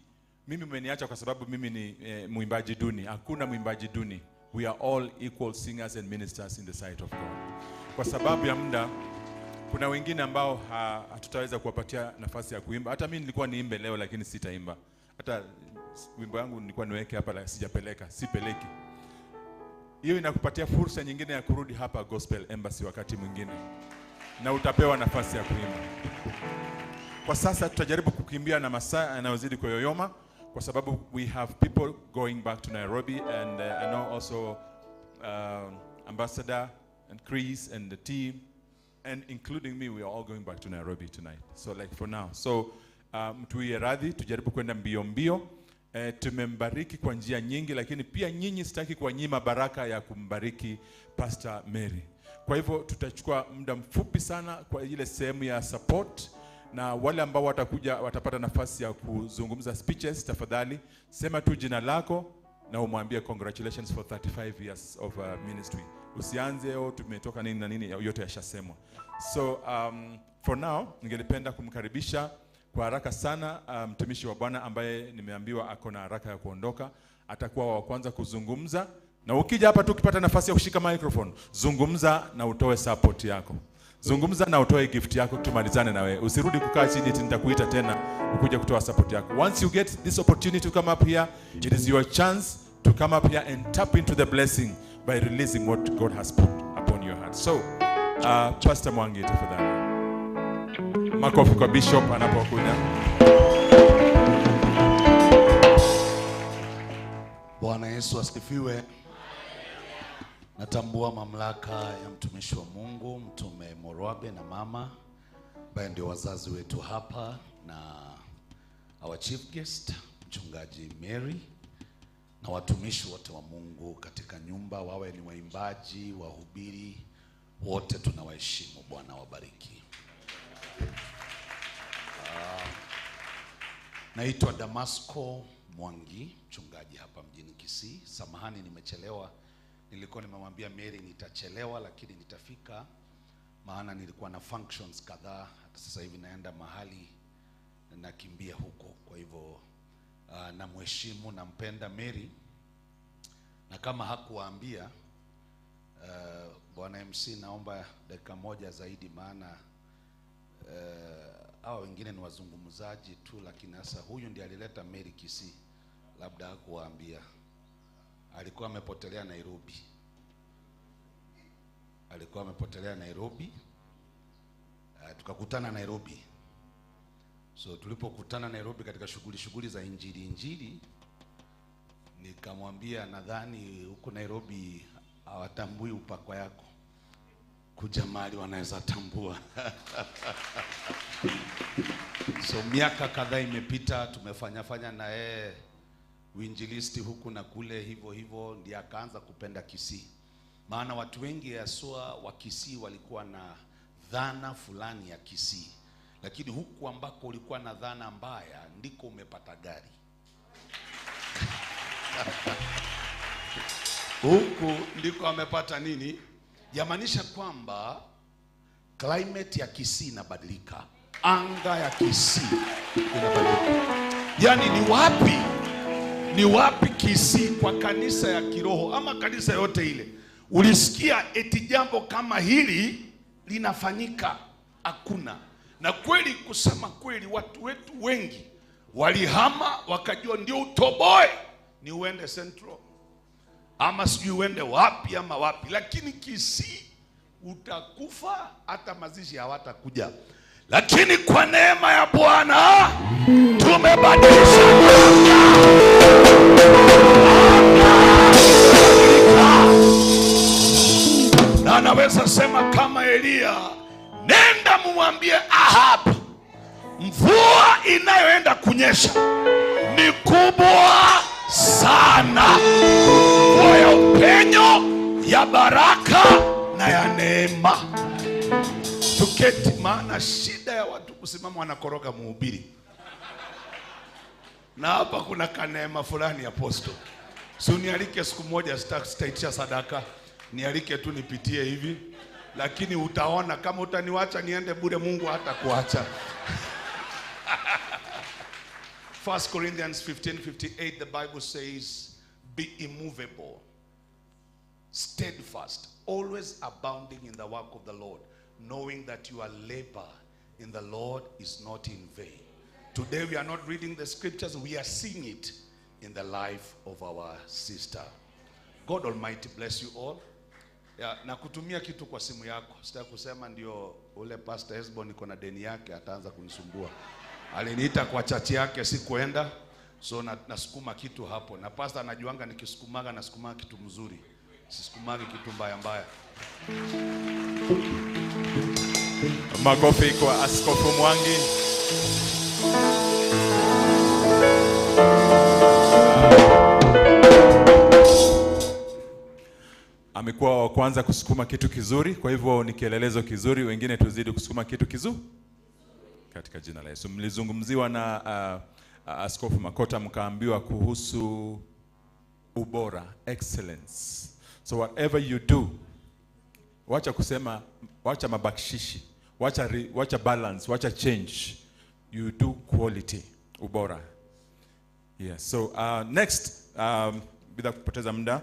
mimi umeniacha kwa sababu mimi ni mwimbaji duni. Hakuna mwimbaji duni. We are all equal singers and ministers in the sight of God. Kwa sababu ya muda, kuna wengine ambao hatutaweza kuwapatia nafasi ya kuimba. Hata mimi nilikuwa niimbe leo lakini sitaimba. Hata wimbo wangu nilikuwa niweke hapa lakini sijapeleka, sipeleki. Hiyo inakupatia fursa nyingine ya kurudi hapa Gospel Embassy wakati mwingine, na utapewa nafasi ya kuimba. Kwa sasa tutajaribu kukimbia na masaa yanayozidi kuyoyoma, kwa sababu we have people going back to Nairobi, and I know also Ambassador and Chris and the team, and including me, we are all going back to Nairobi tonight. So like for now. So mtuie radhi, tujaribu kwenda mbio mbio. Tumembariki kwa njia nyingi, lakini pia nyinyi sitaki kuwanyima baraka ya kumbariki Pastor Mary. Kwa hivyo tutachukua muda mfupi sana kwa ile sehemu ya support, na wale ambao watakuja watapata nafasi ya kuzungumza speeches, tafadhali sema tu jina lako na umwambie congratulations for 35 years of ministry. Usianze oh tumetoka nini na nini, yote yashasemwa. So for now ningelipenda kumkaribisha kwa haraka sana mtumishi wa Bwana ambaye nimeambiwa ako na haraka ya kuondoka. Atakuwa wa kwanza kuzungumza, na ukija hapa tu ukipata nafasi ya kushika microphone, zungumza na utoe support yako. Zungumza na utoe gift yako, tumalizane na wewe. Usirudi kukaa chini eti nitakuita tena ukuje kutoa support yako. Once you get this opportunity to come up here, it is your chance to come up here and tap into the blessing by releasing what God has put upon your heart. So, Pastor Mwangi, tafadhali. Makofi kwa Bishop anapokuja. Bwana Yesu asifiwe. Natambua mamlaka ya mtumishi wa Mungu, Mtume Morwabe na mama ambaye ndio wazazi wetu hapa, na our chief guest Mchungaji Mary, na watumishi wote wa Mungu katika nyumba, wawe ni waimbaji, wahubiri, wote tunawaheshimu. Bwana wabariki. Naitwa Damasco Mwangi, mchungaji hapa mjini Kisii. Samahani nimechelewa. Nilikuwa nimemwambia Mary nitachelewa lakini nitafika, maana nilikuwa na functions kadhaa. Hata sasa hivi naenda mahali nakimbia huko. Kwa hivyo namheshimu, nampenda Mary, na kama hakuwaambia Bwana MC, naomba dakika moja zaidi, maana hawa wengine ni wazungumzaji tu, lakini sasa huyu ndiye alileta Mary Kisii, labda hakuwaambia. Alikuwa amepotelea Nairobi. Alikuwa amepotelea Nairobi. Tukakutana Nairobi. So tulipokutana Nairobi katika shughuli za injili, nikamwambia nadhani huko Nairobi hawatambui upako yako. Kuja mahali wanaweza tambua. So miaka kadhaa imepita, tumefanya na yeye uinjilisti huku na kule, hivyo hivyo ndiye akaanza kupenda Kisii. Maana watu wengi haswa wa Kisii walikuwa na dhana fulani ya Kisii, lakini huku ambako ulikuwa na dhana mbaya ndiko umepata gari. Huku ndiko amepata nini? Yamaanisha kwamba climate ya Kisii inabadilika, anga ya Kisii inabadilika. Yaani ni wapi Kisii kwa kanisa ya kiroho ama kanisa yote ile ulisikia eti jambo kama hili linafanyika? Hakuna. Na kweli, kusema kweli, watu wetu wengi walihama wakajua ndio utoboe ni uende Central ama sijui uende wapi ama wapi, lakini Kisii utakufa, hata mazishi hawatakuja. Lakini kwa neema ya Bwana tumebadilisha. Na anaweza sema kama Elia, nenda mumwambie Ahab, mvua inayoenda kunyesha ni kubwa sana. Mvua ya upenyo, ya baraka na ya neema. Tuketi, maana shida ya watu kusimama wanakoroga mhubiri. Na hapa kuna kaneema fulani apostle. Si unialike siku moja, sitaitisha sadaka. Nialike tu nipitie hivi. Lakini utaona kama utaniwacha niende bure, Mungu hatakuacha. 1 Corinthians 15:58, the Bible says, be immovable, steadfast, always abounding in the work of the Lord, knowing that your labor in the Lord is not in vain. Today we are not reading the scriptures, we are seeing it in the life of our sister. God Almighty bless you all. Ya, na kutumia kitu kwa simu yako. Sitaki kusema ndio ule Pastor Hesbon niko na deni yake ataanza kunisumbua. Aliniita kwa chachi yake sikuenda. So nasukuma kitu hapo. Na pastor anajuanga nikisukumaga nasukumaga kitu mzuri. Sisukumagi kitu mbaya mbaya. Makofi kwa Askofu Mwangi. Amekuwa wa kwanza kusukuma kitu kizuri, kwa hivyo ni kielelezo kizuri, wengine tuzidi kusukuma kitu kizuri katika jina la Yesu. Mlizungumziwa na Askofu Makota, mkaambiwa kuhusu ubora, excellence. So whatever you do, wacha kusema, wacha mabakshishi, wacha balance, wacha change. You do quality, ubora. Yes. So next, bila kupoteza muda,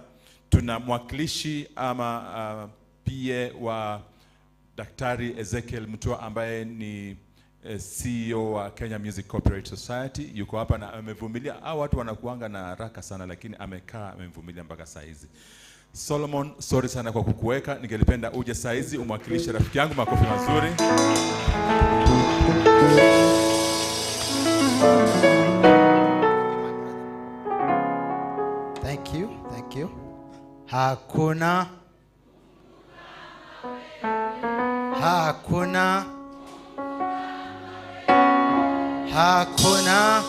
tuna mwakilishi ama PA wa Daktari Ezekiel Mutua ambaye ni CEO wa Kenya Music Copyright Society. Yuko hapa na amevumilia. Hao watu wanakuanga na haraka sana, lakini amekaa amevumilia mpaka saa hizi. Solomon, sorry sana kwa kukuweka. Ningelipenda uje saa hizi umwakilishe rafiki yangu. Makofi mazuri. Thank you, thank you. Hakuna, hakuna, hakuna.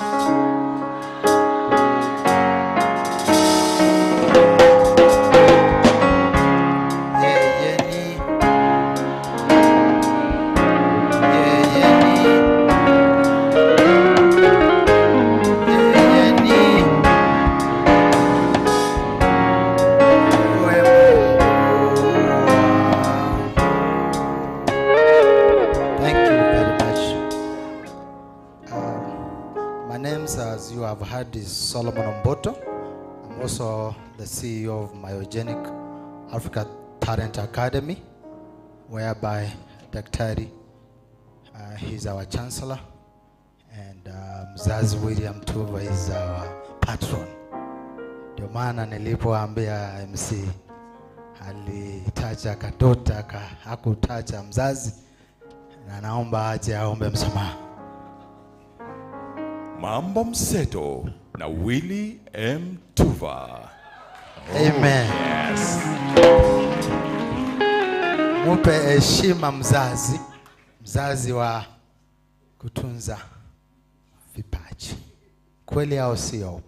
Yeye ni, yeye ni, yeye ni Thank you very much. My name, as you have heard, is Solomon Omboto. I'm also the CEO of Myogenic Africa Talent Academy, whereby Daktari, he's our chancellor, and Mzazi William Tuva is our patron. Ndio maana nilipoambia MC alitacha kadota hakutacha mzazi, na naomba aje aombe msamaha. Mambo Mseto na Willy M. Tuva. Amen. Yes. Mupe heshima mzazi, mzazi wa kutunza vipaji. Kweli au sio?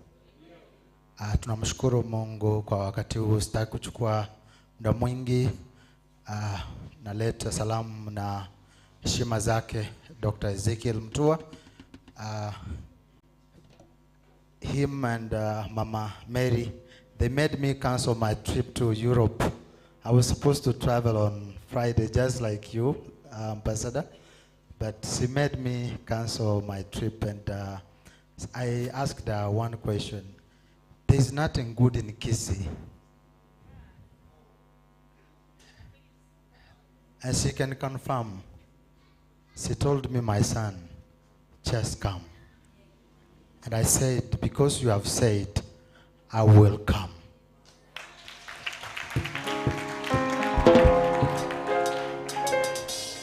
Tunamshukuru Mungu kwa wakati huu. Sitaki kuchukua muda mwingi. Naleta salamu na heshima zake Dr. Ezekiel Mutua. Him and Mama Mary, they made me cancel my trip to Europe. I was supposed to travel on Friday, just like you, Ambassador, but she made me cancel my trip, and I asked her one question. There's nothing good in Kisii. And she can confirm. She told me, my son, just come. And I said, because you have said, I will come.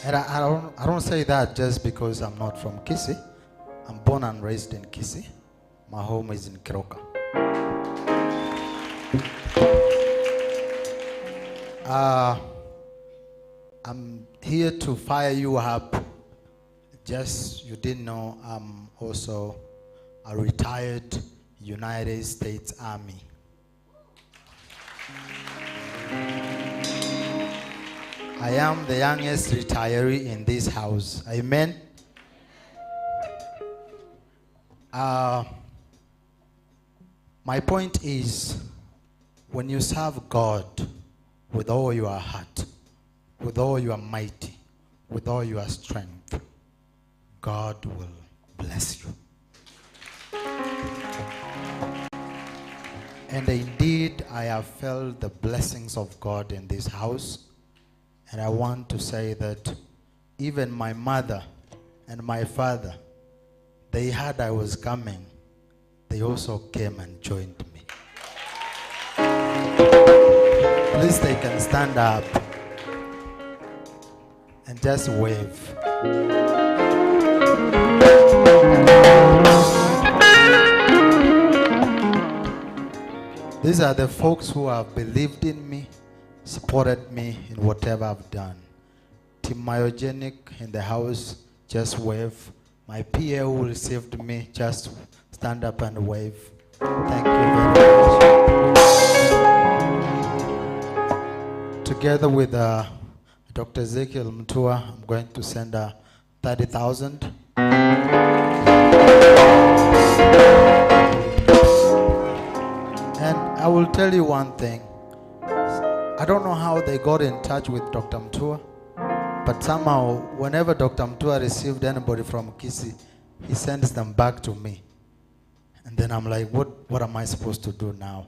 And I don't say that just because I'm not from Kisii. I'm born and raised in Kisii. My home is in Keroka. I'm here to fire you up. Just you didn't know, I'm also a retired United States Army. I am the youngest retiree in this house. Amen. My point is, when you serve God with all your heart, with all your might, with all your strength, God will bless you. And indeed, I have felt the blessings of God in this house. And I want to say that even my mother and my father, they heard I was coming. They also came and joined me. Please, they can stand up and just wave. These are the folks who have believed in me, supported me in whatever I've done. Team Myogenic in the house, just wave. My PA who received me, just stand up and wave. Thank you very much. Together with Dr. Ezekiel Mutua, I'm going to send 30,000. And I will tell you one thing. I don't know how they got in touch with Dr. Mutua, but somehow, whenever Dr. Mutua received anybody from Kisii, he sends them back to me. And then I'm like, what am I supposed to do now?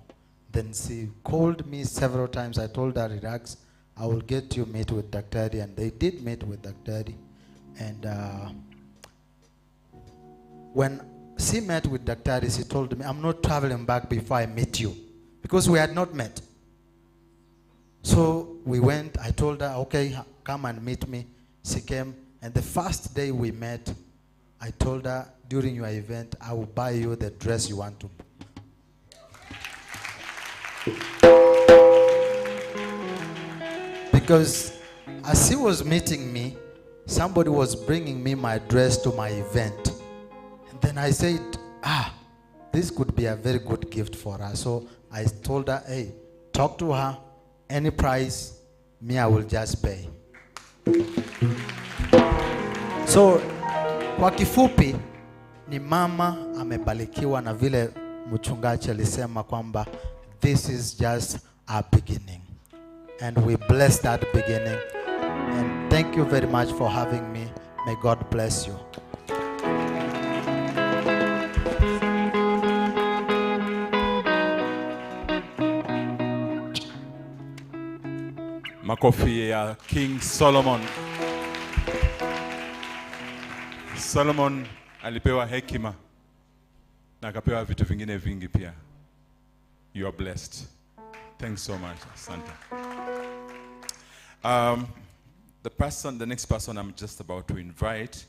Then she called me several times. I told her, relax, I will get you meet with Daktari. And they did meet with Daktari. And when she met with Daktari, she told me, I'm not traveling back before I meet you, because we had not met. So we went. I told her, okay, come and meet me. She came, and the first day we met, I told her, during your event, I will buy you the dress you want to. Because as she was meeting me, somebody was bringing me my dress to my event. And then I said, this could be a very good gift for her. So I told her, hey, talk to her. Any price, me, I will just pay. So, kwa kifupi, ni mama amebarikiwa na vile mchungaji alisema kwamba this is just a beginning. And we bless that beginning. And thank you very much for having me. May God bless you. Makofi ya King Solomon. Solomon alipewa hekima na akapewa vitu vingine vingi pia. You are blessed. Thanks so much, Asante. The next person I'm just about to invite,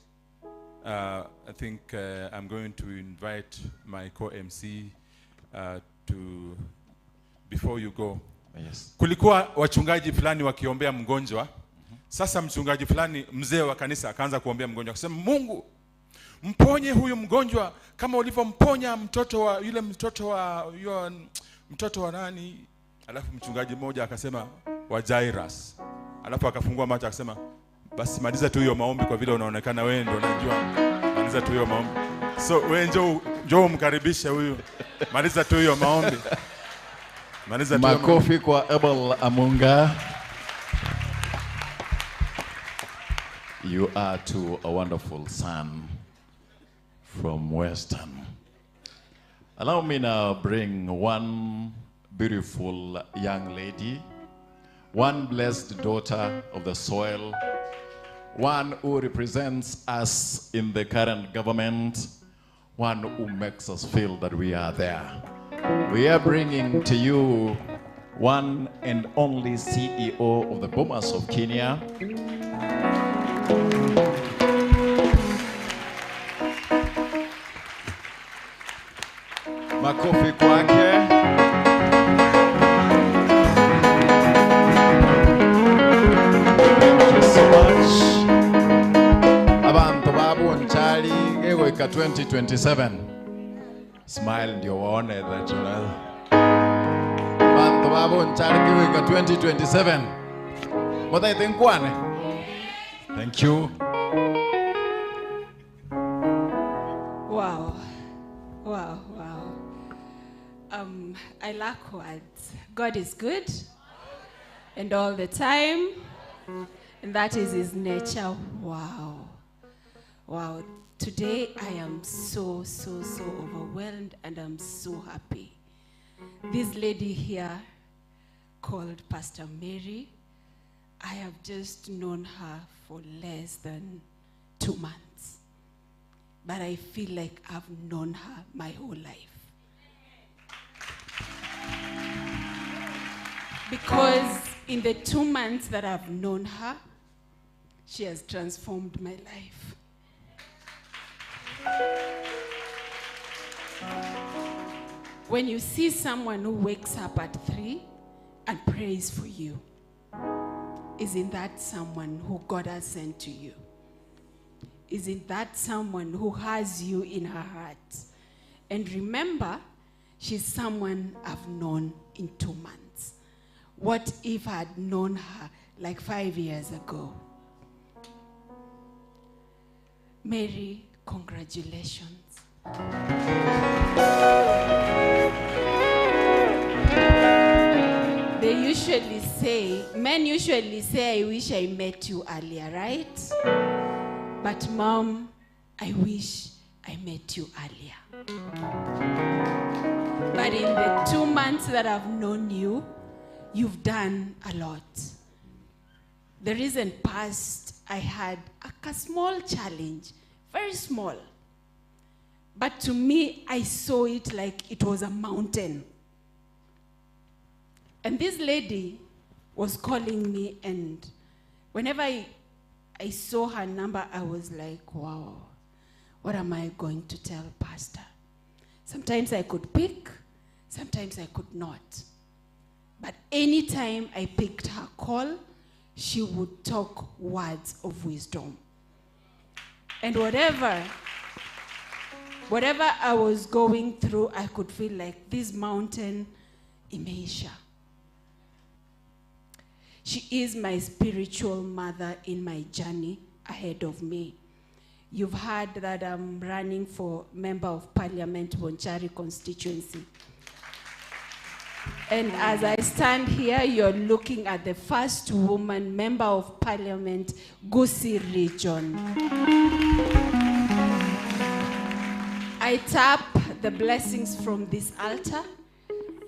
I think I'm going to invite my co-MC to, before you go. Yes. Kulikuwa wachungaji fulani wakiombea mgonjwa. Sasa mchungaji fulani mzee wa kanisa akaanza kuombea mgonjwa akasema, Mungu mponye huyu mgonjwa kama ulivyomponya mtoto wa yule mtoto wa nani. Alafu mchungaji mmoja akasema wa Jairus. Alafu akafungua macho akasema, basi maliza tu hiyo maombi kwa vile unaonekana wewe ndio unajua. Maliza tu hiyo maombi. So wewe njoo umkaribishe huyu. Maliza tu hiyo maombi. Maliza tu. Makofi kwa Abel Amunga. You are to a wonderful son from Western. Allow me now bring one beautiful young lady, one blessed daughter of the soil, one who represents us in the current government, one who makes us feel that we are there. We are bringing to you one and only CEO of the Bomas of Kenya, Makofi kwake. Thank you so much. Abantu babu nchali gegoika 2027. Smile ndio waone that unaweza. Bantu babo nchariki wika 2027. Mutaite nkwane. Thank you. Wow. Wow, wow. I lack words. God is good and all the time. And that is his nature. Wow. Wow. Today I am so, so, so overwhelmed and I'm so happy. This lady here called Pastor Mary, I have just known her for less than 2 months. But I feel like I've known her my whole life. Because in the 2 months that I've known her, she has transformed my life. When you see someone who wakes up at 3 and prays for you, isn't that someone who God has sent to you? Isn't that someone who has you in her heart? And remember, she's someone I've known in 2 months. What if I had known her like 5 years ago? Mary, congratulations. They usually say, men usually say, I wish I met you earlier, right? But Mom, I wish I met you earlier. But in the 2 months that I've known you, you've done a lot. The recent past, I had a small challenge, very small. But to me, I saw it like it was a mountain. And this lady was calling me, and whenever I saw her number, I was like, wow, what am I going to tell Pastor? Sometimes I could pick, sometimes I could not. But anytime I picked her call, she would talk words of wisdom. And whatever I was going through, I could feel like this mountain, imeisha. She is my spiritual mother in my journey ahead of me. You've heard that I'm running for Member of Parliament, Bonchari constituency. And as I stand here, you're looking at the first woman Member of Parliament, Gusii region. I tap the blessings from this altar.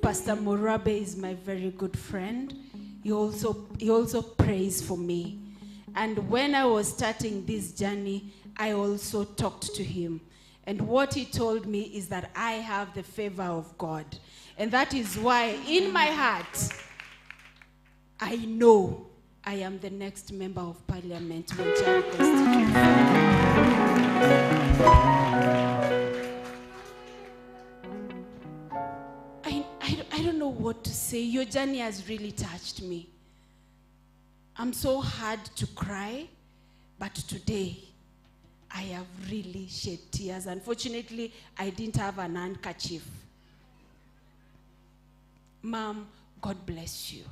Pastor Murabe is my very good friend. He also prays for me. And when I was starting this journey, I also talked to him. And what he told me is that I have the favor of God. And that is why in my heart, I know I am the next Member of Parliament, Bonchari constituency. I don't know what to say. Your journey has really touched me. I'm so hard to cry, but today I have really shed tears. Unfortunately, I didn't have an handkerchief. Mom, God bless you.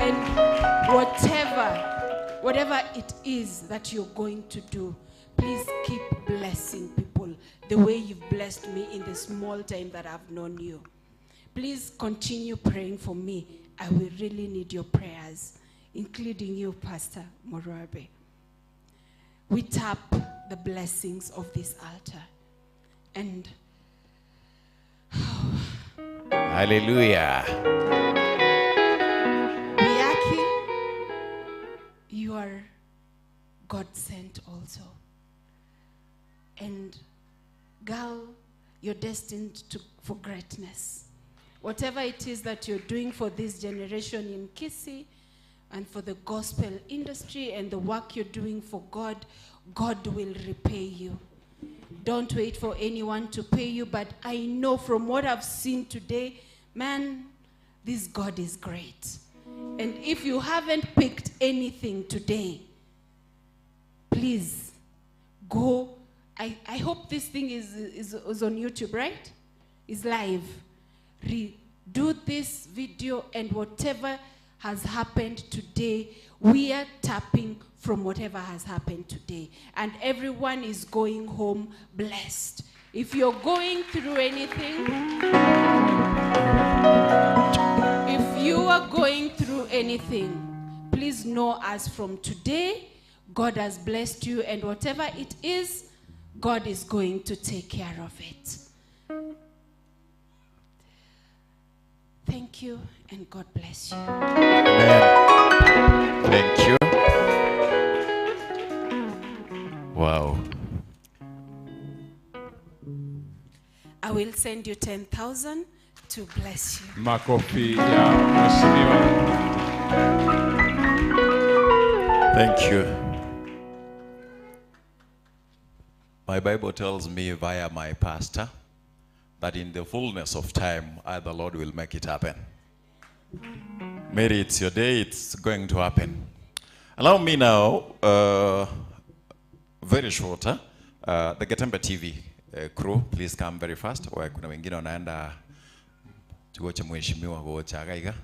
And whatever it is that you're going to do, please keep blessing people the way you've blessed me in the small time that I've known you. Please continue praying for me. I will really need your prayers, including you, Pastor Murabe. We tap the blessings of this altar. And hallelujah. Biaki, you are God sent also. And girl, you're destined for greatness. Whatever it is that you're doing for this generation in Kisii and for the gospel industry and the work you're doing for God, God will repay you. Don't wait for anyone to pay you, but I know from what I've seen today, man, this God is great. And if you haven't picked anything today, please go I hope this thing is on YouTube, right? It's live. Redo this video, and whatever has happened today, we are tapping from whatever has happened today. And everyone is going home blessed. If you're going through anything, if you are going through anything, please know as from today, God has blessed you, and whatever it is, God is going to take care of it. Thank you, and God bless you. Amen. Thank you. Wow. I will send you 10,000 to bless you. Makofi ya mheshimiwa. Thank you. My Bible tells me via my pastor that in the fullness of time, I, the Lord, will make it happen. Mary, it's your day. It's going to happen. Allow me now, very short, the Getembe TV crew, please come very fast. Kuna wengine wanaenda tugoche mheshimiwa gocha gaiga.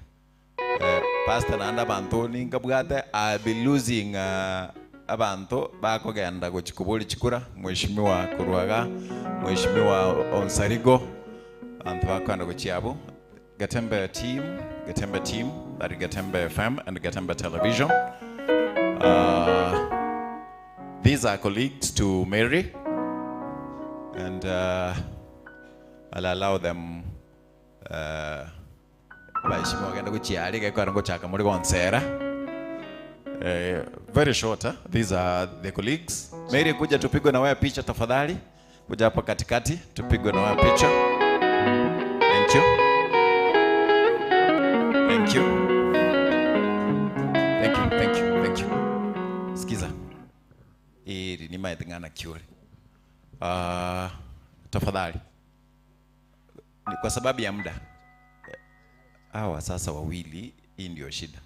Pastor naanda bantu ningabwate, I'll be losing abantu bakogenda gochikubuli chikura mheshimiwa Kuruaga, mheshimiwa Onsarigo, bantu bakwenda gochiabo. Getembe team, that is Getembe FM and Getembe Television. These are colleagues to Mary, and I'll allow them very short, huh? These are the colleagues. Mary, kuja tupigwe na wewe picha tafadhali. Kuja hapa katikati tupigwe na wewe picha. Thank you. Thank you. Thank you, thank you, thank you. Sikiza. Iri ni maethingana kiore. Tafadhali. Ni kwa sababu ya muda. Hawa sasa wawili, hii ndio shida.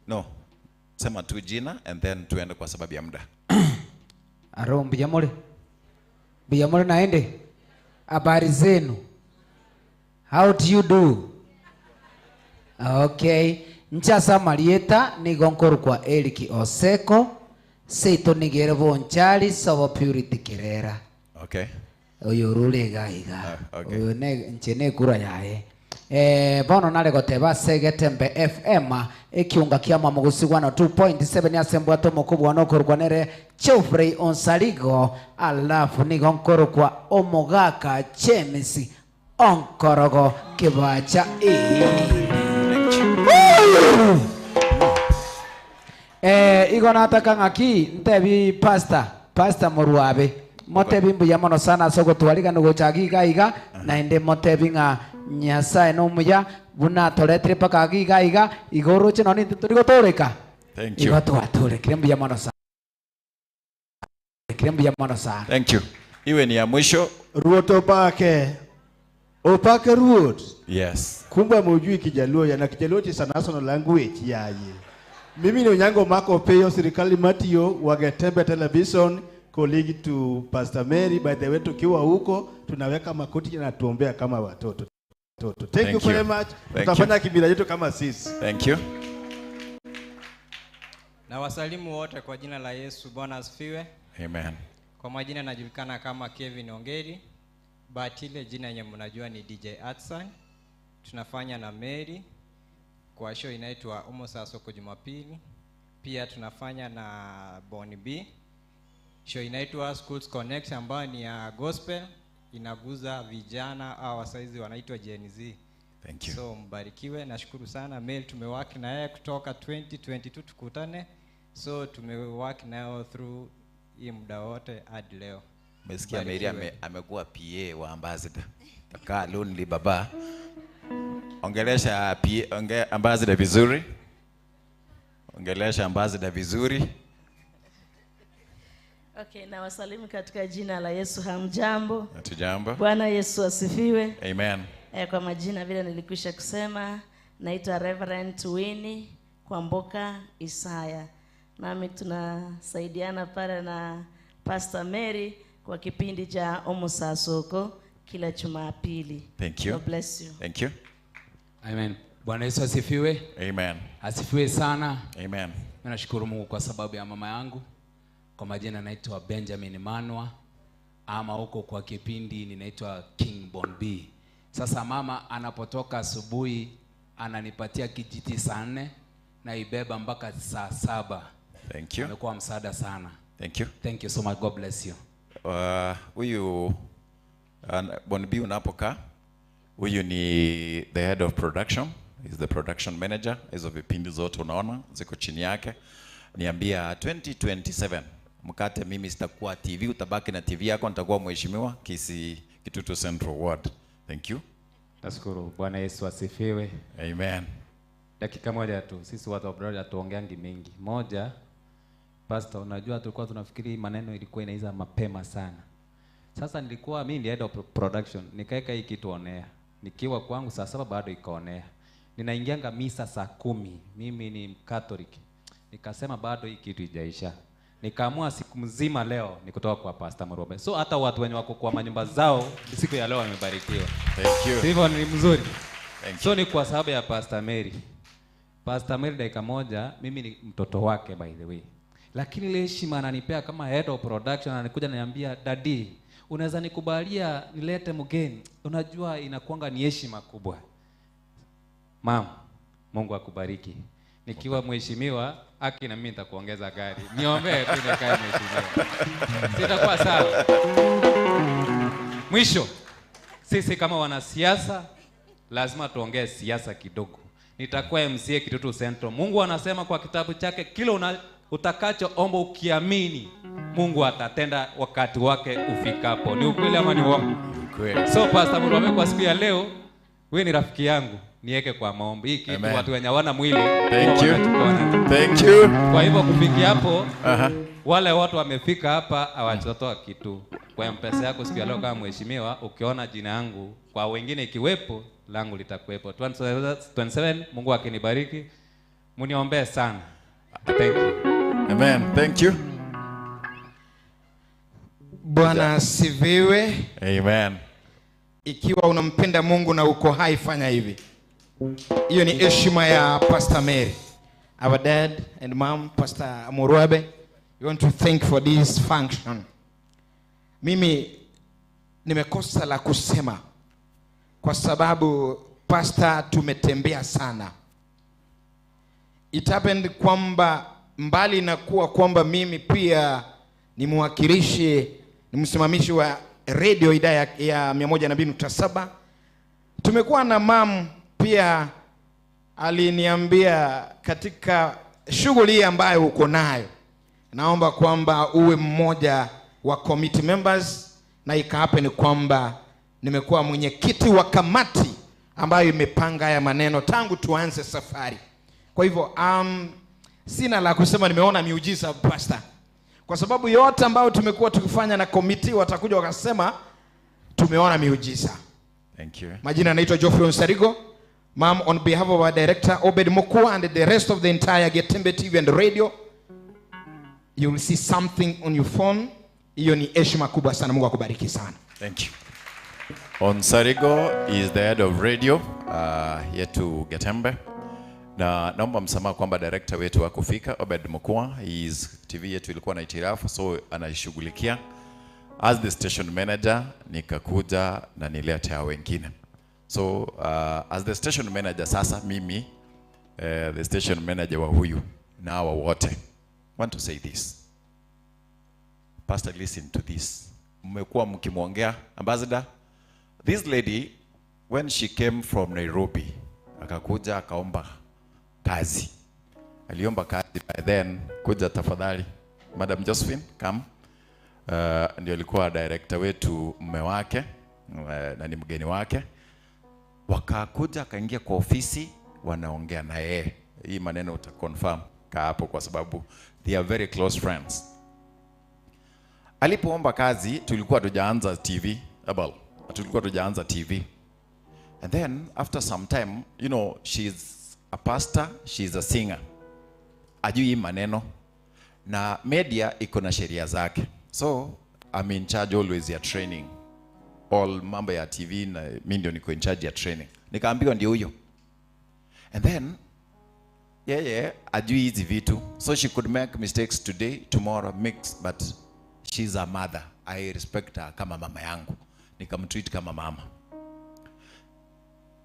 No. Sema tu jina and then tuende kwa sababu ya muda. Aro mbiyamole. Mbiyamole naende. Habari zenu. How do you do? Okay. Nchasa Marieta ni gonkoru kwa Eric Oseko. Seito nigere bonchali sobo Purity Kerera. Okay. Oyo rule gaiga. Okay. Oyo ne nchene kura yae. Bono nale goteba Segetembe FM ekiunga kia mamugusigwana 2.7 yasembwa tomo no korwanere Geoffrey Onsarigo alafu ni gonkoro kwa Omogaka James Onkorogo Kibacha Igo nataka ngaki ntebi pastor Moruabe motebi mbuya mono sana soko twaliga nugochagi iga na ende motebi nga Nyasaye no muya buna toretire paka giga iga igoroche noni turigotoreka. Thank you. Igo twatore mbuya mono sana. Mbuya mono sana. Thank you. Iwe ni ya mwisho. Ruoth opake. Opake ruoth. Yes. Kumbe mujui Kijaluo ya na Kijaluo is a national language yaye. Mimi ni Onyango Mako Peyo serikali Matio wa Getembe Television, colleague to Pastor Mary. By the way, tukiwa huko tunaweka makoti na tuombea kama watoto. Thank you very much. Tutafanya kibira yetu kama sisi. Thank you. Na wasalimu wote kwa jina la Yesu. Bwana asifiwe. Amen. Kwa majina najulikana kama Kevin Ongeri, but ile jina yenye mnajua ni DJ Atsan. Tunafanya na Mary kwa show inaitwa Umosa Soko Jumapili. Pia tunafanya na Bonnie B. Show inaitwa Schools Connect ambayo ni ya gospel, inaguza vijana au wasaizi wanaitwa Gen Z. Thank you. So mbarikiwe, nashukuru sana Mary, tumework na yeye kutoka 2022 tukutane. So tumework nayo through hii muda wote hadi leo. Umesikia Mary amekuwa PA wa ambassador. Takaa lonely baba. Ongelesha PA, ambassador vizuri. Ongelesha ambassador vizuri. Okay, na wasalimu katika jina la Yesu. Hamjambo? Hatujambo. Bwana Yesu asifiwe. Amen. Kwa majina vile nilikwisha kusema, naitwa Reverend Winnie Kwamboka Isaya. Nami tunasaidiana pale na Pastor Mary kwa kipindi cha Omusasoko kila Jumapili. Thank you. God bless you. Thank you. Amen. Bwana Yesu asifiwe. Amen. Asifiwe sana. Amen. Mimi nashukuru Mungu kwa sababu ya mama yangu. Kwa majina naitwa Benjamin Manwa, ama huko kwa kipindi ninaitwa King Bon B. Sasa mama anapotoka asubuhi ananipatia kijiti saa 4 na ibeba mpaka saa 7. Thank you. Amekuwa msaada sana. Thank you. Thank you so much. God bless you. Huyu Bon B unapokaa, huyu ni the head of production, is the production manager. Hizo vipindi zote unaona ziko chini yake. Niambia 2027 mkate, mimi sitakuwa TV, utabaki na TV yako, nitakuwa mheshimiwa Kisii Kitutu Central Ward. Thank you. Nashukuru. Bwana Yesu asifiwe. Amen. Dakika moja tu, sisi watu wa brother hatuongeangi mingi. Moja, pastor, unajua tulikuwa tunafikiri maneno ilikuwa inaiza mapema sana. Sasa nilikuwa mimi ndiye head of production, nikaeka hii kitu on air. Nikiwa kwangu saa 7 bado iko on air. Ninaingianga misa saa 10, mimi ni Catholic. Nikasema bado hii kitu haijaisha. Nikaamua siku mzima leo ni kutoka kwa Pastor Murube. So hata watu wenye wako kwa manyumba zao siku ya leo wamebarikiwa. Thank you. Sivyo ni mzuri. Thank you. So ni kwa sababu ya Pastor Mary. Pastor Mary dakika moja, mimi ni mtoto wake by the way. Lakini ile heshima ananipea kama head of production, ananikuja ananiambia, "Daddy, unaweza nikubalia nilete mgeni?" Unajua inakuanga ni heshima kubwa. Mom, Mungu akubariki. Nikiwa mheshimiwa, haki na mimi nitakuongeza gari. Niombee tu nikae mheshimiwa. Sitakuwa sawa. Mwisho, sisi kama wanasiasa lazima tuongee siasa kidogo. Nitakuwa MCA Kitutu Central. Mungu anasema kwa kitabu chake, kila utakachoomba ukiamini, Mungu atatenda wakati wake ufikapo. Ni ukweli ama ni uongo? Ukweli. So Pastor Murube, kwa siku ya leo, wewe ni rafiki yangu, niweke kwa maombi. Hii kitu watu wenye hawana mwili. Thank you. Thank you. Kwa hivyo kufikia hapo, wale watu wamefika hapa hawajatoa kitu. Kwa M-Pesa yako siku ya leo kama mheshimiwa, ukiona jina yangu kwa wengine ikiwepo, langu litakuwepo. 27, Mungu akinibariki, mniombee sana. Thank you. Amen. Thank you. Bwana asifiwe. Amen. Ikiwa unampenda Mungu na uko hai, fanya hivi. Hiyo ni heshima ya Pastor Mary. Our dad and mom, Pastor Murube, we want to thank for this function. Mimi nimekosa la kusema kwa sababu pastor tumetembea sana. It happened kwamba mbali na kuwa kwamba mimi pia ni mwakilishi, ni msimamishi wa radio idhaa ya 102.7. Tumekuwa na mam pia aliniambia katika shughuli ambayo uko nayo, naomba kwamba uwe mmoja wa committee members, na ikahappen kwamba nimekuwa mwenyekiti wa kamati ambayo imepanga haya maneno tangu tuanze safari. Kwa hivyo sina la kusema, nimeona miujiza pastor. Kwa sababu yote ambayo tumekuwa tukifanya na committee watakuja wakasema tumeona miujiza. Thank you. Majina naitwa Geoffrey Onsarigo. Ma'am, on behalf of our director Obed Mokua and the rest of the entire Getembe TV and radio, you will see something on your phone. Hiyo ni heshima kubwa sana. Mungu akubariki sana. Thank you. Onsarigo is the head of radio yetu Getembe. Na naomba msamaha kwamba director wetu hakufika, Obed Mokua. His TV yetu ilikuwa na itirafu, so anaishughulikia. As the station manager nikakuja na niletea wengine. So as the station manager sasa mimi the station manager wa huyu na hawa wote, want to say this. Pastor, listen to this. Mmekuwa mkimwongea ambassador. This lady when she came from Nairobi akakuja akaomba kazi. Aliomba kazi by then, kuja tafadhali Madam Josephine, come. Ndio alikuwa director wetu, mume wake na ni mgeni wake. Wakakuja akaingia kwa ofisi, wanaongea na yeye. Hii maneno uta confirm ka hapo kwa sababu they are very close friends. Alipoomba kazi tulikuwa tujaanza TV, abal. Tulikuwa tujaanza TV. And then after some time, you know, she's a pastor, she's a singer. Ajui hii maneno. Na media iko na sheria zake. So I'm in charge always ya training. All mambo ya TV na mimi ndio niko in charge ya training. Nikaambiwa ndio huyo. And then yeye ajui hizi vitu. So she could make mistakes today, tomorrow mix, but she's a mother. I respect her kama mama yangu. Nikamtreat kama mama.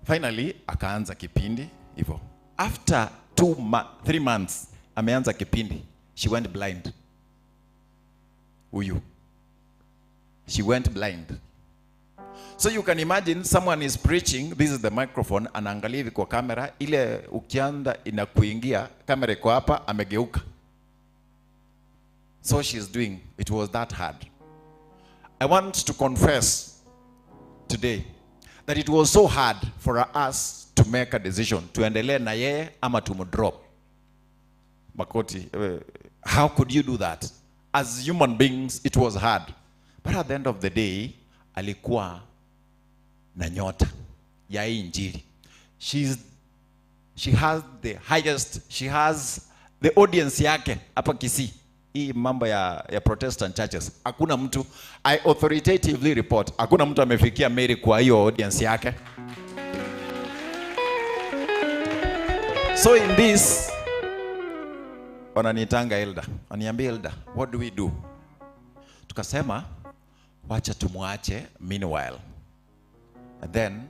Finally akaanza kipindi hivyo. After 3 months ameanza kipindi, she went blind. Huyu. She went blind. So you can imagine someone is preaching, this is the microphone, anaangalia hivi kwa kamera, ile ukianda inakuingia, kamera iko hapa, amegeuka. So she's doing, it was that hard. I want to confess today that it was so hard for us to make a decision, tuendelee na yeye ama tumdrop. Makoti, how could you do that? As human beings, it was hard. But at the end of the day, alikuwa na nyota ya hii injili. She has the highest, she has the audience yake hapa Kisii. Hii mambo ya Protestant churches. Hakuna mtu, I authoritatively report, hakuna mtu amefikia Mary kwa hiyo audience yake. So in this, wananiitanga elder. Wananiambia elder, what do we do? Tukasema, wacha tumuache meanwhile. And then,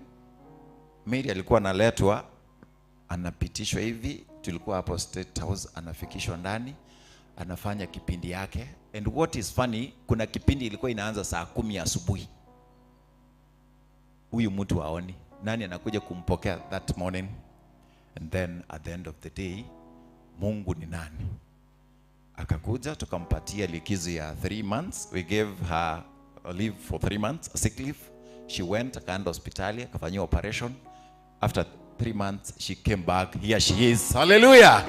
Mary alikuwa analetwa, anapitishwa hivi, tulikuwa hapo State House, anafikishwa ndani, anafanya kipindi yake. And what is funny, kuna kipindi ilikuwa inaanza saa 10 asubuhi. Huyu mtu haoni. Nani anakuja kumpokea that morning? And then at the end of the day, Mungu ni nani? Akakuja, tukampatia likizo ya 3 months. We gave her a leave for 3 months, a sick leave. She went, akaenda hospitali, akafanyiwa operation. After 3 months, she came back. Here she is. Hallelujah!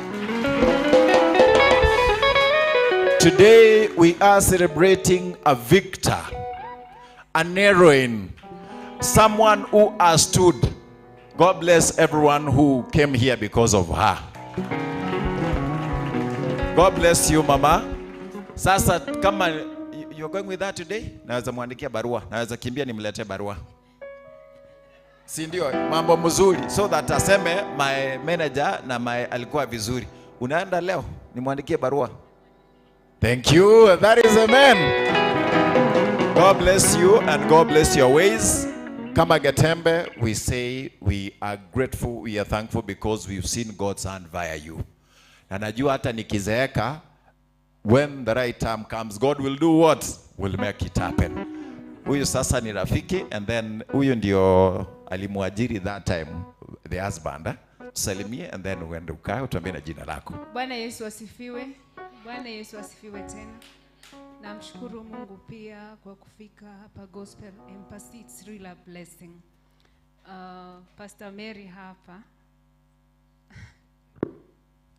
Today, we are celebrating a victor, an heroine, someone who has stood. God bless everyone who came here because of her. God bless you, mama. Sasa, kama you're going with her today, naweza muandikia barua. Naweza kimbia nimlete barua. Si ndio? Mambo mzuri. So that aseme my manager na my alikuwa vizuri. Unaenda leo, nimuandikie barua. Thank you. That is amen. God bless you and God bless your ways. Kama Getembe, we say we are grateful, we are thankful because we've seen God's hand via you. Na najua hata nikizeeka, when the right time comes, God will do what? Will make it happen. Huyu sasa ni rafiki, and then huyu ndio alimuajiri that time, the husband. Eh? Salimie and then uende ukae utuambie na jina lako. Bwana Yesu asifiwe. Bwana Yesu asifiwe tena. Namshukuru Mungu pia kwa kufika hapa Gospel Embassy. It's really a blessing. Pastor Mary hapa.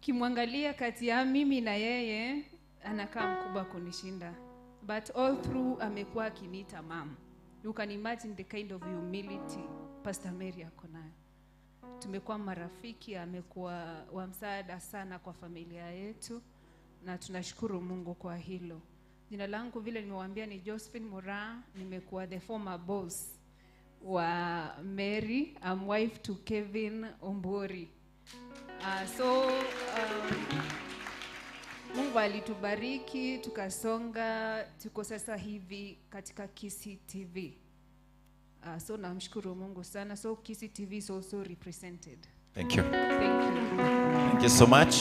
Kimwangalia kati ya mimi na yeye anakaa mkubwa kunishinda. But all through amekuwa akiniita mom. You can imagine the kind of humility Pastor Mary ako nayo. Tumekuwa marafiki, amekuwa wa msaada sana kwa familia yetu na tunashukuru Mungu kwa hilo. Jina langu vile nimewaambia ni Josephine Mura, nimekuwa the former boss wa Mary. I'm wife to Kevin Ombori. Mungu alitubariki, tukasonga, tuko sasa hivi katika Kisii TV. So namshukuru Mungu sana. So Kisii TV is also represented. Thank you. Thank you. Thank you so much.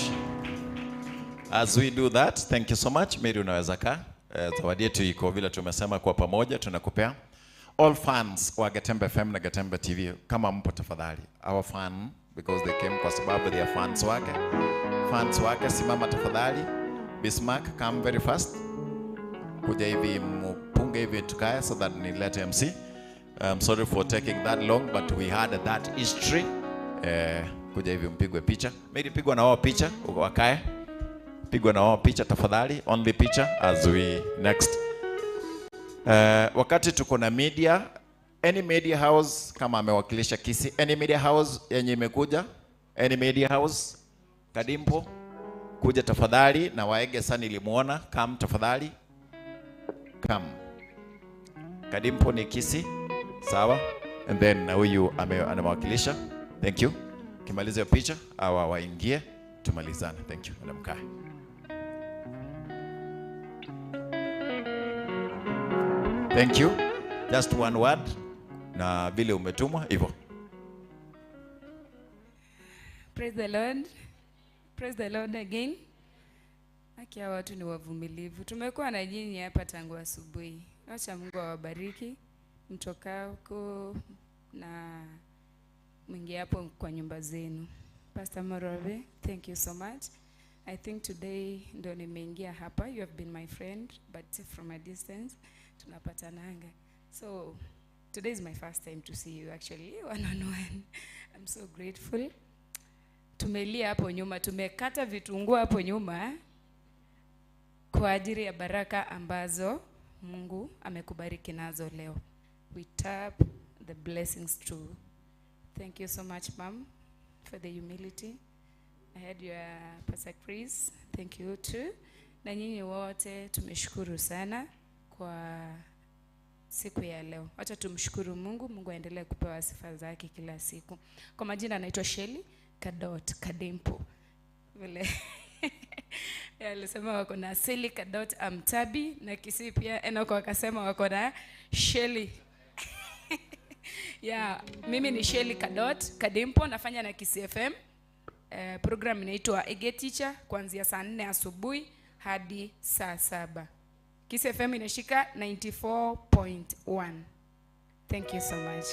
As we do that, thank you so much. Mary, unaweza kaa. Zawadi yetu iko vile tumesema kwa pamoja tunakupea. All fans wa Getembe FM na Getembe TV, kama mpo tafadhali. Our fan, because they came kwa sababu they are fans wake. Fans wake, simama tafadhali. Bismarck, come very fast. Kuja hivi mpunge hivi tukae so that nilete MC. I'm sorry for taking that long, but we had that history. Kuja hivi mpigwe picha. Mary, pigwa na wao picha, wakae. Pigwa na wao picha tafadhali, only picture as we next. Wakati tuko na media, any media house kama amewakilisha Kisii, any media house yenye imekuja, any media house, Kadimpo, kuja tafadhali, na Waege sana nilimuona, come tafadhali. Come. Kadimpo ni Kisii, sawa? And then na huyu anamwakilisha. Thank you. Kimaliza hiyo picha, hawa waingie, tumalizane. Thank you. Madam Kai. Thank you. Just one word na vile umetumwa hivyo. Praise the Lord. Praise the Lord again. Haki ya watu ni wavumilivu. Tumekuwa na nyinyi hapa tangu asubuhi. Acha Mungu awabariki mtokako na mwingie hapo kwa nyumba zenu. Pastor Morobe, thank you so much. I think today ndo nimeingia hapa. You have been my friend, but from a distance tunapatananga. So today is my first time to see you actually one on one. I'm so grateful. Tumelia hapo nyuma, tumekata vitunguu hapo nyuma kwa ajili ya baraka ambazo Mungu amekubariki nazo leo. We tap the blessings too. Thank you so much, Mom, for the humility. I had your Pastor Chris. Thank you too. Na nyinyi wote tumeshukuru sana kwa siku ya leo. Wacha tumshukuru Mungu. Mungu aendelee kupewa sifa zake kila siku. Kwa majina anaitwa Shelly Kadot Kadimpo. Vile alisema wako na Shelly Kadot Amtabi na Kisii pia Enoko akasema wako na Shelly. Yeah, mimi ni Shelly Kadot Kadimpo, nafanya na Kisii FM. Program inaitwa Ege Teacher kuanzia saa 4 asubuhi hadi saa 7. Kisii FM inashika 94.1. Thank you so much.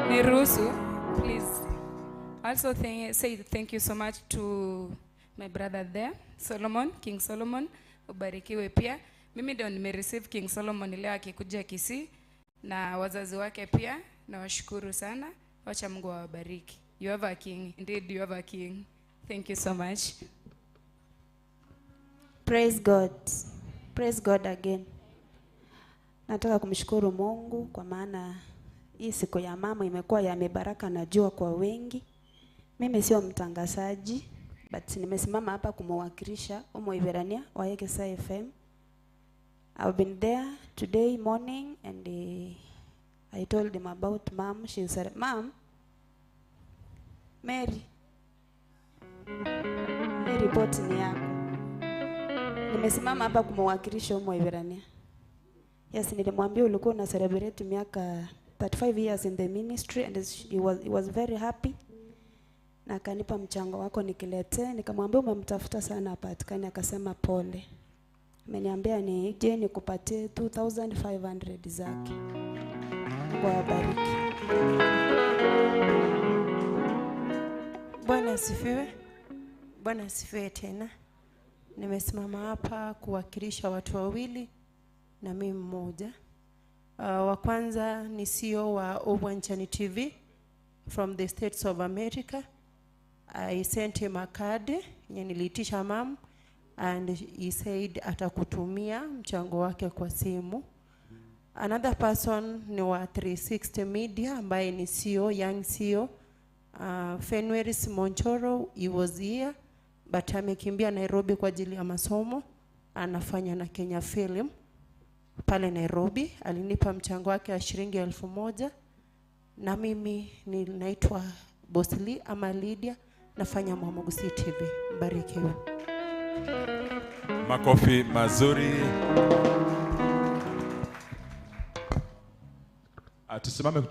Niruhusu, please. Also say thank you so much to my brother there, Solomon, King Solomon. Ubarikiwe pia. Mimi ndio nimereceive King Solomon leo akikuja Kisii na wazazi wake pia, nawashukuru sana. Wacha Mungu awabariki. You have a king. Indeed you have a king. Thank you so much. Praise God. Praise God again. Nataka kumshukuru Mungu kwa maana hii siku ya mama imekuwa ya mibaraka na jua kwa wengi. Mimi sio mtangazaji, but nimesimama hapa kumwakilisha Umo Iberania wa Egesa FM. I've been there today morning and I told him about Mom. She said, Mom, Mary, hii report ni yako. Nimesimama hapa kumwakilisha Umo Iberania. Yes, nilimwambia ulikuwa una celebrate miaka 35 years in the ministry and he was very happy. Na akanipa mchango wako nikilete, nikamwambia umemtafuta sana hapatikani, akasema pole. Ameniambia nije nikupatie 2500 zake. Mungu awabariki. Bwana asifiwe. Bwana asifiwe tena. Nimesimama hapa kuwakilisha watu wawili na mimi mmoja. Wa kwanza ni CEO wa Obwanchani TV from the States of America. I sent him a card yenye niliitisha mom and he said atakutumia mchango wake kwa simu. Another person ni wa 360 Media ambaye ni CEO, young CEO, Fenweris Monchoro. He was here but amekimbia Nairobi kwa ajili ya masomo, anafanya na Kenya Film pale Nairobi. Alinipa mchango wake wa shilingi 1000. Na mimi ninaitwa Bosli ama Lydia, nafanya Mwamugusi TV. Mbarikiwe. Makofi mazuri. Tusimame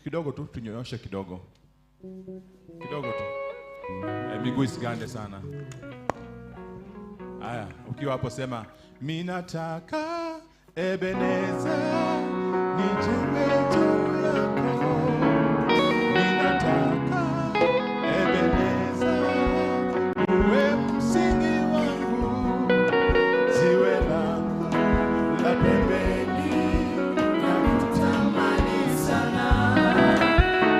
kidogo tu, tunyooshe kidogo. Kidogo tu. Miguu isigande sana. Aya, ukiwa hapo sema, mimi nataka Ebeneza nijenge juu yako. Mimi nataka Ebeneza uwe msingi wangu, jiwe langu la pembeni, nakutamani sana,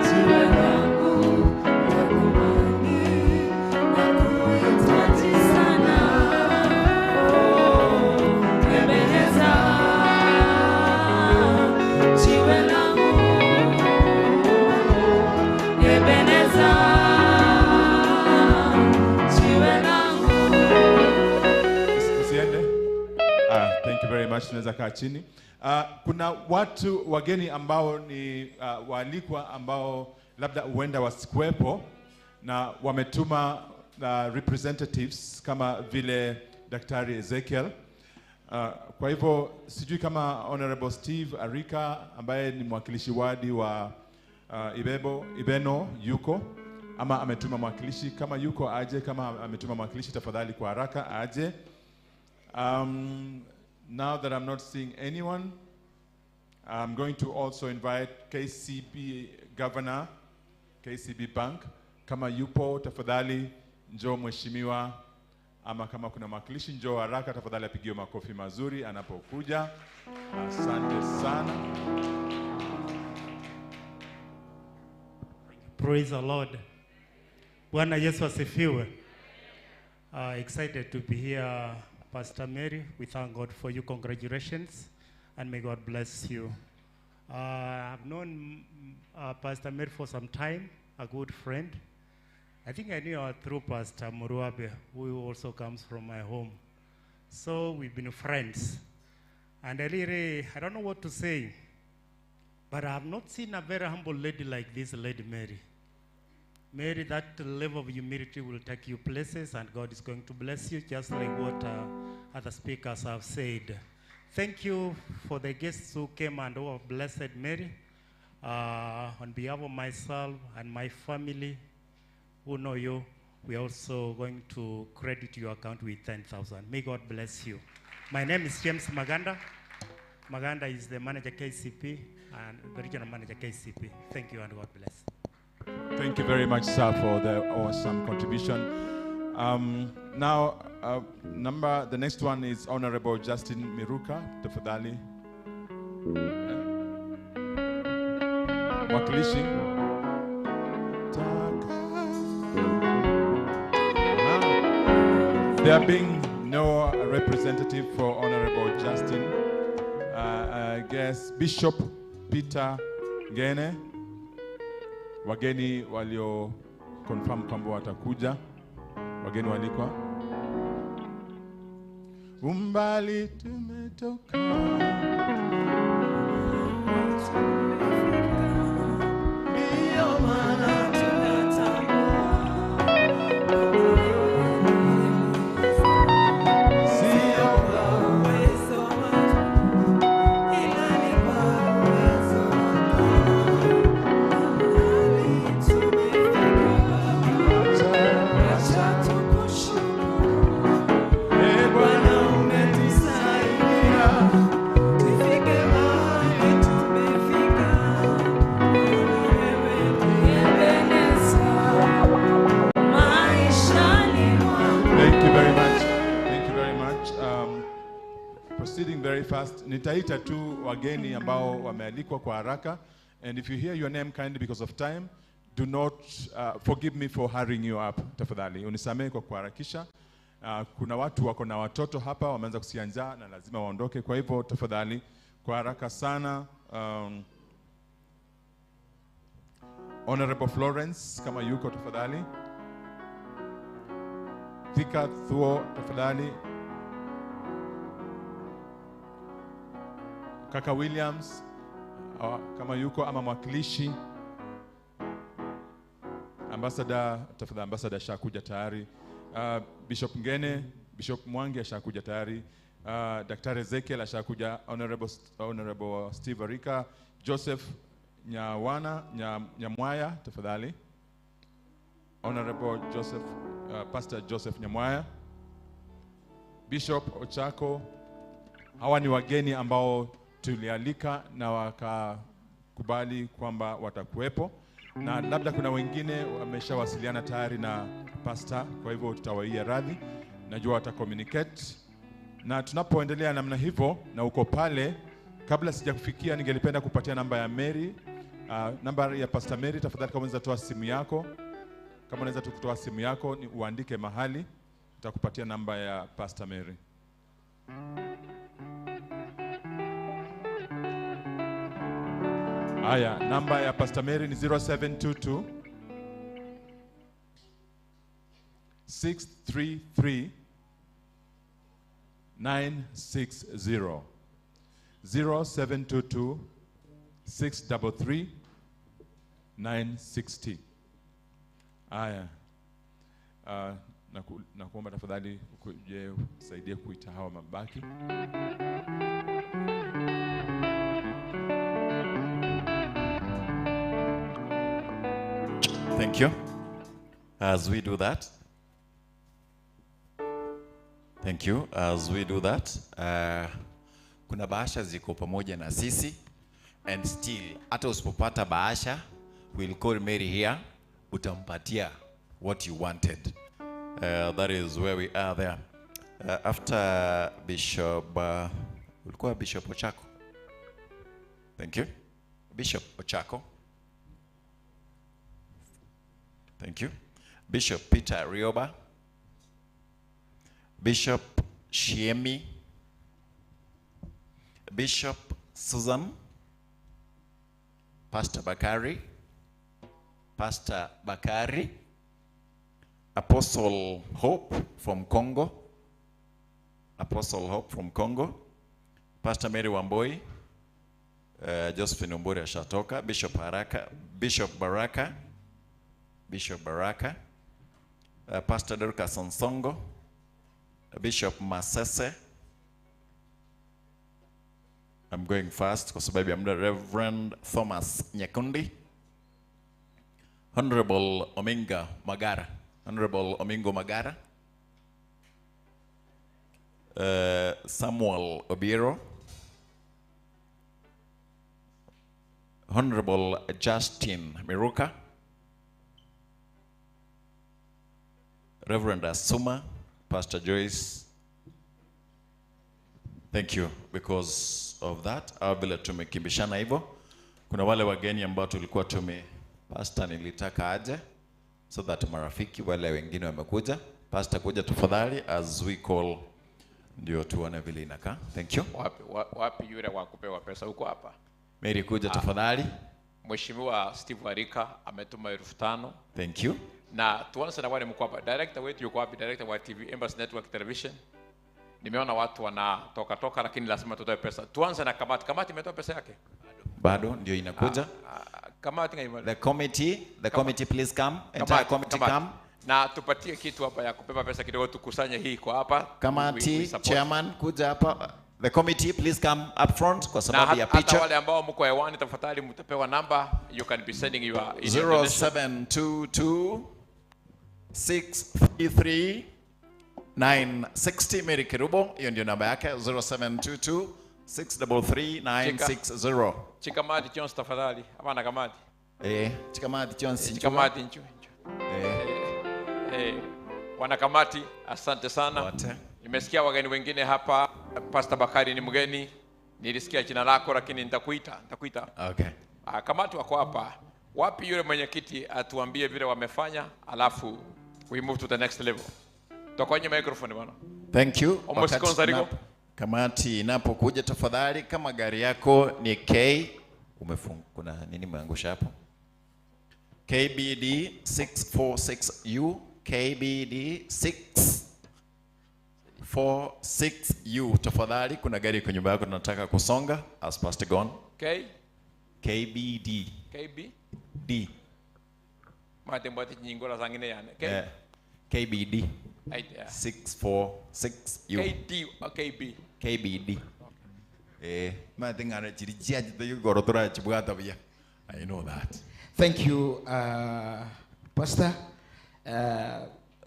jiwe langu la kumani, nakuhitaji sana. Oh, Ebeneza. Thank you very much. Tunaweza kaa chini. Kuna watu wageni ambao ni waalikwa ambao labda huenda wasikuwepo na wametuma representatives kama vile Daktari Ezekiel. Kwa hivyo sijui kama Honorable Steve Arika ambaye ni mwakilishi wadi wa Ibeno yuko ama ametuma mwakilishi. Kama yuko aje, kama ametuma mwakilishi tafadhali kwa haraka aje. Now that I'm not seeing anyone, I'm going to also invite KCB Governor, KCB Bank. Kama yupo tafadhali njoo mheshimiwa, ama kama kuna mwakilishi njoo haraka tafadhali, apigiwe makofi mazuri anapokuja. Asante sana. Praise the Lord. Bwana Yesu asifiwe. Excited to be here, Pastor Mary. We thank God for you. Congratulations, and may God bless you. I've known Pastor Mary for some time, a good friend. I think I knew her through Pastor Muruabe, who also comes from my home. So we've been friends. And I really, I don't know what to say, but I have not seen a very humble lady like this Lady Mary. Mary, that level of humility will take you places, and God is going to bless you, just like what other speakers have said. Thank you for the guests who came and who have blessed Mary. On behalf of myself and my family who know you, we are also going to credit your account with 10,000. May God bless you. My name is James Maganda. Maganda is the manager KCP and the regional manager KCP. Thank you and God bless. Thank you very much, sir, for the awesome contribution. Now, the next one is Honorable Justin Miruka, tafadhali. Mwakilishi. There being no representative for Honorable Justin, I guess Bishop Peter Ngene, wageni walio confirm kwamba watakuja, wageni walikwa. Umbali tumetoka, ndio maana tunatambua sio kwa uwezo wetu, ila ni kwa uwezo wako. Acha tukushukuru. Bwana umetusaidia tufike mahali tumefika. Wewe ndiye maishani mwangu. Thank you very much. Thank you very much. Proceeding very fast. Nitaita tu wageni ambao wamealikwa kwa haraka. And if you hear your name kindly, because of time, do not forgive me for hurrying you up, tafadhali. Unisamehe kwa kuharakisha. Kuna watu wako na watoto hapa wameanza kusikia njaa na lazima waondoke. Kwa hivyo tafadhali kwa haraka sana. Honorable Florence kama yuko tafadhali. Thika Thuo tafadhali. Kaka Williams kama yuko ama mwakilishi. Ambassador tafadhali, Ambassador ashakuja tayari. Bishop Ngene, Bishop Mwangi ashakuja tayari. Daktari Ezekiel ashakuja, Honorable Steve Arika, Joseph Nyawana, Nyamwaya tafadhali. Honorable Joseph, Pastor Joseph Nyamwaya, Bishop Ochako. Hawa ni wageni ambao tulialika na wakakubali kwamba watakuwepo, na labda kuna wengine wameshawasiliana tayari na pastor, kwa hivyo tutawaia radhi, najua wata communicate. Na tunapoendelea namna hivyo na uko pale, kabla sijakufikia, ningelipenda kupatia namba ya Mary, namba ya Pastor Mary. Tafadhali kama unaweza toa simu yako, kama unaweza tu kutoa simu yako ni uandike mahali, nitakupatia namba ya Pastor Mary. Aya, namba ya Pastor Mary ni 0722 633 960. 0722 633 960. Aya. Nakuomba tafadhali ukuje usaidie kuita hawa mabaki. Thank you. As we do that, thank you. As we do that, kuna bahasha ziko pamoja na sisi, and still hata usipopata bahasha, we'll call Mary here, utampatia what you wanted. That is where we are there. After Bishop, ulikuwa Bishop Ochako. Thank you. Bishop Ochako. Thank you. Bishop Peter Rioba. Bishop Shiemi. Bishop Susan. Pastor Bakari. Pastor Bakari. Apostle Hope from Congo. Apostle Hope from Congo. Pastor Mary Wamboi. Josephine Ombori ashatoka. Bishop Haraka. Bishop Baraka. Bishop Baraka. Pastor Dorcas Onsongo. Bishop Masese. I'm going fast kwa sababu ya muda. Reverend Thomas Nyakundi. Honorable Ominga Magara. Honorable Omingo Magara. Samuel Obiero. Honorable Justin Miruka. Reverend Asuma, Pastor Joyce. Thank you. Because of that, au vile tumekimbishana hivyo. Kuna wale wageni ambao tulikuwa tume, Pastor nilitaka aje, so that marafiki wale wengine wamekuja. Pastor kuja tafadhali as we call, ndio tuone vile inakaa. Thank you. Wapi yule wa kupewa pesa huko hapa? Mary kuja tafadhali. Mheshimiwa Steve Warika ametuma 5,000. Thank you. Na tuanze na wale mko hapa. Director wetu yuko wapi? Director wa TV Embassy Network Television. Nimeona watu wanatoka toka, lakini lazima tutoe pesa. Tuanze na kamati. Kamati imetoa pesa yake? Bado ndio inakuja. Kamati ngaimali. The committee please come. Entire committee come. Na tupatie kitu hapa ya kupepa pesa kidogo, tukusanye hii kwa hapa. Kamati chairman kuja hapa. The committee please come up front kwa sababu ya picha. Hata wale ambao mko hewani tafadhali mtapewa namba. You can be sending your 0722 633 960. Mary Kerubo, hiyo ndio namba yake, 0722 633 960. Chikamati Jones tafadhali. Hapana kamati. Chikamati Jones. Chikamati nchu. Wanakamati, asante sana. Wote. Nimesikia wageni wengine hapa. Pastor Bakari ni mgeni. Nilisikia jina lako lakini nitakuita. Okay. Kamati wako hapa. Wapi yule mwenyekiti atuambie vile wamefanya, alafu we move to the next level. Tokonye microphone bwana. Thank you. Kamati inapokuja tafadhali, kama gari yako ni K, umefunga, kuna nini umeangusha hapo? KBD 646U, KBD 646U. Tafadhali, kuna gari kwa nyumba yako tunataka kusonga as Pastor gone. K KBD KB D. Matembo ati nyingola zangine yani. K KBD 646U. KD KB KBD. Okay. Matingana chirijia jito gorotora chibwata bia. I know that. Thank you, Pastor.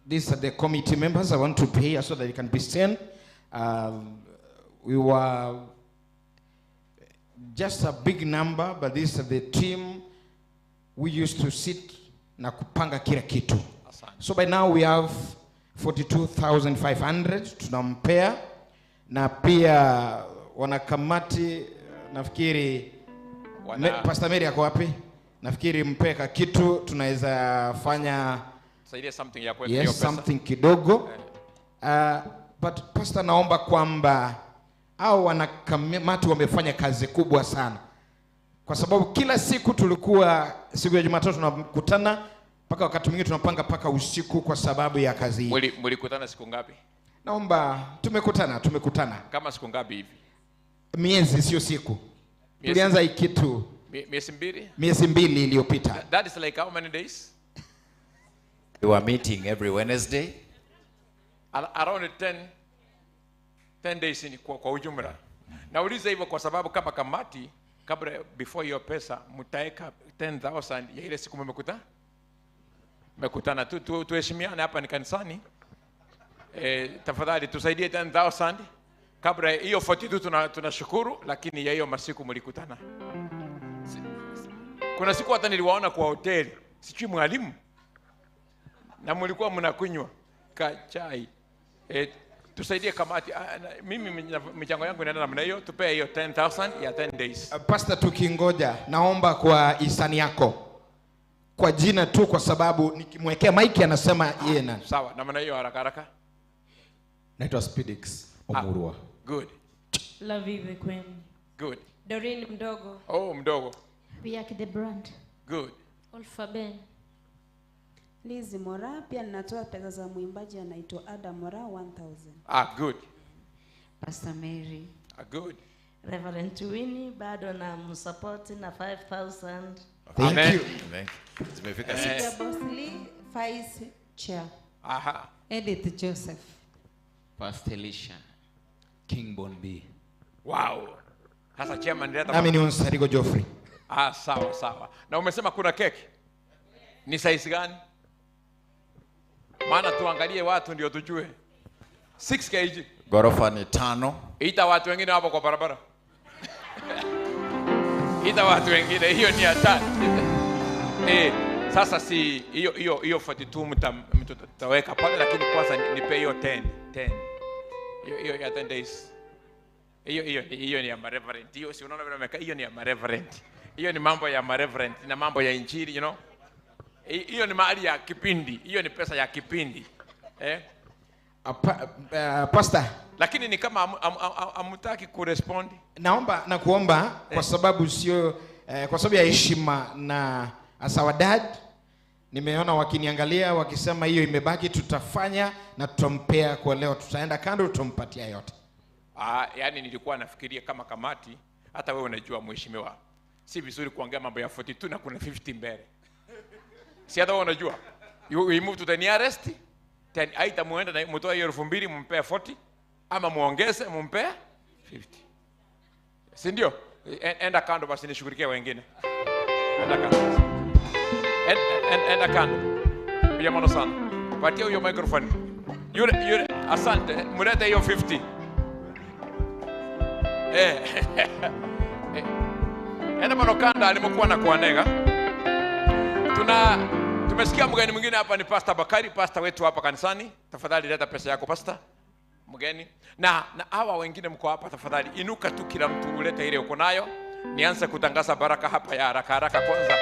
These are the committee members. I want to pay so that you can be seen. We were just a big number, but this is the team we used to sit na kupanga kila kitu. So by now we have 42,500 tunampea, na pia wanakamati nafikiri Pastor Mary ako wapi? Nafikiri mpeka kitu tunaweza fanya saidia something ya kwetu, yes, something kidogo. But Pastor, naomba kwamba hao wanakamati wamefanya kazi kubwa sana, kwa sababu kila siku tulikuwa siku ya Jumatatu tunakutana mpaka wakati mwingine tunapanga paka usiku kwa sababu ya kazi hii. Mlikutana siku ngapi? Naomba tumekutana. Kama siku ngapi hivi? Miezi, sio siku. Tulianza hii kitu miezi mbili? Miezi mbili iliyopita. That is like how many days? We were meeting every Wednesday. Around 10 days ni kwa ujumla. Nauliza hivyo kwa sababu kama kamati, kabla before hiyo pesa mtaeka 10,000 ya ile siku mmekutana. Mmekutana tu tuheshimiane hapa ni kanisani. Tafadhali tusaidie 10,000 kabla hiyo 42 tunashukuru, lakini ya hiyo masiku mlikutana. Kuna siku hata niliwaona kwa hoteli, sijui mwalimu, na mlikuwa mnakunywa chai. Tusaidie kamati. Mimi michango yangu inaenda namna hiyo, tupee hiyo 10,000 ya 10 days. Pastor, tukingoja, naomba kwa hisani yako, kwa jina tu, kwa sababu nikimwekea mic anasema yeye nani. Sawa, namna hiyo haraka haraka. Naitwa Speedix Omurwa. Good. Love you the queen. Good. Doreen Mdogo. Oh, Mdogo. Biaki the brand. Good. Olfa Ben. Lizi Mora, pia ninatoa pesa za mwimbaji anaitwa Adam Mora 1000. Ah, good. Pastor Mary. Ah, good. Reverend Winnie bado na msupport na 5000. Thank you. Thank you. Zimefika 6. Boss Lee, Vice Chair. Aha. Edith Joseph. Pastor Elisha. King Bon B. Wow. Sasa chairman leta. Nami ni Onsarigo Geoffrey. Ah, sawa sawa. Na umesema kuna keki? Ni size gani? Maana tuangalie watu ndio tujue. 6 kg. Gorofa ni 5. Ita watu wengine hapo kwa barabara. Ita watu wengine, hiyo ni hatari. Sasa si hiyo 42 mtaweka pale, lakini kwanza nipe hiyo 10. Hiyo ya 10 days. Hiyo ni ya reverend. Hiyo si unaona vile amekaa, hiyo ni ya reverend. Hiyo ni mambo ya reverend na mambo ya injili, you know. Hiyo ni mahali ya kipindi. Hiyo ni pesa ya kipindi. Pastor, lakini ni kama amutaki kurespond. Naomba na kuomba kwa sababu sio kwa sababu ya heshima na as our dad, nimeona wakiniangalia wakisema hiyo imebaki, tutafanya na tutampea kwa leo, tutaenda kando tutampatia yote. Yani nilikuwa nafikiria kama kamati, hata wewe unajua mheshimiwa, si vizuri kuongea mambo ya 42 na kuna 50 mbele. Si hata wewe unajua. You move to the nearest, then aita muenda na mtoe hiyo 2000 mumpee 40 ama muongeze mumpee 50. Si ndio? Enda kando basi nishughulikie wengine. Enda kando. Enda kando. Pia mono sana. Patia huyo microphone. Yule asante, mlete hiyo 50. Enda mono kanda alimokuwa na kuanega. Tumesikia mgeni mwingine hapa ni Pastor Bakari, pastor wetu hapa kanisani. Tafadhali leta pesa yako pastor. Mgeni. Na hawa wengine mko hapa tafadhali inuka tu kila mtu ulete ile uko nayo. Nianze kutangaza baraka hapa ya haraka haraka kwanza.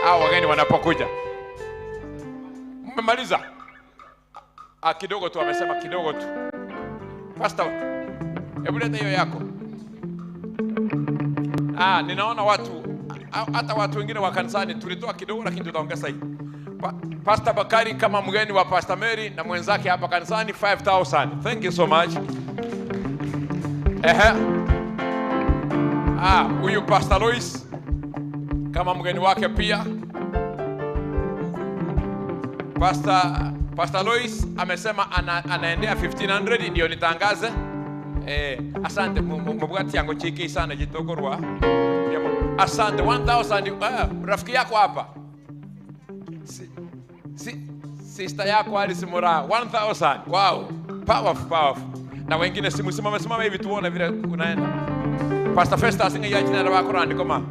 Hawa wageni wanapokuja. Mmemaliza? Kidogo tu amesema kidogo tu. Pastor, hebu leta hiyo yako. Ninaona watu, hata watu wengine wa kanisani tulitoa kidogo lakini tutaongeza hii. Pastor Bakari kama mgeni wa Pastor Mary na mwenzake hapa kanisani 5000. Thank you so much. Huyu Pastor Lois kama mgeni wake pia. Pastor Lois amesema anaendea 1500 ndio nitangaze. Asante mbugati yangu chiki sana jitokorwa. Asante 1000. Rafiki yako hapa. Sister yako Alice Mora 1000. Wow. Powerful, powerful. Na wengine simu simama hivi tuone vile unaenda. Pastor Festus singa ya jina la Qur'an koma.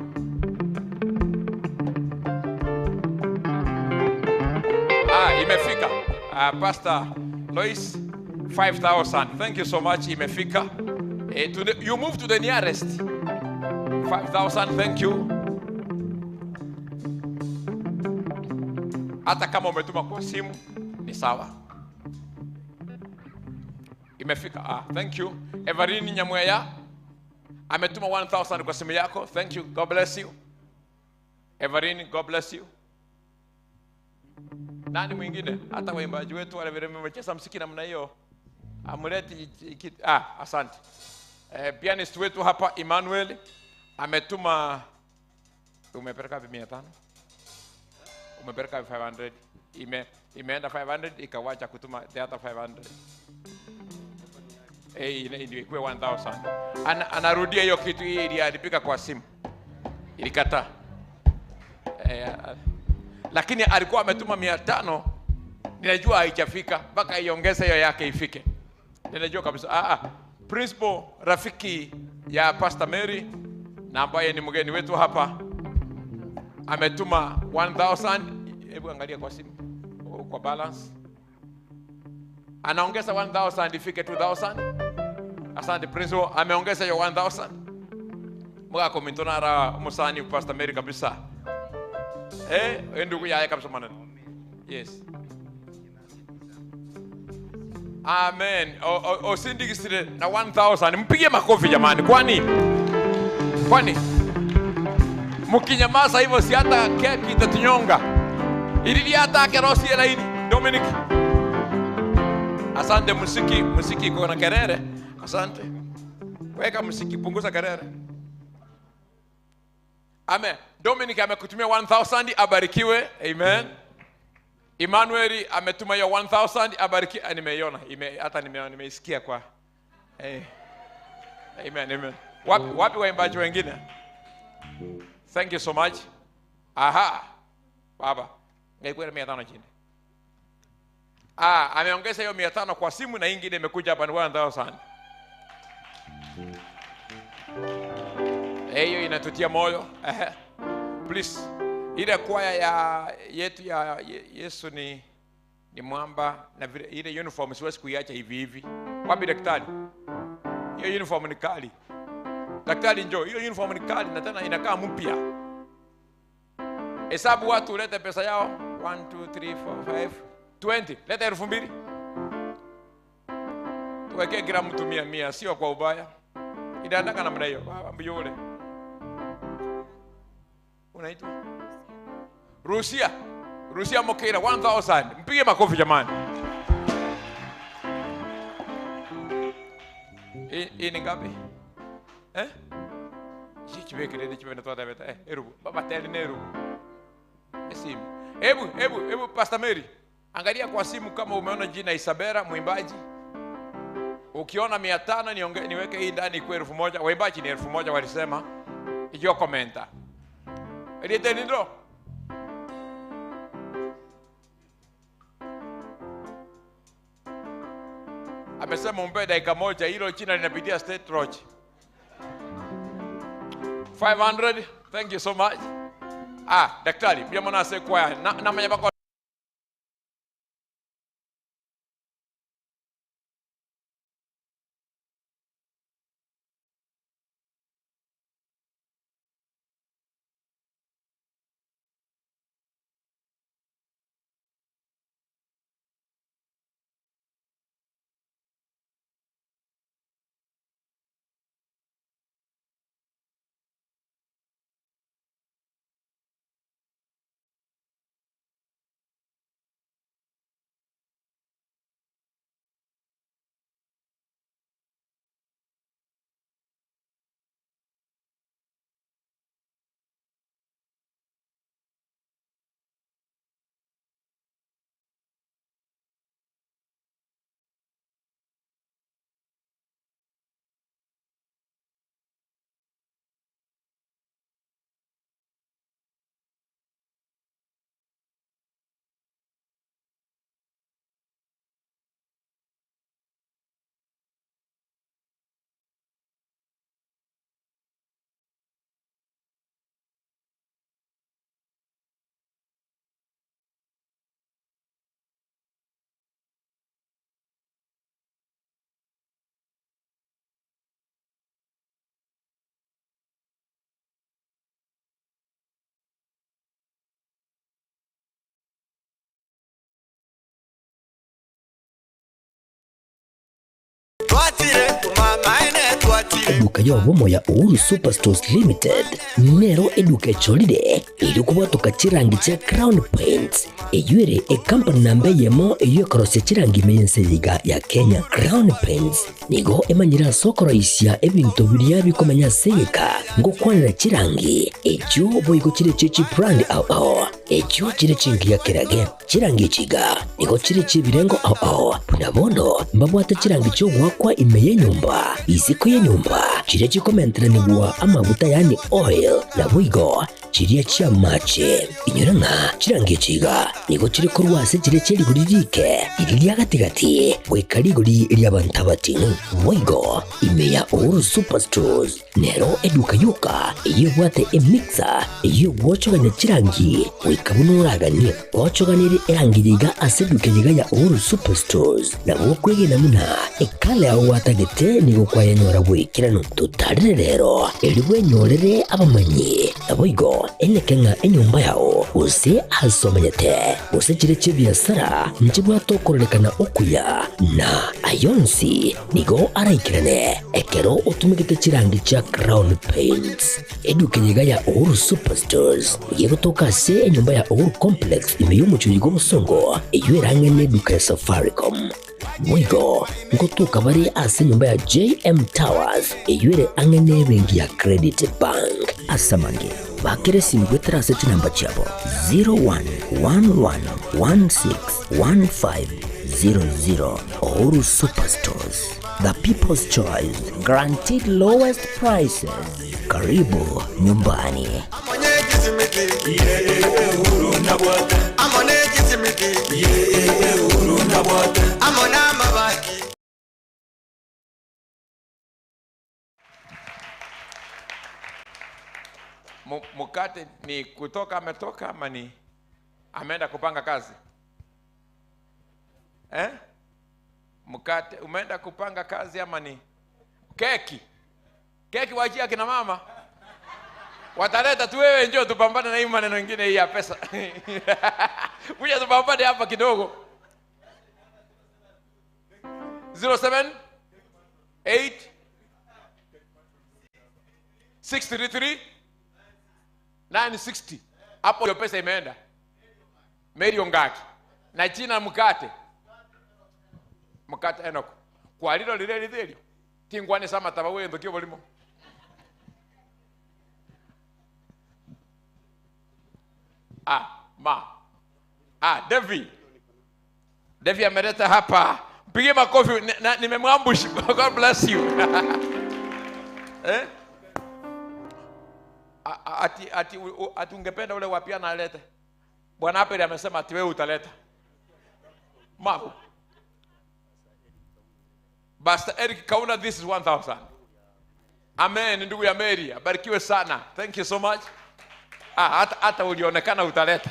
Imefika. Pastor Lois 5000. Thank you so much. Imefika. You move to the nearest. 5000, thank you. Hata kama umetuma kwa simu ni sawa. Imefika. Thank you. Everini Nyamweya ametuma 1000 kwa simu yako. Thank you. God bless you. Everini, God bless you. Nani mwingine? Hata waimbaji wetu wale vile mmecheza muziki namna hiyo. Amuleti asante. Pianist wetu hapa Emmanuel ametuma. Umepeleka 500? Umepeleka 500. Imeenda 500 ikawacha kutuma the other 500. Ndio ikuwe 1000. Anarudia hiyo kitu hii iliharibika kwa simu. Ilikataa. Lakini alikuwa ametuma 500. Ninajua haijafika mpaka iongeze hiyo yake ifike. Ninajua kabisa. Principal rafiki ya Pastor Mary na ambaye ni mgeni wetu hapa ametuma 1000. Hebu angalia kwa simu kwa balance. Anaongeza 1000 ifike 2000. Asante Principal, ameongeza hiyo 1000. Mga komentonara musani Pastor Mary kabisa. Ndugu yake kabisa maneno. Yes. Amen. Osindikisire na 1000. Mpigie makofi jamani. Kwani mkinyamaza hivyo si hata keki itatunyonga. Ili hata kerosi laini Dominic. Asante musiki iko na kelele. Asante. Weka musiki, punguza kelele. Amen. Dominic amekutumia 1000, abarikiwe. Amen. Emmanuel ametuma hiyo 1000, abarikiwe. Nimeiona, hata nimeisikia kwa. Amen, amen. Wapi waimbaji wengine? Thank you so much. Aha. Baba, ngaikuwa 500 chini. Ameongeza hiyo 500 kwa simu na ingine imekuja hapa ni 1000. Hiyo inatutia moyo. Please. Ile kwaya ya yetu ya Yesu ni mwamba na vile ile uniform siwezi kuiacha hivi hivi. Wapi daktari? Hiyo uniform ni kali. Daktari njoo, hiyo uniform ni kali na tena inakaa mpya. Hesabu watu, lete pesa yao. 1 2 3 4 5 20. Leta 2000. Tuweke gramu 100, sio kwa ubaya. Inaandaka namna hiyo. Baba mbiyole. Unaitwa Rusia. Rusia Mokera 1000. Mpige makofi jamani. Hii ni ngapi? Chichibekere ni chibena toa tabeta. Erubu. Baba tele ne erubu. Simu. Hebu Pastor Mary. Angalia kwa simu kama umeona jina Isabella mwimbaji. Ukiona 500 niweke hii ndani kwa 1000. Waimbaji ni 1000 walisema. Ikiwa komenta. Elite nindro. Amesema umpe dakika moja, hilo jina linapitia State Lodge. 500, thank you so much. Daktari, pia mwana ase kwaya. Na manyabako. Twatire, mama ene twatire. eduka yobomo ya Uhuru Superstores Limited nero eduka echolire iri kubwatoka chirangi cha Crown Paints eyuere ekampani namba yemo eyekorosia chirangi meyense yiga ya Kenya. Crown Paints nigo emanyira sokoroisia ebintu biria bikomenya seyeka ngokwanira chirangi echo boigo chire chichi brand ao echo chire chingi ya kerage chirangi chiga nigo chire chibirengo ao bunabono mbabwate chirangi chogwakwa ime yenyumba isiko yenyumba chire chikomenteranigwa amabuta yani oil na boigo chiria chia mache inyoranga chirangi chiga nigo chiri korwase chire cheriguri iri lya gatigati goika rigori ria bantu abatinu boigo ime ya Uhuru Superstores nero eduka yoka eyebwate emixer eyogwochoganya chirangi goika buno oraganie gwochoganire erangi yiga ase eduka yiga ya Uhuru Superstores nabo kwegena muna ekale aho watagete nigo kwayenyora bwikirano tutarire rero eri bwenyorere abamanyi naboigo enekenga enyumba yao use asomanyete use chire chebiasara nchibwatokorerekana okuya na ayonsi nigo araikirane ekero otumigete chirangi cha Crown Paints eduka yiga ya Uhuru Superstores yegotoka se enyumba ya Uhuru Complex imeyumuchuji g'omusongo eywerang'ene eduka ya Safaricom mwigo ngotuka bari ase nyumba ya JM Towers eywere ang'ene bengi ya Credit Bank asamange bakere simgwetera ase chinamba chabo 0111161500. Uhuru Superstores, the people's choice, guaranteed lowest prices. Karibu nyumbani. Mukate ni kutoka ametoka ama ni ameenda kupanga kazi? Eh? Mukate umeenda kupanga kazi ama ni keki? Keki waachia kina mama. Wataleta tu, wewe njoo tupambane na hii maneno mengine hii ya pesa. Kuja tupambane hapa kidogo. 07 8 633 960. Hapo hiyo pesa imeenda. Mary Ongaki. Na jina mkate. Mkate Enoch. Kwa lilo lile lile. Tingwane sama tabawe ndokio bolimo. Devi. Devi ameleta hapa. Mpigie makofi, nimemwambush. God bless you. Eh? Ati ungependa ule wapia na alete. Bwana Apeli amesema ati wewe utaleta. Mabu. Pastor Eric Kauna, this is 1000. Amen, ndugu ya Mary, abarikiwe sana. Thank you so much. Hata ulionekana utaleta.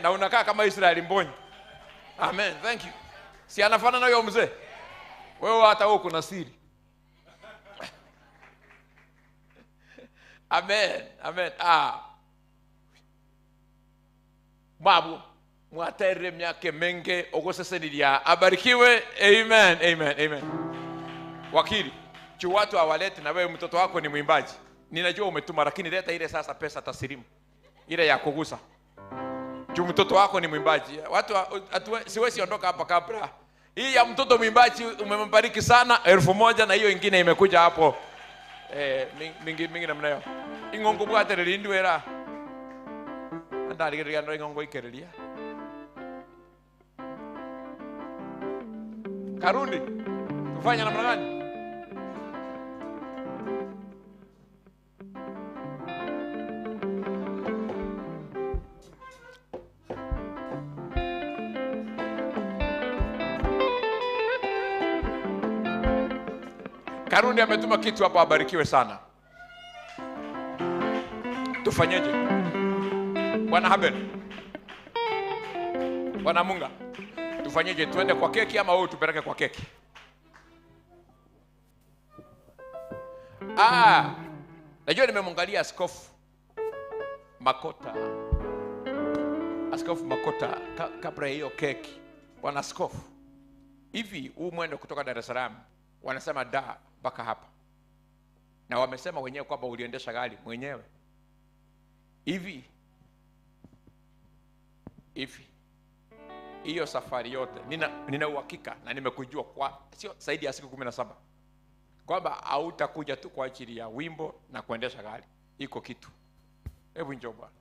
Na unakaa kama Israeli Mbonyi. Amen, thank you. Si anafanana na huyo mzee? Wewe hata wewe kuna siri. Amen, amen. Babu, mwatere miake menge ogosesenilia. Abarikiwe. Amen, amen, amen. Wakili, chu watu hawaleti na wewe mtoto wako ni mwimbaji. Ninajua umetuma lakini leta ile sasa pesa taslimu. Ile ya kugusa. Juu mtoto wako ni mwimbaji. Watu siwezi ondoka hapa kabla. Hii ya mtoto mwimbaji umembariki sana 1000 na hiyo ingine imekuja hapo. Mingi mingi namna hiyo. Ingongo bwatereri ndwera. Andarigeria ndo ingongo ikereria. Karundi. Tufanye namna gani? Karundi ametuma kitu hapo, abarikiwe sana. Tufanyeje? Bwana Habel. Bwana Munga. Tufanyeje? Tuende kwa keki ama wewe tupeleke kwa keki? Najua nimemwangalia Askofu Makota. Askofu Makota kabla hiyo keki. Bwana Askofu. Hivi huu mwendo kutoka Dar es Salaam wanasema da mpaka hapa. Na wamesema wenyewe kwamba uliendesha gari mwenyewe. Hivi hiyo safari yote nina uhakika na nimekujua kwa sio zaidi ya siku 17 kwamba hautakuja tu kwa ajili ya wimbo na kuendesha gari. Iko kitu. Hebu njoo bwana.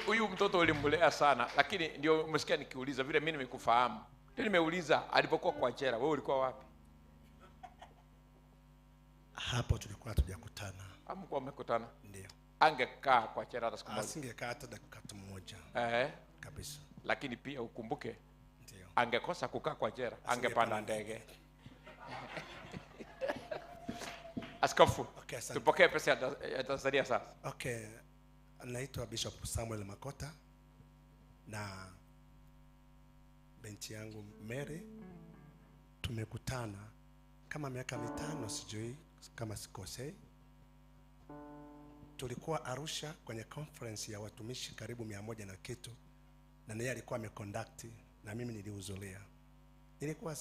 Huyu mtoto ulimlea sana, lakini ndio umesikia nikiuliza vile mimi nimekufahamu. Ndio nimeuliza alipokuwa kwa jela wewe ulikuwa wapi? Hapo tulikuwa hatujakutana. Hamkuwa mmekutana? Ndio. Angekaa kwa jela hata siku moja. Asingekaa hata dakika moja. Kabisa. Lakini pia ukumbuke, ndio, angekosa kukaa kwa jela, angepanda ndege. Askofu, okay, tupokee pesa ya Tanzania sasa. Okay. Naitwa Bishop Samuel Makota na binti yangu Mary. Tumekutana kama miaka 5, sijui kama sikosei. Tulikuwa Arusha kwenye conference ya watumishi karibu 100 na kitu, na yeye alikuwa ameconduct na mimi nilihudhuria. Nilikuwa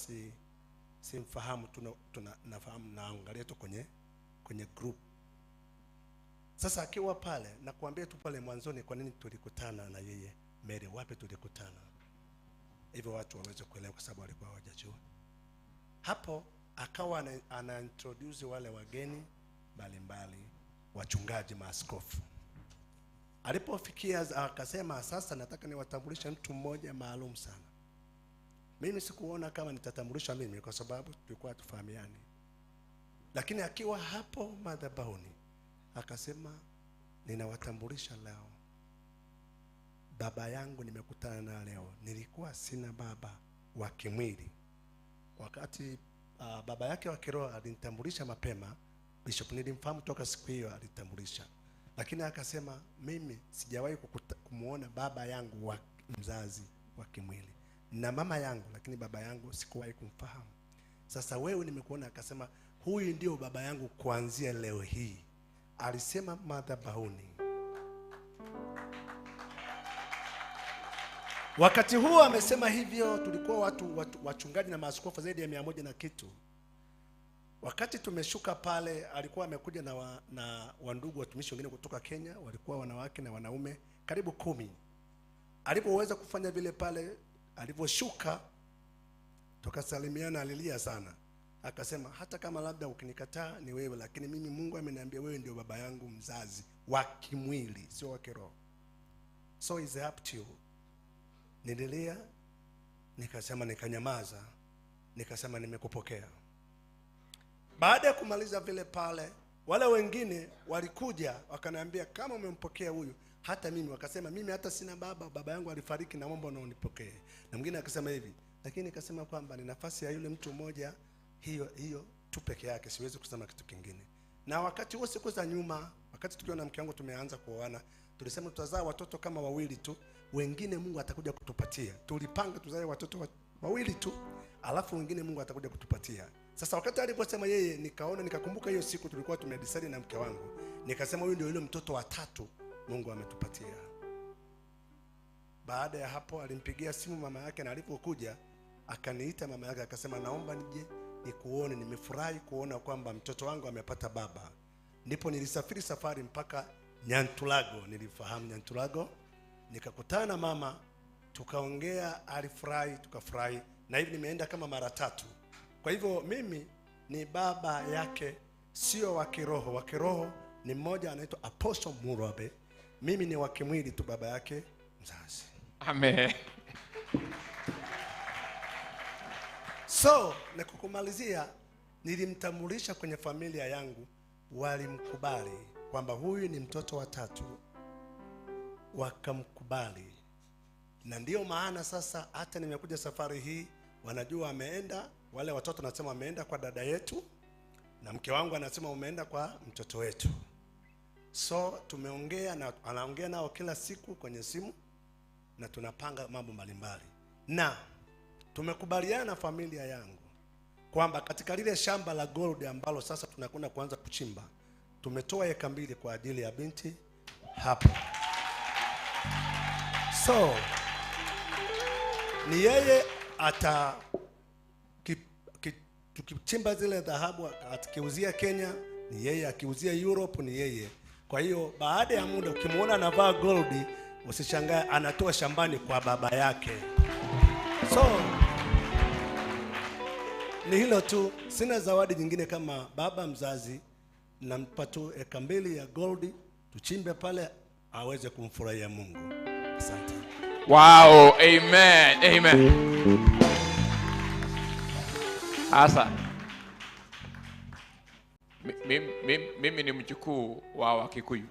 simfahamu, tunafahamu na angalia tu kwenye group. Sasa akiwa pale, na kuambia tu pale mwanzoni kwa nini tulikutana na yeye Mary, wapi tulikutana, hivyo watu waweze kuelewa kwa sababu walikuwa hawajajua. Hapo akawa ana introduce wale wageni mbalimbali, wachungaji, maaskofu. Alipofikia akasema, sasa nataka niwatambulishe mtu mmoja maalum sana. Mimi sikuona kama nitatambulisha mimi kwa sababu tulikuwa hatufahamiani. Lakini akiwa hapo madhabahuni akasema, ninawatambulisha leo baba yangu nimekutana na leo. Nilikuwa sina baba wa kimwili. Wakati baba yake wa kiroho alinitambulisha mapema, Bishop nilimfahamu toka siku hiyo alitambulisha. Lakini akasema mimi sijawahi kumuona baba yangu wa mzazi wa kimwili na mama yangu, lakini baba yangu sikuwahi kumfahamu. Sasa wewe nimekuona. Akasema huyu ndio baba yangu kuanzia leo hii. Alisema madhabahuni. Wakati huo amesema hivyo, tulikuwa watu wachungaji na maaskofu zaidi ya 100 na kitu. Wakati tumeshuka pale, alikuwa amekuja na wandugu watumishi wengine kutoka Kenya, walikuwa wanawake na wanaume karibu 10. Alipoweza kufanya vile pale, aliposhuka tukasalimiana, alilia sana. Akasema hata kama labda ukinikataa ni wewe, lakini mimi Mungu ameniambia wewe ndio baba yangu mzazi wa kimwili, sio wa kiroho. So it's up to you. Nililia, nikasema, nikanyamaza, nikasema nimekupokea. Baada ya kumaliza vile pale, wale wengine walikuja wakaniambia kama umempokea huyu, hata mimi. Wakasema mimi hata sina baba, baba yangu alifariki, naomba na unipokee. Na mwingine akasema hivi, lakini nikasema kwamba ni nafasi ya yule mtu mmoja hiyo tu peke yake, siwezi kusema kitu kingine. Na wakati huo siku za nyuma, wakati tukiwa na mke wangu tumeanza kuoana, tulisema tutazaa watoto kama 2 tu, wengine Mungu atakuja kutupatia. Tulipanga tuzae watoto 2 tu, alafu wengine Mungu atakuja kutupatia. Sasa wakati aliposema yeye, nikaona, nikakumbuka hiyo siku tulikuwa tumedecide na mke wangu. Nikasema huyu ndio yule mtoto wa 3 Mungu ametupatia. Baada ya hapo alimpigia simu mama yake, na alipokuja akaniita mama yake akasema naomba nije nikuone, nimefurahi kuona kwamba mtoto wangu amepata baba. Ndipo nilisafiri safari mpaka Nyantulago, nilifahamu Nyantulago, nikakutana na mama, tukaongea, alifurahi, tukafurahi, na hivi nimeenda kama mara 3. Kwa hivyo mimi ni baba yake, sio wa kiroho. Wa kiroho ni mmoja anaitwa Apostle Murabe. Mimi ni wa kimwili tu, baba yake mzazi. Amen. So, na kukumalizia, nilimtambulisha kwenye familia yangu, walimkubali kwamba huyu ni mtoto wa 3. Wakamkubali. Na ndio maana sasa hata nimekuja safari hii, wanajua ameenda, wale watoto nasema ameenda kwa dada yetu, na mke wangu anasema umeenda kwa mtoto wetu. So tumeongea na anaongea nao kila siku kwenye simu, na tunapanga mambo mbalimbali. Na tumekubaliana na familia yangu kwamba katika lile shamba la gold ambalo sasa tunakwenda kuanza kuchimba, tumetoa eka 2 kwa ajili ya binti hapo. So Ni yeye ata tukichimba zile dhahabu akiuzia Kenya ni yeye, akiuzia Europe ni yeye. Kwa hiyo baada ya muda ukimuona anavaa gold usishangae, anatoa shambani kwa baba yake. So ni hilo tu, sina zawadi nyingine kama baba mzazi, nampa tu eka 2 ya gold tuchimbe pale aweze kumfurahia Mungu. Asante. Wow, amen, amen. Asa mimi ni mjukuu wa Wakikuyu.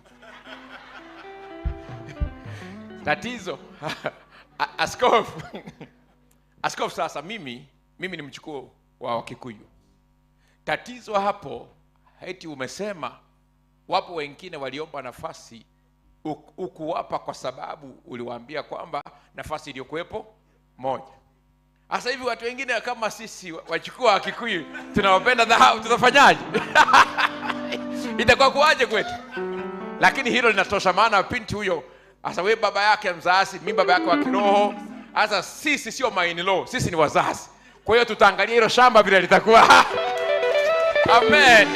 Tatizo askofu. Askofu, sasa mimi ni mjukuu wa Wakikuyu. Tatizo hapo eti umesema wapo wengine waliomba nafasi ukuwapa kwa sababu uliwaambia kwamba nafasi iliyokuwepo moja. Sasa hivi watu wengine kama sisi wachukua Wakikuyu tunawapenda dhahabu, tutafanyaje? Itakuwa kuaje kwetu? Lakini hilo linatosha, maana binti huyo sasa, wewe baba yake mzazi, mimi baba yake wa kiroho. Sasa sisi sio my-in-law, sisi ni wazazi. Kwa hiyo tutaangalia hilo shamba vile litakuwa. Amen.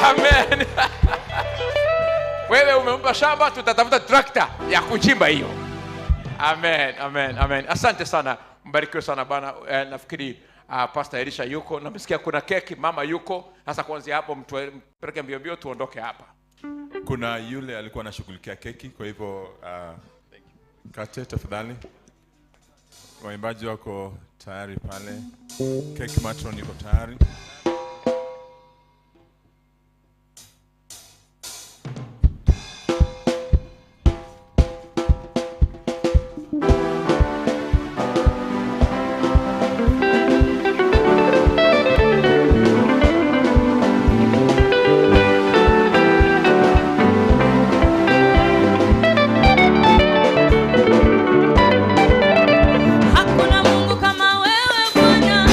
Amen. Wewe umempa shamba, tutatafuta trakta ya kuchimba hiyo. Amen, amen, amen. Asante sana. Mbarikiwe sana bana. Nafikiri Pastor Elisha yuko, namsikia kuna keki, mama yuko. Sasa kuanzia hapo mpeleke mbio mbio tuondoke hapa. Kuna yule alikuwa anashughulikia keki, kwa hivyo kate tafadhali. Waimbaji wako tayari pale. Keki matron yuko tayari. Hakuna Mungu kama wewe Bwana.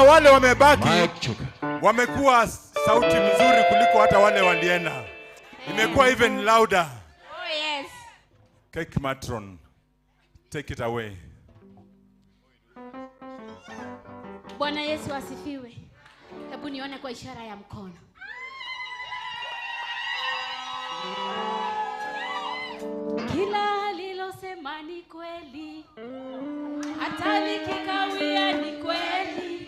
Na wale wamebaki wamekuwa sauti mzuri kuliko hata wale walienda. Imekuwa even louder. Oh yes. Cake matron, take it away. Bwana Yesu asifiwe. Hebu nione kwa ishara ya mkono. Kila alilosema ni kweli, hata likikawia ni kweli.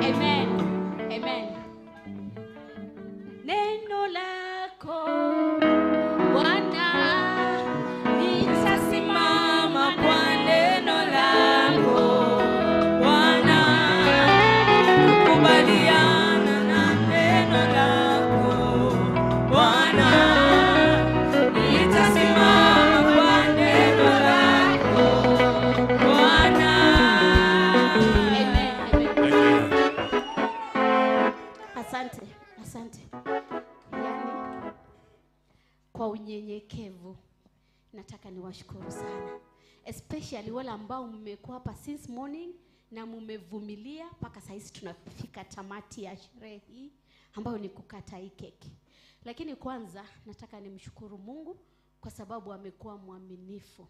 Amen. Amen. Neno lako Bwana, nitasimama kwa neno lako Bwana, kubaliana na neno lako Bwana, nitasimama kwa neno lako Bwana. Amen. Amen. Asante, asante. Yani, kwa unyenyekevu nataka niwashukuru sana, especially wale ambao mmekuwa hapa since morning na mmevumilia mpaka saa hizi tunafika tamati ya sherehe hii ambayo ni kukata hii keki. Lakini kwanza nataka nimshukuru Mungu kwa sababu amekuwa mwaminifu.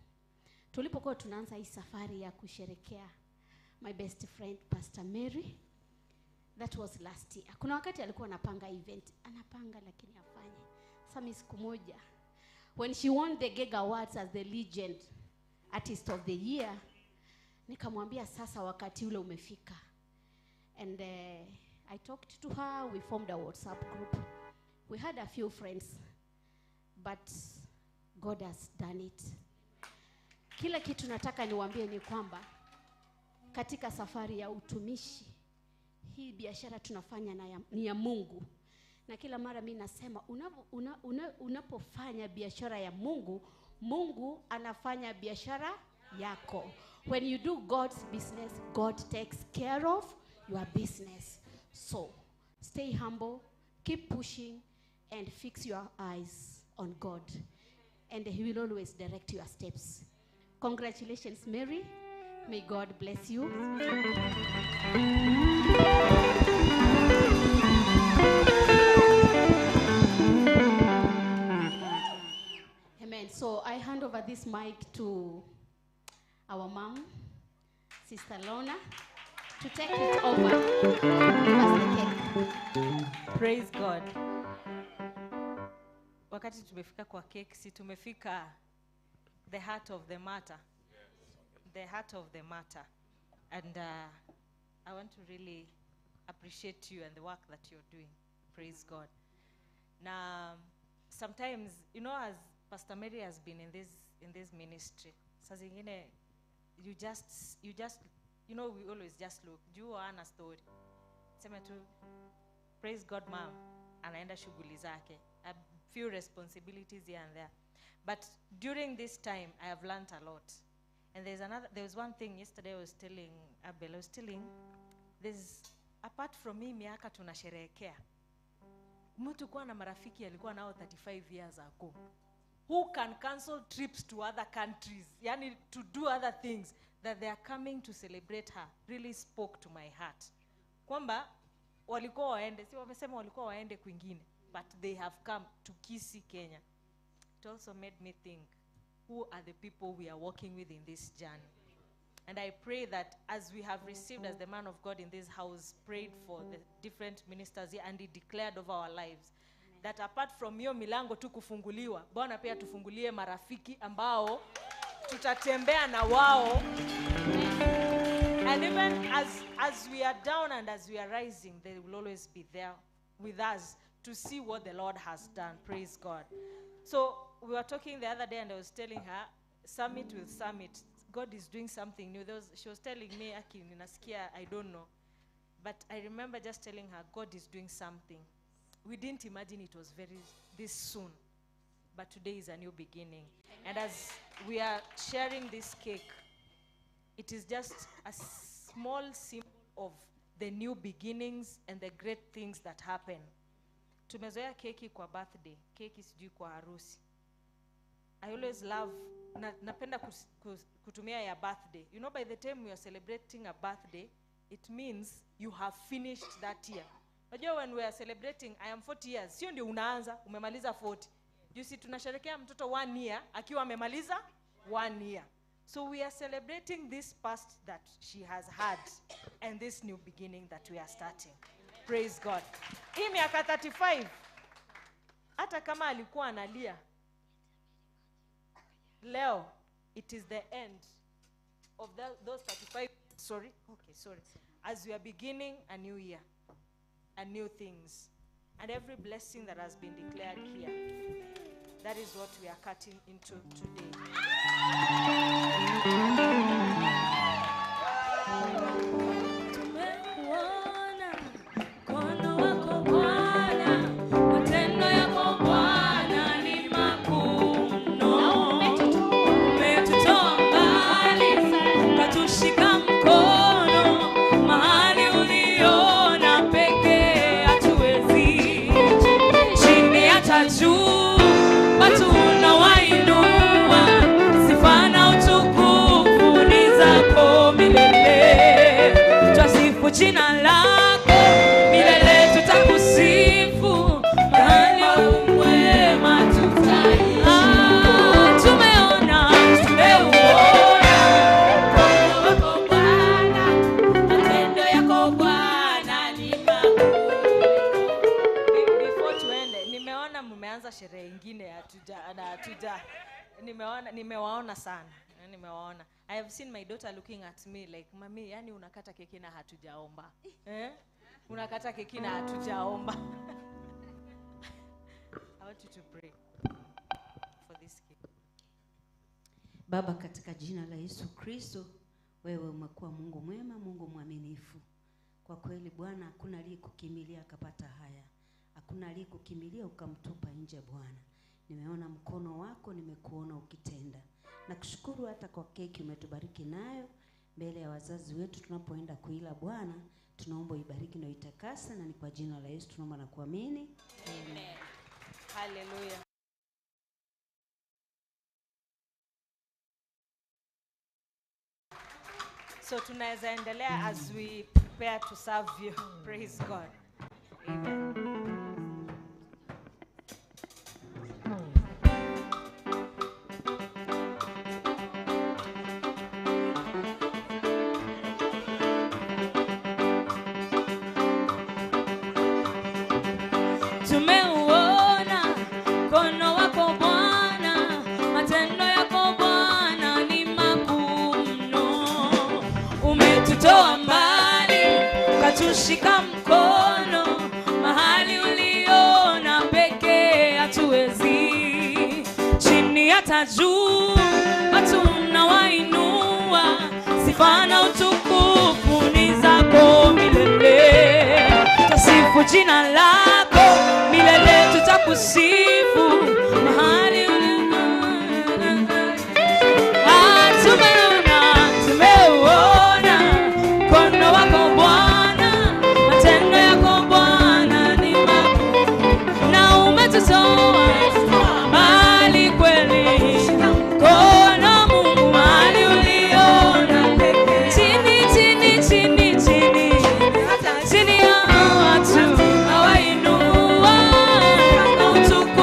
Tulipokuwa tunaanza hii safari ya kusherekea my best friend Pastor Mary, that was last year. Kuna wakati alikuwa anapanga event, anapanga lakini afanye. Sasa mimi siku moja when she won the Gig Awards as the legend artist of the year, nikamwambia sasa wakati ule umefika. And I talked to her, we formed a WhatsApp group. We had a few friends, but God has done it. Kila kitu nataka niwaambie ni kwamba katika safari ya utumishi, hii biashara tunafanya na ni ya Mungu. Na kila mara mimi nasema unapofanya biashara ya Mungu, Mungu anafanya biashara yako. When you do God's business, God takes care of your business. So, stay humble, keep pushing, and fix your eyes on God. And He will always direct your steps. Congratulations, Mary. May God bless you. Amen. So I hand over this mic to our mom, Sister Lorna, to take it over. Give us the cake. Praise God. Wakati tumefika kwa cake, si tumefika the heart of the matter. The heart of the matter. And I want to really appreciate you and the work that you're doing. Praise God. Now, sometimes, you know, as Pastor Mary has been in this ministry, saa zingine you just, you know, we always just look. Juu ana story. Sema tu, praise God, ma'am. Anaenda shughuli zake. A few responsibilities here and there. But during this time, I have learned a lot. And there's one thing yesterday I was telling Abel, I was telling, there's, apart from me, miaka tunasherehekea. Mtu kuwa na marafiki alikuwa nao 35 years ago. Who can cancel trips to other countries, yani to do other things, that they are coming to celebrate her, really spoke to my heart. Kwamba walikuwa waende, si wamesema walikuwa waende kwingine, but they have come to Kisii, Kenya. It also made me think, who are the people we are working with in this journey? And I pray that as we have received, as the man of God in this house prayed for the different ministers here, and he declared over our lives, that apart from hiyo milango tu kufunguliwa, Bwana pia tufungulie marafiki ambao tutatembea na wao. And even as we are down and as we are rising, they will always be there with us to see what the Lord has done. Praise God. So we were talking the other day and I was telling her, summit with summit, God is doing something new. She was telling me, Aki, ninasikia, I don't know. But I remember just telling her, God is doing something. We didn't imagine it was this soon. But today is a new beginning. Amen. And as we are sharing this cake, it is just a small symbol of the new beginnings and the great things that happen. Tumezoea keki kwa birthday, keki sijui kwa harusi. I always love napenda kutumia ya birthday. You know, by the time we are celebrating a birthday, it means you have finished that year. Unajua when we are celebrating I am 40 years, sio ndio unaanza, umemaliza 40. You see, tunasherehekea mtoto 1 year akiwa amemaliza 1 year. So we are celebrating this past that she has had and this new beginning that we are starting. Praise God. Hii miaka 35, hata kama alikuwa analia, leo it is the end of those 35, sorry, okay, sorry. As we are beginning a new year and new things, and every blessing that has been declared here, that is what we are cutting into today. Tumekuona mkono wako Bwana, matendo yako Bwana ni makuu mno. Umetutoa mbali, ukatushika mkono, mahali uliona pekee hatuwezi. Chini hata juu, watu unawainua, sifa na utukufu ni zako milele. Twasifu jina lako milele, tutakusifu mahali mwema tutaishi. Tumeona, tumeuona mkono wako Bwana, matendo yako Bwana ni makuu. Before tuende, nimeona mmeanza sherehe ingine hatuja nimewaona sana. Nimewaona. I have seen my daughter looking at me like, "Mami, yani unakata keki na hatujaomba." Eh? Unakata keki na hatujaomba. I want you to pray for this cake. Baba, katika jina la Yesu Kristo, wewe umekuwa Mungu mwema, Mungu mwaminifu. Kwa kweli Bwana, hakuna aliyekukimbilia akapata haya. Hakuna aliyekukimbilia ukamtupa nje Bwana. Nimeona mkono wako, nimekuona ukitenda. Nakushukuru hata kwa keki umetubariki nayo mbele ya wazazi wetu tunapoenda kuila Bwana. Tunaomba ibariki na itakase, na ni kwa jina la Yesu tunaomba na kuamini. Amen. Hallelujah. So tunaweza endelea as we prepare to serve you. Praise God. Amen. Tumeuona mkono wako Bwana, matendo yako Bwana ni makuu mno. Umetutoa mbali, ukatushika mkono, mahali uliona pekee hatuwezi. Chini hata juu, watu unawainua, sifa na utukufu ni zako milele. Tasifu jina lako milele, tutakusifu mahali tumeona, tumeuona mkono wako Bwana, matendo yako Bwana ni makuu, na umetutoa mbali kweli, mkono Mungu mahali uliona pekee. Chini, chini, chini, chini, chini ya watu hawainua, na utukufu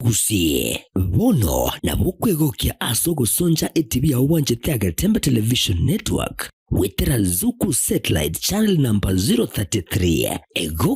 Gusii bono nabo kwegokia ase ogosonja etibi yao bwanchete Agetembe Television Network wetera Zuku Satellite channel number 033 ego.